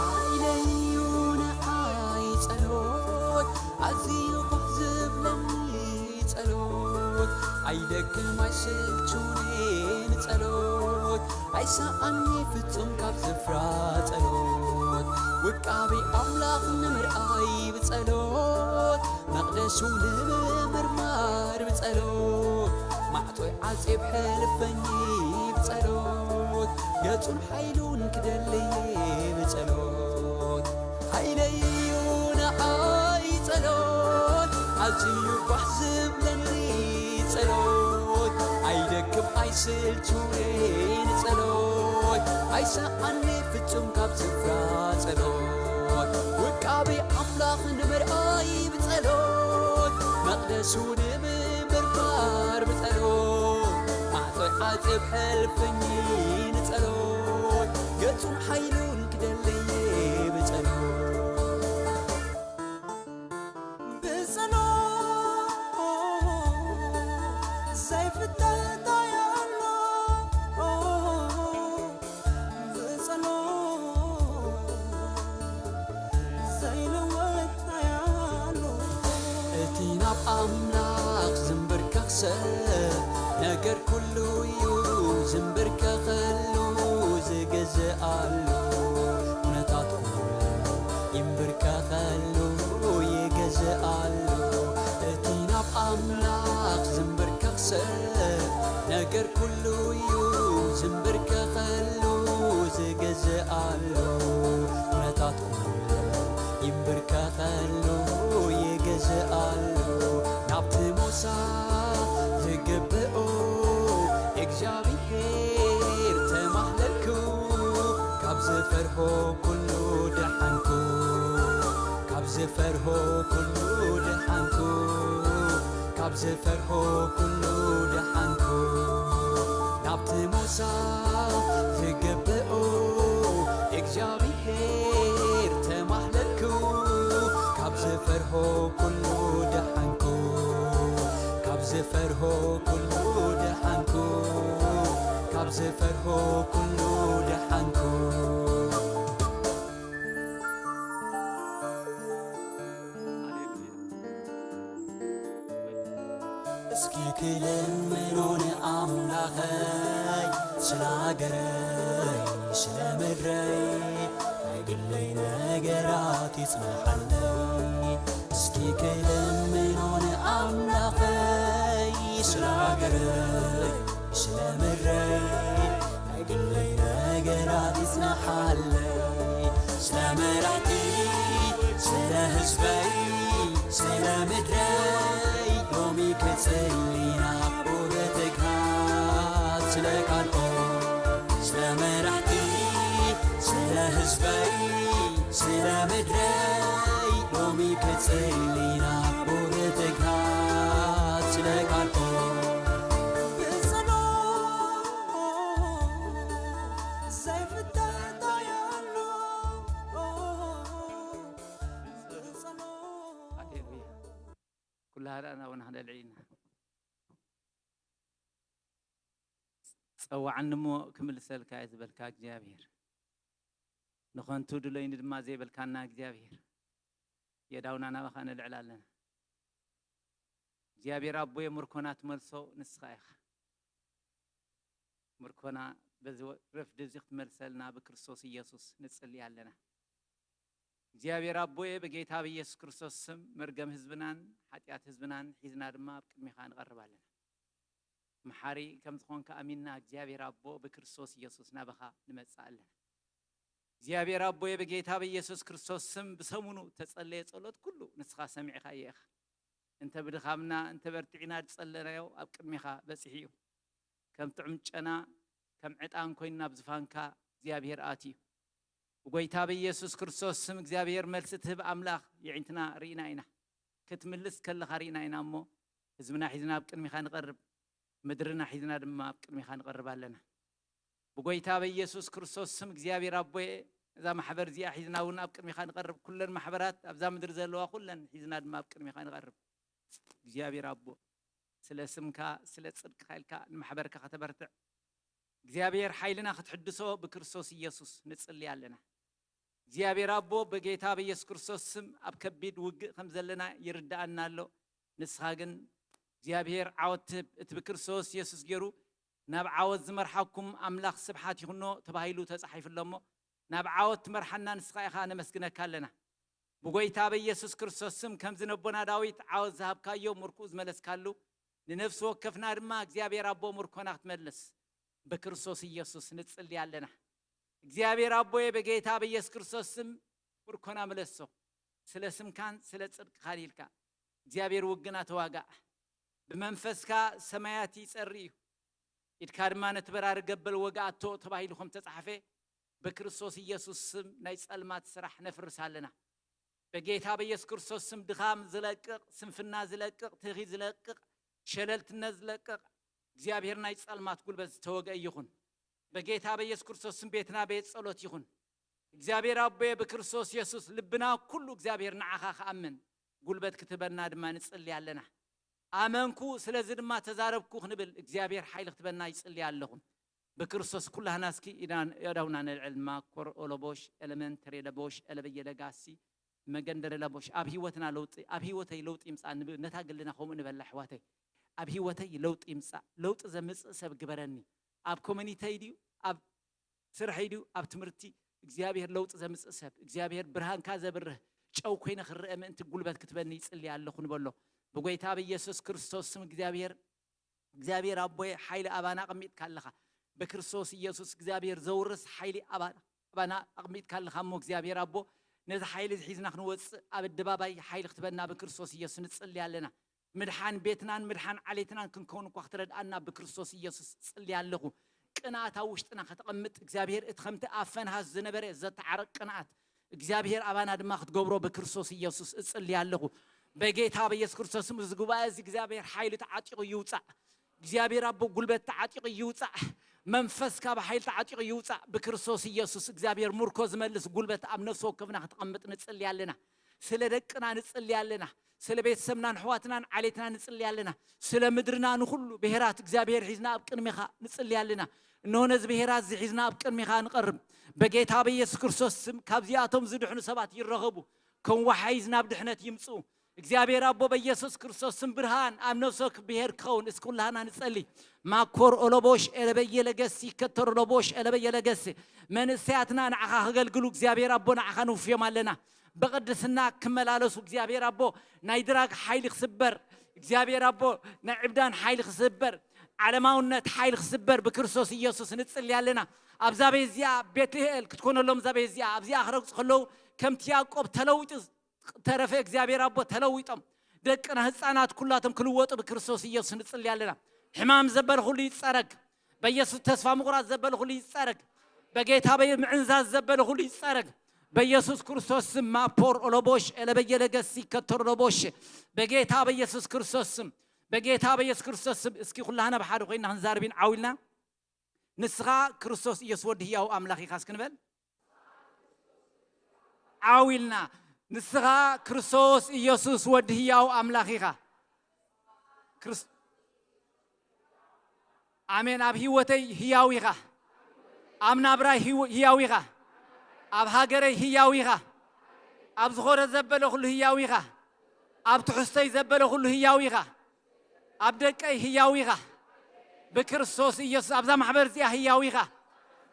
ኣይለዩ ንዓይ ጸሎት፣ ኣዝዩ ፋሕ ዝብለኒ ጸሎት፣ ኣይደክም ኣይስልቹኒ ንጸሎት፣ ኣይሰኣኒ ፍጹም ካብ ስፍራ ጸሎት፣ ውቃቤ ኣምላኽ ንምርኣይ ብጸሎት፣ መቕደሱ ንምምርማር ብጸሎት፣ ማዕጾይ ዓጽየ ብሕልፈኝ ብጸሎት፣ ገጹን ሓይሉን ክደልይ ብጸሎት፣ ሓይለይ'ዩ ንዓይ ጸሎት፣ ኣዝዩ ጓሕ ዝብለኒ ጸሎት፣ ኣይደክም ኣይስልቹን ጸሎት፣ ኣይሰኣኒ ፍጹም ካብ ስፍራ ጸሎት፣ ውቃቤ ኣምላኽ ንምርኣይ ብጸሎት፣ መቕደሱ ንምምርማር ብጸሎት፣ ማዕጾይ ዓጽየ ብሕልፈኝ ንጸሎት፣ ገጹን ሓይሉን ክደልይ ብጸሎት። ብጸሎት ዘይፍታ እንታይ ኣሎ? ብጸሎት ዘይልወጥ እንታይ ኣሎ? እቲ ናብ ኣምላኽ ዝምብርከኽ ሰብ፣ ነገር ኩሉ እዩ ዝምብርከኸሉ፣ ዝገዝኣሉ፣ ኩነታት ኩሉ ይምብርከኸሉ፣ ይገዝኣሉ። እቲ ናብ ኣምላኽ ዝምብርከኽ ሰብ፣ ነገር ኩሉ እዩ ዝምብርከኸሉ፣ ዝገዝኣሉ፣ ኩነታት ኩሉ ይምብርከኸሉ፣ ይገዝኣሉ። ናብቲ ሞሳ ዝግብኦ እግዚኣብሔር ተማህለልኩ፣ ካብ ዝፈርሆ ኩሉ ደሓንኩ፣ ካብ ዝፈርሆ ኩሉ ደሓንኩ፣ ካብ ዝፈርሆ ኩሉ ደሓንኩ። ናብቲ ሞሳ ዝግብኦ እግዚኣብሔር ተማህለልኩ፣ ካብ ዝፈርሆ ኩሉ ደሓንኩ፣ ካብ ዝፈርሆ ኩሉ ደሓንኩ፣ ካብ ዝፈርሆ ኩሉ ደሓንኩ። እስኪ ክለምኖ ንኣምላኸይ፣ ስለ ሃገረይ፣ ስለ ምድረይ፣ ናይ ግለይ ነገራት ይጽንሓለይ። እስኪ ክለምኖ ንኣምላኸይ፣ ስለ ሃገረይ፣ ስለ ምድረይ፣ ናይ ግለይ ነገራት ይጽንሓለይ። ስለ መራሕቲ፣ ስለ ህዝበይ፣ ስለ ምድረይ፣ ሎሚ ክጽሊ ናብ ትግሃት ስለ ካልኦት፣ ስለ መራሕቲ፣ ስለ ህዝበይ፣ ስለ ምድረይ፣ ሎሚ ክጽሊ ናብ ትግሃት ስለ ካልኦት። ብጸሎት ዘይፍታ እንታይ ኣሎ? ብጸሎት። ሃሌሉያ። ኩሉ ሃዳእና እውን ክንደልዒ ኢና። ጸዋዓኒ እሞ ክምልሰልካ እየ ዝበልካ እግዚኣብሔር፣ ንኸንቱ ድሎይኒ ድማ ዘይበልካና እግዚኣብሔር፣ የእዳውና ናባኻ ነልዕል ኣለና። እግዚኣብሔር ኣቦየ፣ ምርኮና ትመልሶ ንስኻ ኢኻ። ምርኮና በዚ ወ-፣ ረፍዲ እዚ ክትመልሰልና ብክርስቶስ ኢየሱስ ንጽሊ ኣለና። እግዚኣብሔር ኣቦየ፣ ብጌታ ብኢየሱስ ክርስቶስ ስም መርገም ህዝብናን ሓጢኣት ህዝብናን ሒዝና ድማ ኣብ ቅድሜኻ ንቐርብ ኣለና። መሓሪ ከም ዝኾንካ ኣሚንና እግዚኣብሔር ኣቦ ብክርስቶስ ኢየሱስ ናባኻ ንመጽእ ኣለና። እግዚኣብሔር ኣቦየ ብጌታ ብኢየሱስ ክርስቶስ ስም ብሰሙኑ ተጸለየ ጸሎት ኩሉ ንስኻ ሰሚዕካ እየ ኢኻ። እንተ ብድኻምና እንተ በርቲዕና ዝጸለናዮ ኣብ ቅድሚኻ በጺሑ እዩ። ከም ጥዑም ጨና ከም ዕጣን ኮይንና ኣብ ዝፋንካ እግዚኣብሔር ኣትዩ። ብጎይታ ብኢየሱስ ክርስቶስ ስም እግዚኣብሔር መልሲ ትህብ ኣምላኽ የዒንትና ርኢና ኢና። ክትምልስ ከለኻ ርኢና ኢና እሞ ህዝብና ሒዝና ኣብ ቅድሚኻ ንቐርብ፣ ምድርና ሒዝና ድማ ኣብ ቅድሚኻ ንቐርብ ኣለና። ብጎይታ ብኢየሱስ ክርስቶስ ስም እግዚኣብሔር ኣቦየ እዛ ማሕበር እዚኣ ሒዝና እውን ኣብ ቅድሚኻ ንቐርብ። ኩለን ማሕበራት ኣብዛ ምድሪ ዘለዋ ኩለን ሒዝና ድማ ኣብ ቅድሚኻ ንቐርብ። እግዚኣብሔር ኣቦ ስለ ስምካ ስለ ጽድቅካ ኢልካ ንማሕበርካ ከተበርትዕ እግዚኣብሔር ሓይልና ክትሕድሶ ብክርስቶስ ኢየሱስ ንጽሊ ኣለና። እግዚኣብሔር ኣቦ ብጌታ ብኢየሱስ ክርስቶስ ስም ኣብ ከቢድ ውግእ ከም ዘለና ይርድኣና ኣሎ። ንስኻ ግን እግዚኣብሔር ዓወት ትህብ። እቲ ብክርስቶስ ኢየሱስ ገይሩ ናብ ዓወት ዝመርሓኩም ኣምላኽ ስብሓት ይኹኖ ተባሂሉ ተጻሒፉ ኣሎ እሞ ናብ ዓወት ትመርሓና ንስኻ ኢኻ ነመስግነካ ኣለና። ብጎይታ ብኢየሱስ ክርስቶስ ስም ከምዚ ነቦና ዳዊት ዓወት ዝሃብካዮ ምርኩኡ ዝመለስካሉ ንነፍሲ ወከፍና ድማ እግዚኣብሔር ኣቦ ምርኮና ክትመልስ ብክርስቶስ ኢየሱስ ንጽሊ ኣለና። እግዚኣብሔር ኣቦየ ብጌታ ብኢየሱስ ክርስቶስ ስም ምርኮና ምለሶ። ስለ ስምካን ስለ ጽድቅኻን ኢልካ እግዚኣብሔር ውግና ተዋጋእ። ብመንፈስካ ሰማያት ይጸሪ እዩ፣ ኢድካ ድማ ነቲ በራሪ ገበል ወግኣቶ ተባሂሉ ከም ተጻሕፈ ብክርስቶስ ኢየሱስ ስም ናይ ጸልማት ስራሕ ነፍርስ ኣለና። በጌታ በኢየሱስ ክርስቶስ ስም ድኻም ዝለቅቕ፣ ስንፍና ዝለቅቕ፣ ትኺ ዝለቅቕ፣ ሸለልትነት ዝለቅቕ እግዚኣብሔር ናይ ጸልማት ጉልበት ዝተወግአ ይኹን። በጌታ በኢየሱስ ክርስቶስ ስም ቤትና ቤት ጸሎት ይኹን። እግዚኣብሔር ኣቦየ ብክርስቶስ ኢየሱስ ልብና ኩሉ እግዚኣብሔር ንዓኻ ክኣምን ጉልበት ክትበና ድማ ንጽሊ ኣለና። ኣመንኩ ስለዚ ድማ ተዛረብኩ ክንብል እግዚኣብሔር ሓይሊ ክትበና ይጽሊ ኣለኹ። ብክርስቶስ ኩላህና እስኪ ኢዳን- ኣእዳውና ነልዕል። ማኮር ኦሎቦሽ ኤለመንተሪ ለቦሽ ኤለበየለጋሲ መገንደሪ ለቦሽ ኣብ ህይወትና ለውጢ ኣብ ህይወተይ ለውጢ ይምፃ። ንብ- ነታ ግልና ከምኡ ንበላ ኣሕዋተይ ኣብ ህይወተይ ለውጢ ይምፃ። ለውጢ ዘምፅእ ሰብ ግበረኒ። ኣብ ኮሚኒተይ ድዩ ኣብ ስርሐይ ድዩ ኣብ ትምህርቲ እግዚኣብሔር ለውጢ ዘምፅእ ሰብ እግዚኣብሔር ብርሃንካ ዘብርህ ጨው ኮይነ ክረአ ምእንቲ ጉልበት ክትበኒ ይፅሊ ኣለኹ ንበሎ። ብጎይታ ብኢየሱስ ክርስቶስ ስም እግዚኣብሔር እግዚኣብሔር ኣቦየ ሓይሊ ኣባና ኣቐሚጥካ ኣለኻ። ብክርስቶስ ኢየሱስ እግዚኣብሔር ዘውርስ ሓይሊ ኣባና ኣባና ኣቐሚጥካ ኣለኻ እሞ እግዚኣብሔር ኣቦ ነዚ ሓይሊ እዚ ሒዝና ክንወፅእ ኣብ ኣደባባይ ሓይሊ ክትበና ብክርስቶስ ኢየሱስ ንፅሊ ኣለና። ምድሓን ቤትናን ምድሓን ዓሌትናን ክንከውን እኳ ክትረድኣና ብክርስቶስ ኢየሱስ ፅሊ ኣለኹ። ቅንኣት ኣብ ውሽጥና ከተቐምጥ እግዚኣብሔር እቲ ከምቲ ኣብ ፈንሃስ ዝነበረ ዘተዓረቅ ቅንኣት እግዚኣብሔር ኣባና ድማ ክትገብሮ ብክርስቶስ ኢየሱስ እጽሊ ኣለኹ። በጌታ በኢየሱስ ክርስቶስም እዚ ጉባኤ እዚ እግዚኣብሔር ሓይሊ ተዓጢቑ ይውፃእ። እግዚኣብሔር ኣቦ ጉልበት ተዓጢቑ ይውፃእ። መንፈስካ ብሓይሊ ተዓጢቑ ይውፃእ። ብክርስቶስ ኢየሱስ እግዚኣብሔር ምርኮ ዝመልስ ጉልበት ኣብ ነፍሲ ወከፍና ክትቐምጥ ንጽሊ ኣለና። ስለ ደቅና ንጽሊ ኣለና። ስለ ቤተሰብናን ኣሕዋትናን ዓሌትናን ንጽሊ ኣለና። ስለ ምድርና ንኹሉ ብሄራት እግዚኣብሔር ሒዝና ኣብ ቅድሚኻ ንጽሊ ኣለና። እነሆ ነዚ ብሄራት እዚ ሒዝና ኣብ ቅድሚኻ ንቐርብ። በጌታ በኢየሱስ ክርስቶስ ስም ካብዚኣቶም ዝድሕኑ ሰባት ይረኸቡ። ከም ወሓይዝ ናብ ድሕነት ይምጽኡ። እግዚኣብሔር ኣቦ በኢየሱስ ክርስቶስ ስም ብርሃን ኣብ ነፍሲ ወከፍ ብሄር ክኸውን እስኪ ኩላህና ንጸሊ። ማኮር ኦሎቦሽ ኤለበየ ለገሲ ከተር ኦሎቦሽ ኤለበየ ለገሲ መንእሰያትና ንዓኻ ከገልግሉ እግዚኣብሔር ኣቦ ንዓኻ ንውፍዮም ኣለና። ብቕድስና ክመላለሱ እግዚኣብሔር ኣቦ ናይ ድራግ ሓይሊ ክስበር እግዚኣብሔር ኣቦ ናይ ዕብዳን ሓይሊ ክስበር ዓለማውነት ሓይሊ ክስበር ብክርስቶስ ኢየሱስ ንጽሊ ኣለና። ኣብዛ ቤት እዚኣ ቤትልኤል ክትኮነሎም እዛ ቤት እዚኣ ኣብዚኣ ክረግጹ ከለዉ ከምቲ ያዕቆብ ተለዊጡ ተረፈ እግዚኣብሔር ኣቦ ተለዊጦም ደቅና ህፃናት ኩላቶም ክልወጡ ብክርስቶስ ኢየሱስ ንጽሊ ኣለና። ሕማም ዘበለ ኩሉ ይጸረግ። በኢየሱስ ተስፋ ምቑራጽ ዘበለ ኩሉ ይጸረግ። በጌታ በየ ምዕንዛዝ ዘበለ ኩሉ ይጸረግ። በኢየሱስ ክርስቶስ ስም ማፖር ኦሎቦሽ ኤለበየለገሲ ከተር ኦሎቦሽ በጌታ በኢየሱስ ክርስቶስ ስም በጌታ በኢየሱስ ክርስቶስ ስም እስኪ ኩላህና ብሓደ ኮይና ክንዛርቢን ዓው ኢልና ንስኻ ክርስቶስ ኢየሱስ ወዲ ህያው ኣምላኽ ኢኻ እስኪ ንበል። ዓው ኢልና ንስኻ ክርስቶስ ኢየሱስ ወዲ ህያው ኣምላኽ ኢኻ። ክርስ- ኣሜን። ኣብ ህይወተይ ህያው ኢኻ። ኣብ ናብራይ ህይወ- ህያው ኢኻ። ኣብ ሃገረይ ህያው ኢኻ። ኣብ ዝኾነ ዘበለ ኩሉ ህያው ኢኻ። ኣብ ትሕዝተይ ዘበለ ኩሉ ህያው ኢኻ። ኣብ ደቀይ ህያው ኢኻ። ብክርስቶስ ኢየሱስ ኣብዛ ማሕበር እዚኣ ህያው ኢኻ።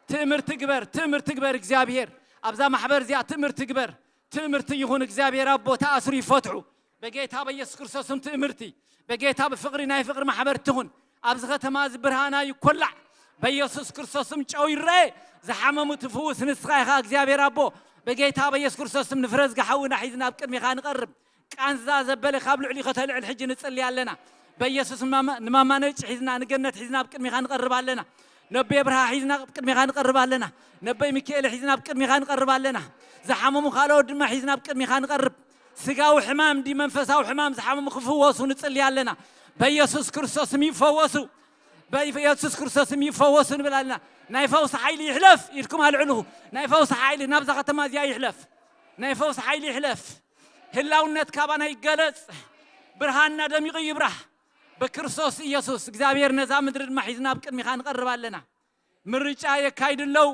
ትእምርቲ ግበር፣ ትእምርቲ ግበር እግዚኣብሔር። ኣብዛ ማሕበር እዚኣ ትእምርቲ ግበር። ትእምርቲ ይኹን እግዚኣብሔር ኣቦ ተኣስሩ ይፈትሑ። በጌታ በኢየሱስ ክርስቶስም ትእምርቲ በጌታ ብፍቕሪ ናይ ፍቕሪ ማሕበር ትኹን። ኣብዚ ከተማ እዚ ብርሃና ይኮላዕ። በኢየሱስ ክርስቶስ ስም ጨው ይረአ። ዝሓመሙ ትፍውስ ንስኻ ኢኻ እግዚኣብሔር ኣቦ። በጌታ በኢየሱስ ክርስቶስ ስም ንፍረ ዝገሓውና ሒዝና ኣብ ቅድሚኻ ንቐርብ። ቃንዛ ዘበለ ካብ ልዕሊ ከተልዕል ሕጂ ንጽሊ ኣለና። በኢየሱስ ንማማ ነጭ ሒዝና ንገነት ሒዝና ኣብ ቅድሚኻ ንቐርብ ኣለና። ነቦይ ብርሃ ሒዝና ኣብ ቅድሚኻ ንቐርብ ኣለና። ነቦይ ሚካኤል ሒዝና ኣብ ቅድሚኻ ንቐርብ ኣለና። ዝሓመሙ ካልኦት ድማ ሒዝና ኣብ ቅድሚኻ ንቐርብ። ስጋዊ ሕማም ዲ መንፈሳዊ ሕማም ዝሓመሙ ክፍወሱ ንጽሊ ኣለና። በኢየሱስ ክርስቶስ ስም ይፈወሱ። በኢየሱስ ክርስቶስ ስም ይፈወሱ ንብል ኣለና። ናይ ፈውሲ ሓይሊ ይሕለፍ ኢድኩም ኣልዕልኹ። ናይ ፈውሲ ሓይሊ ናብዛ ከተማ እዚኣ ይሕለፍ። ናይ ፈውሲ ሓይሊ ይሕለፍ። ህላውነት ካባና ይገለጽ። ብርሃንና ደሚቑ ይብራህ። ብክርስቶስ ኢየሱስ እግዚኣብሔር ነዛ ምድሪ ድማ ሒዝና ኣብ ቅድሚኻ ንቐርብ ኣለና። ምርጫ የካይዱ ኣለዉ።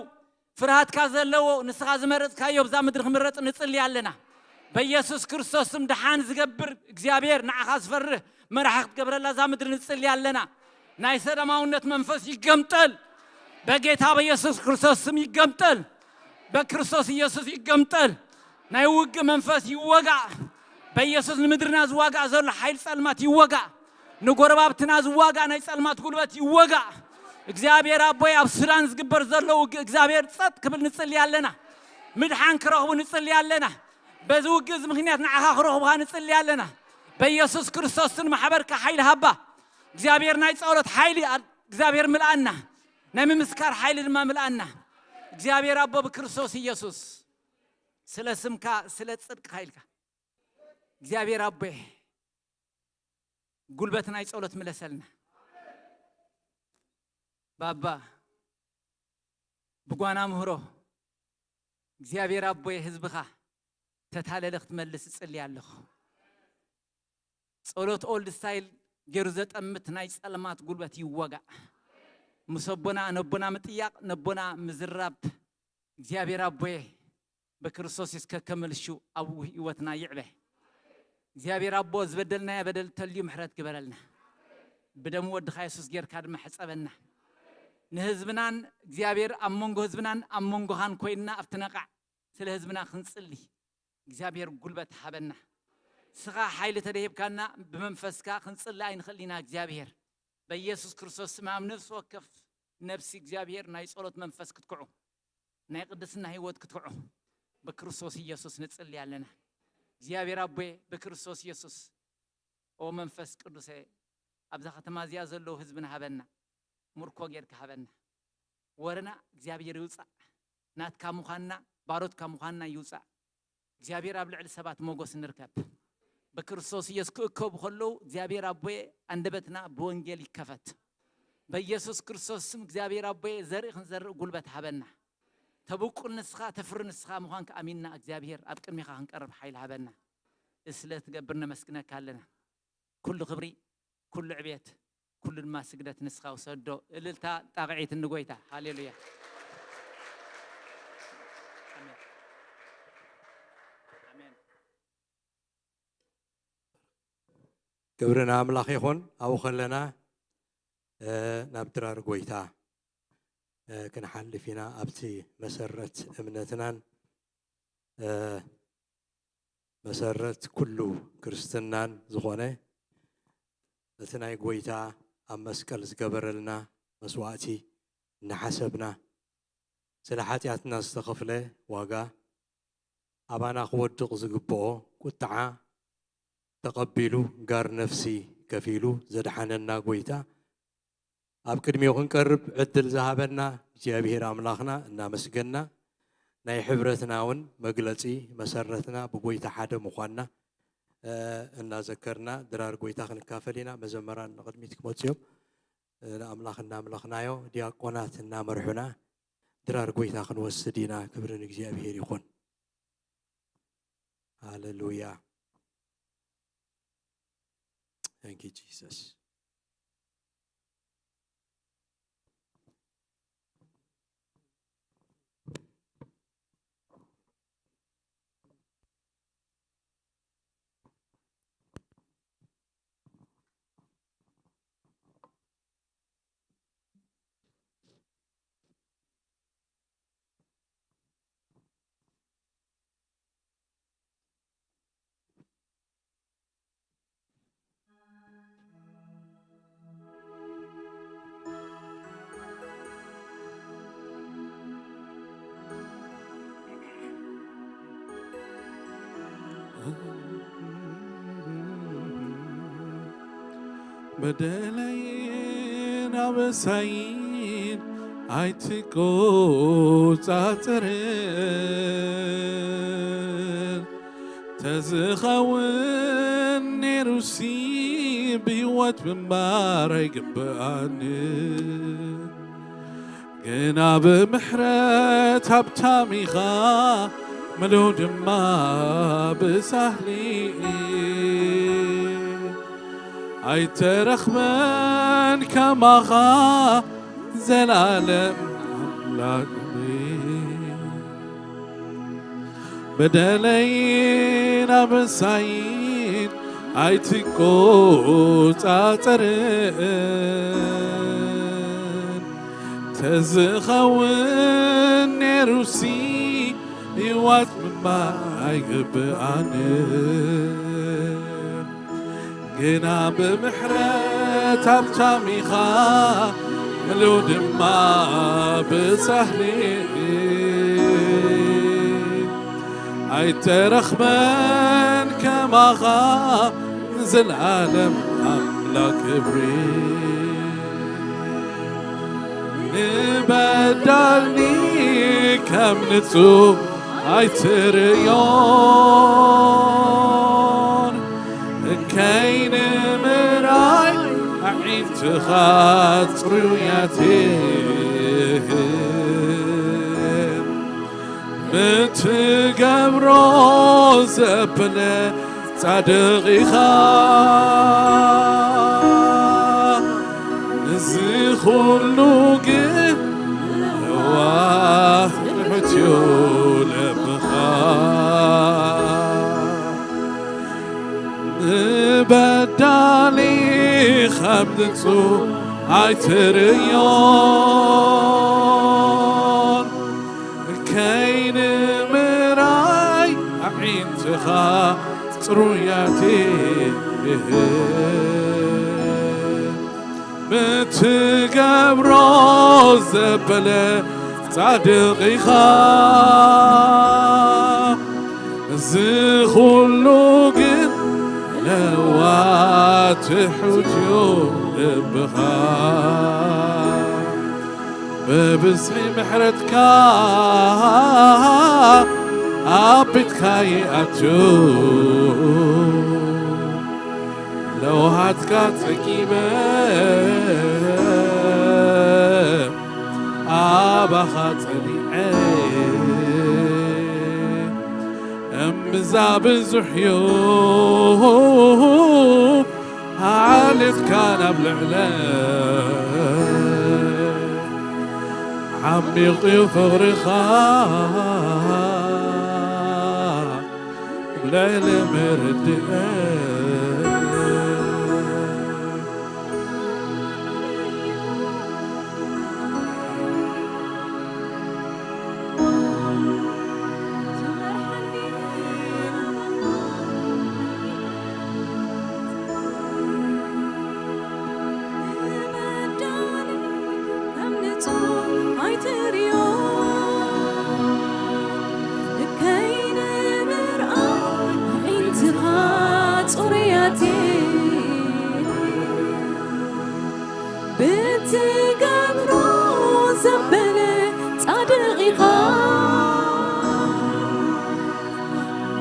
ፍርሃትካ ዘለዎ ንስኻ ዝመረጽካዮ ብዛ ምድሪ ክምረጽ ንጽሊ ኣለና። በኢየሱስ ክርስቶስ ስም ደሓን ዝገብር እግዚኣብሔር ንዓኻ ዝፈርህ መራሒ ክትገብረላ እዛ ምድሪ ንጽሊ ኣለና። ናይ ሰላማውነት መንፈስ ይገምጠል። በጌታ በኢየሱስ ክርስቶስ ስም ይገምጠል። በክርስቶስ ኢየሱስ ይገምጠል። ናይ ውግእ መንፈስ ይወጋእ። በኢየሱስ ንምድርና ዝዋጋእ ዘሎ ሓይል ጸልማት ይወጋእ። ንጎረባብትና ዝዋጋእ ናይ ጸልማት ጉልበት ይወጋእ። እግዚኣብሔር ኣቦይ ኣብ ሱዳን ዝግበር ዘሎ ውግእ እግዚኣብሔር ጸጥ ክብል ንጽሊ ኣለና። ምድሓን ክረኽቡ ንጽሊ ኣለና። በዚ ውግእ እዚ ምኽንያት ንዓኻ ክረኽቡኻ ንጽሊ ኣለና። በኢየሱስ ክርስቶስን ማሕበርካ ሓይሊ ሃባ። እግዚኣብሔር ናይ ጸሎት ሓይሊ እግዚኣብሔር ምልኣና። ናይ ምምስካር ሓይሊ ድማ ምልኣና። እግዚኣብሔር ኣቦ ብክርስቶስ ኢየሱስ ስለ ስምካ ስለ ጽድቅካ ኢልካ እግዚኣብሔር ኣቦ ጉልበት ናይ ጸሎት ምለሰልና። ባባ ብጓና ምህሮ እግዚኣብሔር ኣቦ ህዝብኻ ተታለለ ክትመልስ እጽሊ ኣለኹ። ጸሎት ኦልድ ስታይል ገይሩ ዘጠምት ናይ ጸልማት ጉልበት ይወጋእ። ምስ ኣቦና ነቦና ምጥያቕ ነቦና ምዝራብ እግዚኣብሔር ኣቦየ በክርስቶስ እስከ ከመልሹ ኣብ ህይወትና ይዕበ። እግዚኣብሔር ኣቦ ዝበደልናዮ በደል ተልዩ ምሕረት ግበረልና። ብደም ወድኻ የሱስ ጌርካ ድማ ሕጸበና። ንህዝብናን እግዚኣብሔር ኣብ መንጎ ህዝብናን ኣብ መንጎኻን ኮይንና ኣብቲ ነቓዕ ስለ ህዝብና ክንጽሊ እግዚኣብሔር ጉልበት ሃበና። ስኻ ሓይሊ ተደሂብካና ብመንፈስካ ክንጽሊ ኣይንኽእል ኢና እግዚኣብሔር። በኢየሱስ ክርስቶስ ስም ኣብ ነፍሲ ወከፍ ነፍሲ እግዚኣብሔር ናይ ጸሎት መንፈስ ክትክዑ ናይ ቅድስና ህይወት ክትክዑ ብክርስቶስ ኢየሱስ ንጽሊ ኣለና። እግዚኣብሔር ኣቦየ ብክርስቶስ ኢየሱስ ኦ መንፈስ ቅዱሰ ኣብዛ ከተማ እዚኣ ዘለዉ ህዝብና ሃበና። ምርኮ ጌርካ ሃበና። ወረና እግዚኣብሔር ይውጻእ። ናትካ ምዃንና ባሮትካ ምዃንና ይውጻእ። እግዚኣብሔር ኣብ ልዕሊ ሰባት ሞገስ ንርከብ። ብክርስቶስ ኢየሱስ ክእከቡ ከለዉ እግዚኣብሔር ኣቦየ ኣንደበትና ብወንጌል ይከፈት። በኢየሱስ ክርስቶስ ስም እግዚኣብሔር ኣቦየ ዘርኢ ክንዘርእ ጉልበት ሃበና። ተብቁል ንስኻ ተፍሪ ንስኻ ምዃንካ ኣሚንና እግዚኣብሔር ኣብ ቅድሚኻ ክንቀርብ ሓይሊ ሃበና። ስለ ትገብር ነመስግነካ ኣለና። ኩሉ ክብሪ ኩሉ ዕቤት ኩሉ ድማ ስግደት ንስኻ ውሰዶ። እልልታ ጣቕዒት ንጎይታ። ሃሌሉያ። ኣሜን። ኣሜን። ክብሪ ንኣምላኽ ይኹን። ኣብኡ ከለና ናብ ድራር ጎይታ ክንሓልፍ ኢና። ኣብቲ መሰረት እምነትናን መሰረት ኩሉ ክርስትናን ዝኾነ እቲ ናይ ጎይታ ኣብ መስቀል ዝገበረልና መስዋእቲ እናሓሰብና ስለ ሓጢኣትና ዝተኸፍለ ዋጋ ኣባና ክወድቕ ዝግብኦ ቁጥዓ ተቐቢሉ ጋር ነፍሲ ከፊሉ ዘድሓነና ጎይታ ኣብ ቅድሚኡ ክንቀርብ ዕድል ዝሃበና እግዚኣብሔር ኣምላኽና እናመስገና ናይ ሕብረትና እውን መግለፂ መሰረትና ብጎይታ ሓደ ምዃንና እናዘከርና ድራር ጎይታ ክንካፈል ኢና። መዘመራን ንቕድሚት ክመፅዮም ንኣምላኽ እናምለኽናዮ ዲያቆናት እናመርሑና ድራር ጎይታ ክንወስድ ኢና። ክብሪ ንእግዚኣብሔር ይኹን። ሃሌሉያ። Thank you, Jesus. በደለይን ኣበሳይን ኣይትቆጻጸርን። ተዝኸውን ነይሩሲ ብህይወት ምንባር ኣይግብኣንን። ግና ብምሕረት ሃብታም ኢኻ፣ ምሉእ ድማ ብሳህሊ። ኣይተረኽበን ከማኻ ዘላለም ኣምላኽ። በደለይን ኣበሳይን ኣይትቆጻጸርን። ተዝኸውን ነይሩሲ ህይወት ምንባር ኣይግብኣንን። ግና ብምሕረት ሃብታም ኢኻ፣ ምሉእ ድማ ብሳህሊ። ኣይተረኽበን ከማኻ ንዘለኣለም ኣምላኽ ክብሪ። ንበዳሊ ከም ንጹህ ኣይትርእዮን፣ ከይንምራይ ኣዒንትኻ ጽሩያት እየን። ብትገብሮ ዘበለ ጻድቕ ኢኻ። እዚ ኹሉ ግን ለዋህ ትሑት እዩ ልብኻ። ንበዳሊ ከም ንጹህ ኣይትርእዮን፣ ከይንምራይ ኣዒንትኻ ጽሩያት እየን። ብትገብሮ ዘበለ ጻድቕ ኢኻ። እዚ ኹሉ ግን ለዋህ ትሑት እዩ ልብኻ። ብብዝሒ ምሕረትካ ኣብ ቤትካ ይኣቱ። ለውሃትካ ጸጊበ ኣባኻ ጸኒዐ። እምብዛ ብዙሕ እዩ ሓልዮትካ ናብ ልዕለ። ዓሚቕ እዩ ፍቕርኻ ልዕሊ ምርድእ። ብትገብሮ ዘበለ ጻድቕ ኢኻ።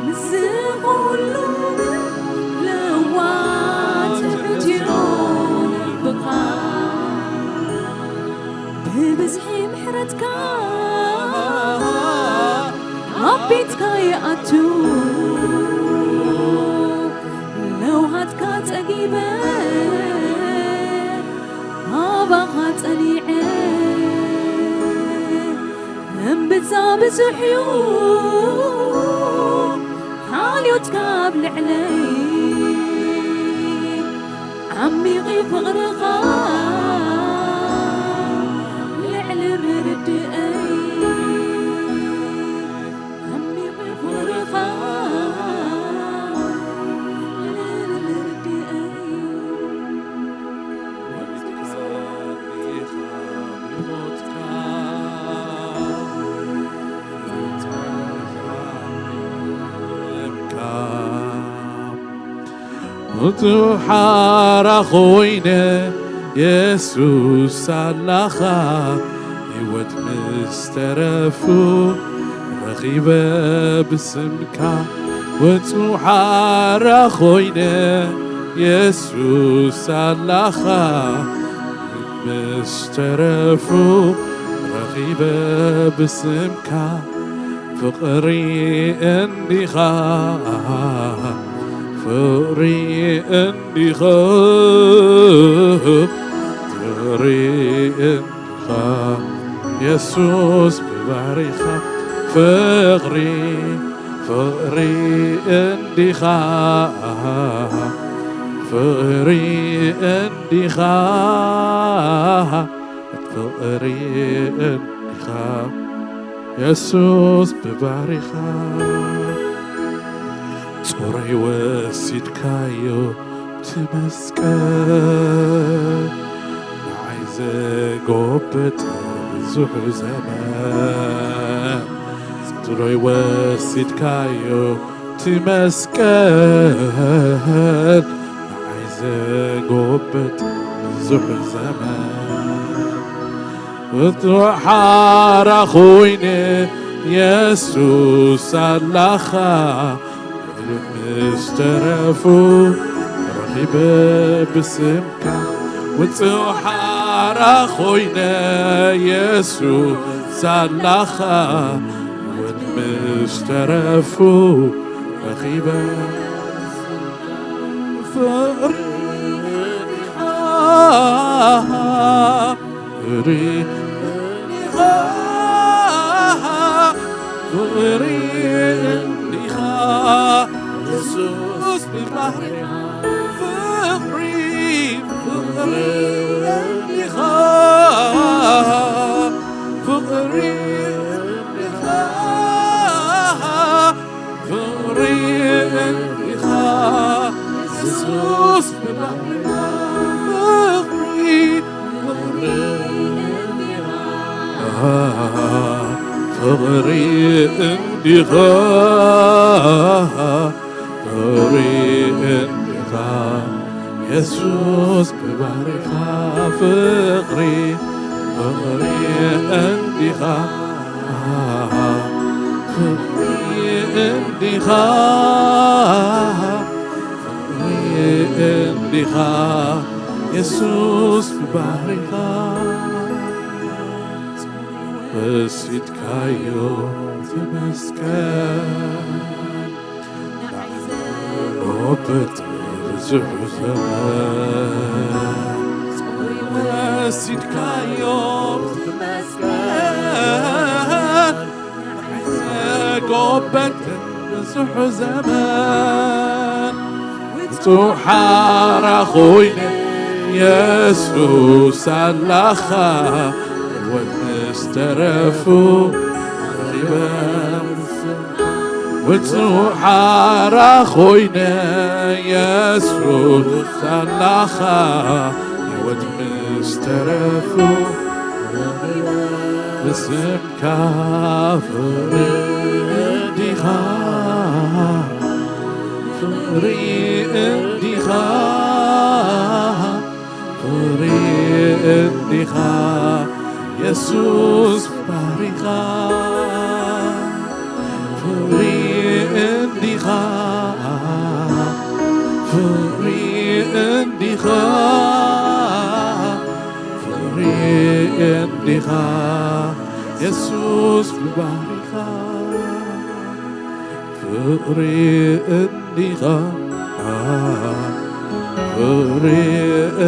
ምስዚ ኩሉ ለዋህ ትሑት እዩ ልብኻ። ብብዝሒ ምሕረትካ ኣብ ቤትካ ይኣቱ። ለውሃትካ ጸጊበ ኣባኻ ጸኒዐ። እምብዛ ብዙሕ እዩ ሓልዮትካ ኣብ ልዕለይ። ዓሚቕ ፍቕርኻ ልዕሊ ምርድእይ። ዓሚቕ ፍቕርኻ ልዕሊ ምርድእይ። ውጹእ ሓራ ኮይነ የሱስ ኣላኻ፣ ህይወት ምስ ተረፉ ረኺበ ብስምካ። ውጹእ ሓራ ኮይነ የሱስ ኣላኻ፣ ምስ ተረፉ ረኺበ ብስምካ። ፍቕሪ እንዲኻ፣ ፍቕሪ እንዲኻ፣ ፍቕሪ እንዲኻ፣ የሱስ ብባህሪኻ። ፍቕሪ፣ ፍቕሪ እንዲኻ፣ ፍቕሪ እንዲኻ፣ ፍቕሪ እንዲኻ፣ የሱስ ብባህሪኻ። ጽሩይ ወሲድካዮ እቲ መስቀል፣ ንዓይ ዘጎበጠ ብዙሕ ዘመን። ጽሩይ ወሲድካዮ እቲ መስቀል፣ ንዓይ ዘጎበጠ ብዙሕ ዘመን። ውጹእ ሓራ ኮይነ የሱስ ኣላኻ፣ ምስ ተረፉ ረኺበ ብስምካ። ውጹእ ሓራ ኮይነ የሱስ ኣላኻ፣ ህይወት ምስ ተረፉ ረኺበ። ፍቕሪ እንዲኻ፣ ፍቕሪ እንዲኻ፣ ፍቕሪ እንዲኻ፣ የሱስ ብባህሪኻ። ፍቕሪ፣ ፍቕሪ እንዲኻ፣ ፍቕሪ እንዲኻ፣ ፍቕሪ እንዲኻ፣ የሱስ ብባህሪኻ። ፍቕሪ፣ ፍቕሪ እንዲኻ፣ ፍቕሪ እንዲኻ፣ ፍቕሪ እንዲኻ፣ የሱስ ብባህሪኻ። ፍቕሪ፣ ፍቕሪ እንዲኻ፣ ፍቕሪ እንዲኻ፣ ፍቕሪ እንዲኻ፣ የሱስ ብባህሪኻ። ወሲድካዮ እቲ መስቀል፣ ሮበት ብዙሕ ዘመን። ወሲድካዮ እቲ መስቀል፣ ጎበት ብዙሕ ዘመን። ውጹእ ሓራ ኮይነ የሱስ ኣላኻ፣ ህይወት ምስ ተረፉ ረኺበ። ውጹእ ሓራ ኮይነ የሱስ ኣላኻ፣ ህይወት ምስ ተረፉ ረኺበ። ብስም ካፍሪ እንዲኻ፣ ፍቕሪ እንዲኻ፣ ፍቕሪ እንዲኻ፣ የሱስ ባሪኻ። ፍቕሪ እንዲኻ፣ ፍቕሪ እንዲኻ፣ ፍቕሪ እንዲኻ፣ የሱስ ባሪኻ። ፍቕሪ እንዲኻ፣ ፍቕሪ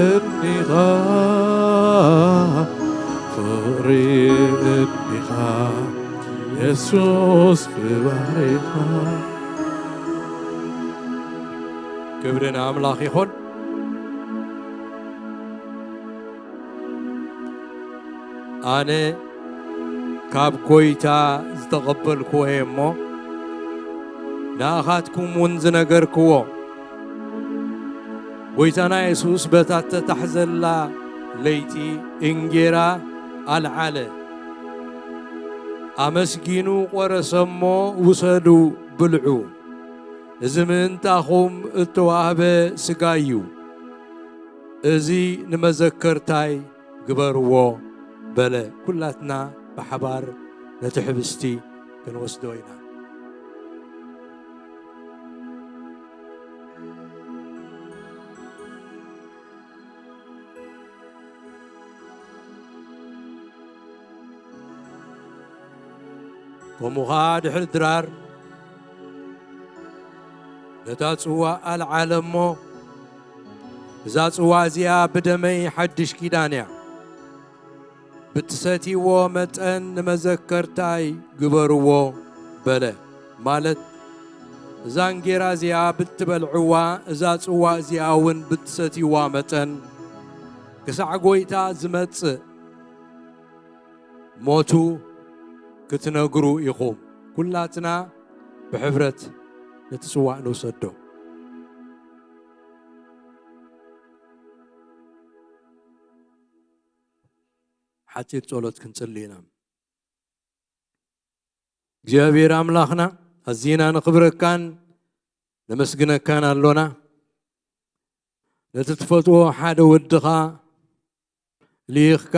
እንዲኻ፣ ፍቕሪ እንዲኻ፣ የሱስ ብባህሪኻ። ክብሪ ንኣምላኽ ይኹን። ኣነ ካብ ጐይታ ዝተቐበልክዎ እየ እሞ፣ ንኣኻትኩም እውን ዝነገርክዎ። ጐይታና የሱስ በታ እተታሕዘላ ለይቲ እንጌራ ኣልዓለ፣ ኣመስጊኑ ቈረሰ እሞ፣ ውሰዱ፣ ብልዑ። እዚ ምእንታኹም እተዋህበ ሥጋይ እዩ፣ እዚ ንመዘከርታይ ግበርዎ በለ። ኩላትና ብሓባር ነቲ ኅብስቲ ክንወስዶ ኢና። ከምኡ ኸኣ ድሕሪ ድራር ነታ ጽዋእ ኣልዓለ እሞ፣ እዛ ጽዋእ እዚኣ ብደመይ ሓድሽ ኪዳን እያ፣ ብትሰትይዎ መጠን ንመዘከርታይ ግበርዎ በለ። ማለት እዛ እንጌራ እዚኣ ብትበልዕዋ፣ እዛ ጽዋእ እዚኣ እውን ብትሰትይዋ መጠን ክሳዕ ጐይታ ዝመጽእ ሞቱ ክትነግሩ ኢኹም። ኩላትና ብሕብረት ነቲ ጽዋእ ንውሰዶ። ሓጺር ጸሎት ክንጽሊ ኢና። እግዚኣብሔር ኣምላኽና፣ ኣዚና ነኽብረካን ነመስግነካን ኣሎና። ነቲ ትፈትዎ ሓደ ወድኻ ልኢኽካ፣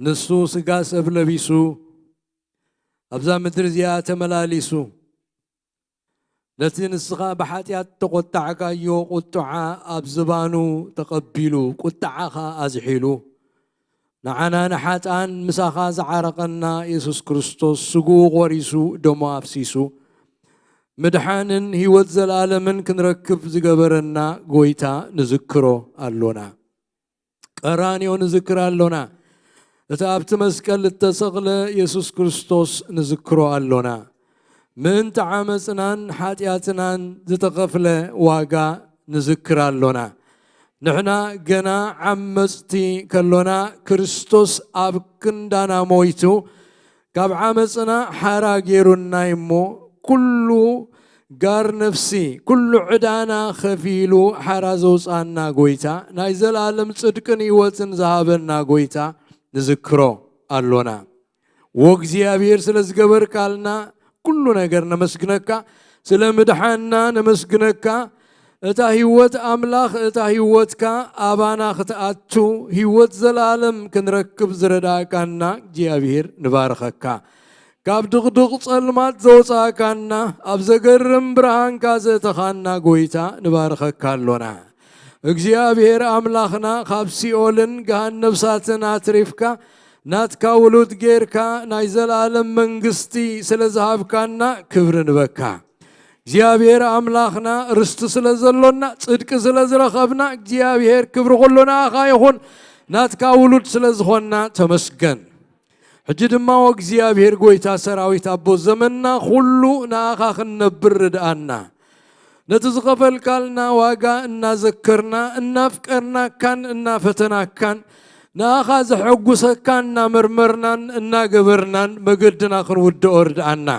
ንሱ ስጋ ሰብ ለቢሱ ኣብዛ ምድሪ እዚኣ ተመላሊሱ፣ ነቲ ንስኻ ብሓጢኣት ተቖጣዕካዮ ቁጥዓ ኣብ ዝባኑ ተቐቢሉ፣ ቁጥዓኻ ኣዝሒሉ፣ ንዓና ንሓጥኣን ምሳኻ ዝዓረቐና የሱስ ክርስቶስ ስግኡ ቖሪሱ ደሙ ኣፍሲሱ ምድሓንን ህይወት ዘለኣለምን ክንረክብ ዝገበረና ጐይታ ንዝክሮ ኣሎና። ቀራንዮ ንዝክር ኣሎና። እቲ ኣብቲ መስቀል እተሰቕለ የሱስ ክርስቶስ ንዝክሮ ኣሎና። ምእንቲ ዓመጽናን ሓጢኣትናን ዝተኸፍለ ዋጋ ንዝክር ኣሎና። ንሕና ገና ዓመጽቲ ከሎና ክርስቶስ ኣብ ክንዳና ሞይቱ ካብ ዓመጽና ሓራ ገይሩና እሞ ኩሉ ጋር ነፍሲ ኩሉ ዕዳና ኸፊሉ ሓራ ዘውፅኣና ጐይታ ናይ ዘለኣለም ጽድቅን ህይወትን ዝሃበና ጐይታ ንዝክሮ ኣሎና። ወእግዚኣብሔር ስለ ዝገበርካልና ኩሉ ነገር ነመስግነካ። ስለ ምድሓንና ነመስግነካ። እታ ህይወት ኣምላኽ እታ ህይወትካ ኣባና ክትኣቱ ህይወት ዘለኣለም ክንረክብ ዝረዳእካና እግዚኣብሔር ንባርኸካ። ካብ ድቕድቕ ጸልማት ዘውጻእካና ኣብ ዘገርም ብርሃንካ ዘእተኻና ጐይታ ንባርኸካ ኣሎና። እግዚኣብሔር ኣምላኽና ካብ ሲኦልን ገሃን ነፍሳትን ኣትሪፍካ ናትካ ውሉድ ጌርካ ናይ ዘለኣለም መንግስቲ ስለ ዝሃብካና ክብሪ ንበካ። እግዚኣብሔር ኣምላኽና ርስቲ ስለ ዘሎና ጽድቂ ስለ ዝረኸብና እግዚኣብሔር ክብሪ ኩሉ ንኣኻ ይኹን። ናትካ ውሉድ ስለ ዝኾንና ተመስገን። ሕጂ ድማ ወእግዚኣብሔር ጐይታ ሰራዊት ኣቦ ዘመንና ኩሉ ንኣኻ ክንነብር ርድኣና። ነቲ ዝኸፈልካልና ዋጋ እናዘከርና እናፍቀርናካን እናፈተናካን ንኣኻ ዘሐጉሰካ እናመርመርናን እናገበርናን መገድና ክንውድኦ ርድኣና።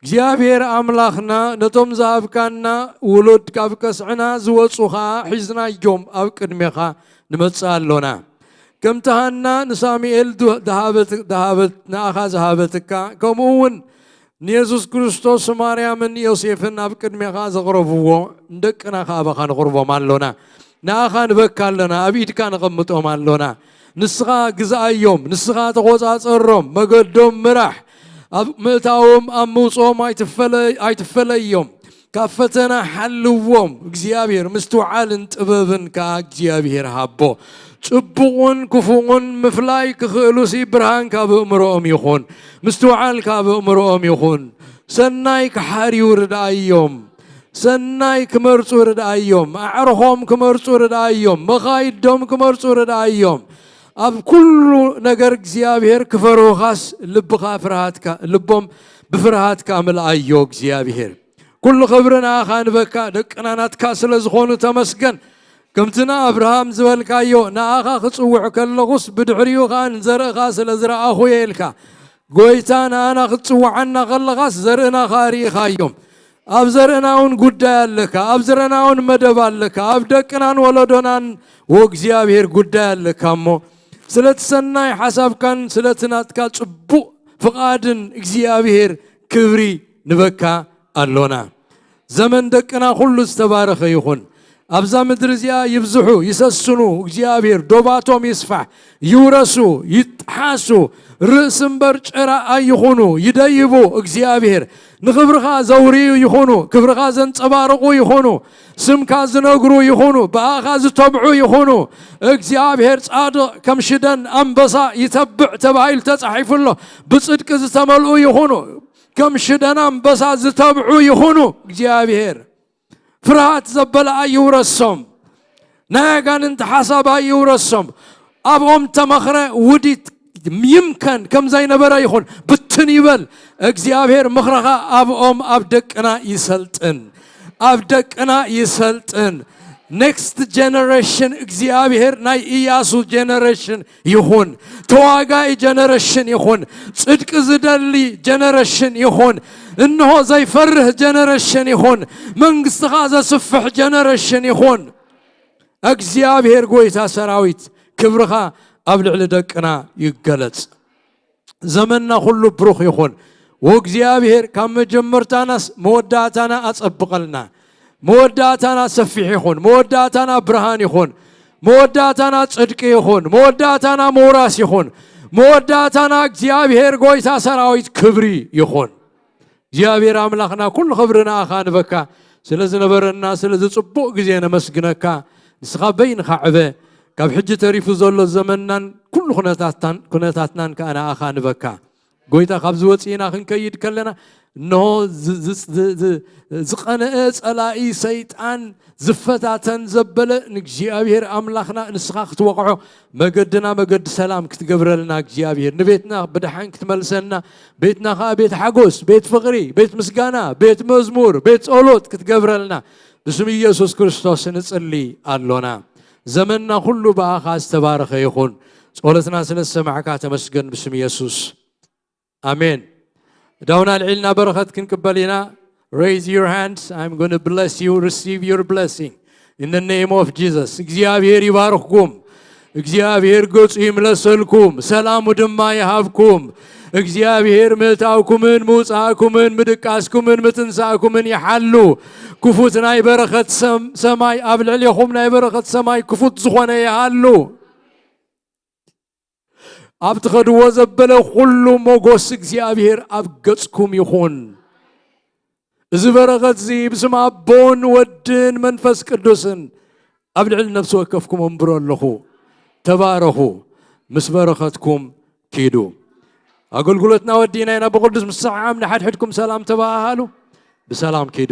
እግዚኣብሔር ኣምላኽና ነቶም ዝሃብካና ውሉድ ካብ ከስዕና ዝወጹ ኸኣ ሒዝናዮም ኣብ ቅድሜኻ ንመጽእ ኣሎና። ከምቲ ሃና ንሳሙኤል ድ- ድሃበት- ድሃበት ንኣኻ ዝሃበትካ ከምኡ እውን ንየሱስ ክርስቶስ ማርያምን ዮሴፍን ኣብ ቅድሜኻ ዘቕረብዎ ንደቅና ኸኣ ኣባኻ ንቕርቦም ኣሎና። ንኣኻ ንበካ ኣለና፣ ኣብ ኢድካ ነቐምጦም ኣሎና። ንስኻ ግዝኣዮም፣ ንስኻ ተቖጻጸሮም፣ መገዶም ምራሕ። ኣብ ምእታዎም ኣብ ምውጽኦም ኣይትፈለ- ኣይትፈለዮም። ካብ ፈተና ሓልዎም እግዚኣብሔር፣ ምስትውዓልን ጥበብን ከኣ እግዚኣብሔር ሃቦ። ጽቡቕን ክፉቕን ምፍላይ ክኽእሉሲ ብርሃን ካብ ኣእምሮኦም ይኹን፣ ምስትውዓል ካብ ኣእምሮኦም ይኹን። ሰናይ ክሓርዩ ርድኣዮም፣ ሰናይ ክመርጹ ርድኣዮም፣ ኣዕርኾም ክመርጹ ርድኣዮም፣ መኻይዶም ክመርጹ ርድኣዮም። ኣብ ኩሉ ነገር እግዚኣብሔር ክፈርሁኻስ ልብኻ ፍርሃትካ ልቦም ብፍርሃትካ ምልኣዮ እግዚኣብሔር። ኩሉ ክብሪ ንኣኻ ንበካ፣ ደቅና ናትካ ስለ ዝኾኑ ተመስገን። ከምቲ ንኣብርሃም ዝበልካዮ፣ ንኣኻ ክጽውዕ ከለኹስ ብድሕሪኡ ኸኣ ንዘርእኻ ስለ ዝረኣኹ እየ ኢልካ። ጐይታ ንኣና ክትጽውዓና ከለኻስ ዘርእና ኸኣ ርኢኻዮም። ኣብ ዘርእና እውን ጉዳይ ኣለካ፣ ኣብ ዘርእና እውን መደብ ኣለካ፣ ኣብ ደቅናን ወለዶናን ወእግዚኣብሔር ጉዳይ ኣለካ እሞ ስለቲ ሰናይ ሓሳብካን ስለቲ ናትካ ጽቡቕ ፍቓድን እግዚኣብሔር ክብሪ ንበካ ኣሎና። ዘመን ደቅና ኩሉ ዝተባረኸ ይኹን። ኣብዛ ምድሪ እዚኣ ይብዝሑ፣ ይሰስኑ፣ እግዚኣብሔር ዶባቶም ይስፋሕ፣ ይውረሱ፣ ይጥሓሱ፣ ርእሲ እምበር ጭራ ኣይኹኑ፣ ይደይቡ። እግዚኣብሔር ንኽብርኻ ዘውርዩ ይኹኑ፣ ክብርኻ ዘንጸባርቑ ይኹኑ፣ ስምካ ዝነግሩ ይኹኑ፣ ብኣኻ ዝተብዑ ይኹኑ። እግዚኣብሔር ጻድቕ ከም ሽደን ኣንበሳ ይተብዕ ተባሂሉ ተጻሒፉ ኣሎ። ብጽድቂ ዝተመልኡ ይኹኑ፣ ከም ሽደን ኣንበሳ ዝተብዑ ይኹኑ። እግዚኣብሔር ፍርሃት ዘበለ ኣይውረሶም፣ ናይ ኣጋንንቲ ሓሳብ ኣይውረሶም። ኣብኦም ተመኽረ ውዲት ይምከን ከም ዘይነበረ ይኹን፣ ብትን ይበል። እግዚኣብሔር ምኽርኻ ኣብኦም ኣብ ደቅና ይሰልጥን፣ ኣብ ደቅና ይሰልጥን። ኔክስት ጀነሬሽን እግዚኣብሔር ናይ ኢያሱ ጀነሬሽን ይኹን፣ ተዋጋኢ ጀነሬሽን ይኹን፣ ጽድቂ ዝደሊ ጀነሬሽን ይኹን፣ እንሆ ዘይፈርህ ጀነሬሽን ይኹን፣ መንግስትኻ ዘስፍሕ ጀነሬሽን ይኹን። እግዚኣብሔር ጎይታ ሰራዊት ክብርኻ ኣብ ልዕሊ ደቅና ይገለጽ። ዘመንና ኩሉ ብሩኽ ይኹን። ወእግዚኣብሔር ካብ መጀመርታናስ መወዳእታና ኣጸብቐልና። መወዳእታና ሰፊሕ ይኹን። መወዳእታና ብርሃን ይኹን። መወዳእታና ጽድቂ ይኹን። መወዳእታና ምውራስ ይኹን። መወዳእታና እግዚኣብሔር ጎይታ ሰራዊት ክብሪ ይኹን። እግዚኣብሔር ኣምላኽና ኩሉ ክብሪ ንኣኻ ንበካ። ስለ ዝነበረና ስለዚ ጽቡቕ ግዜ ነመስግነካ። ንስኻ በይንኻ ዕበ። ካብ ሕጂ ተሪፉ ዘሎ ዘመንናን ኩሉ ኩነታትናን ኩነታትናን ከኣ ንኣኻ ንበካ። ጎይታ ካብዚ ወፂእና ክንከይድ ከለና እነሆ ዝ- ዝ- ዝ- ዝ- ዝቐነአ ጸላኢ ሰይጣን ዝፈታተን ዘበለ ንእግዚኣብሔር ኣምላኽና ንስኻ ክትወቕዖ መገድና መገዲ ሰላም ክትገብረልና እግዚኣብሔር ንቤትና ብደሓን ክትመልሰና ቤትና ከዓ ቤት ሓጎስ ቤት ፍቕሪ ቤት ምስጋና ቤት መዝሙር ቤት ጸሎት ክትገብረልና ብስም ኢየሱስ ክርስቶስ ንጽሊ ኣሎና። ዘመንና ኩሉ ብኣኻ ዝተባረኸ ይኹን። ጸሎትና ስለ ዝሰማዕካ ተመስገን ብስም ኢየሱስ። ኣሜን። ዳውና ልዒልና በረኸት ክንቅበል ኢና። Raise your hands. I'm going to bless you. Receive your blessing. In the name of Jesus. እግዚኣብሔር ይባርኽኩም። እግዚኣብሔር ገጹ ይምለሰልኩም። ሰላሙ ድማ ይሃብኩም። እግዚኣብሔር ምእታውኩምን ምውጻእኩምን ምድቃስኩምን ምትንሳእኩምን ይሓሉ። ክፉት ናይ በረኸት ሰም- ሰማይ ኣብ ልዕሌኹም ናይ በረኸት ሰማይ ክፉት ዝኾነ ይሃሉ። ኣብ ትኸድዎ ዘበለ ኩሉ ሞጎስ እግዚኣብሔር ኣብ ገጽኩም ይኹን። እዚ በረኸት እዚ ብስም ኣቦን ወድን መንፈስ ቅዱስን ኣብ ልዕሊ ነፍሲ ወከፍኩም እምብሮ ኣለኹ። ተባረኹ። ምስ በረኸትኩም ኪዱ። ኣገልግሎትና ወዲእና ኢና። ብቅዱስ ምሰዓዓም ንሓድሕድኩም ሰላም ተባሃሃሉ። ብሰላም ኪዱ።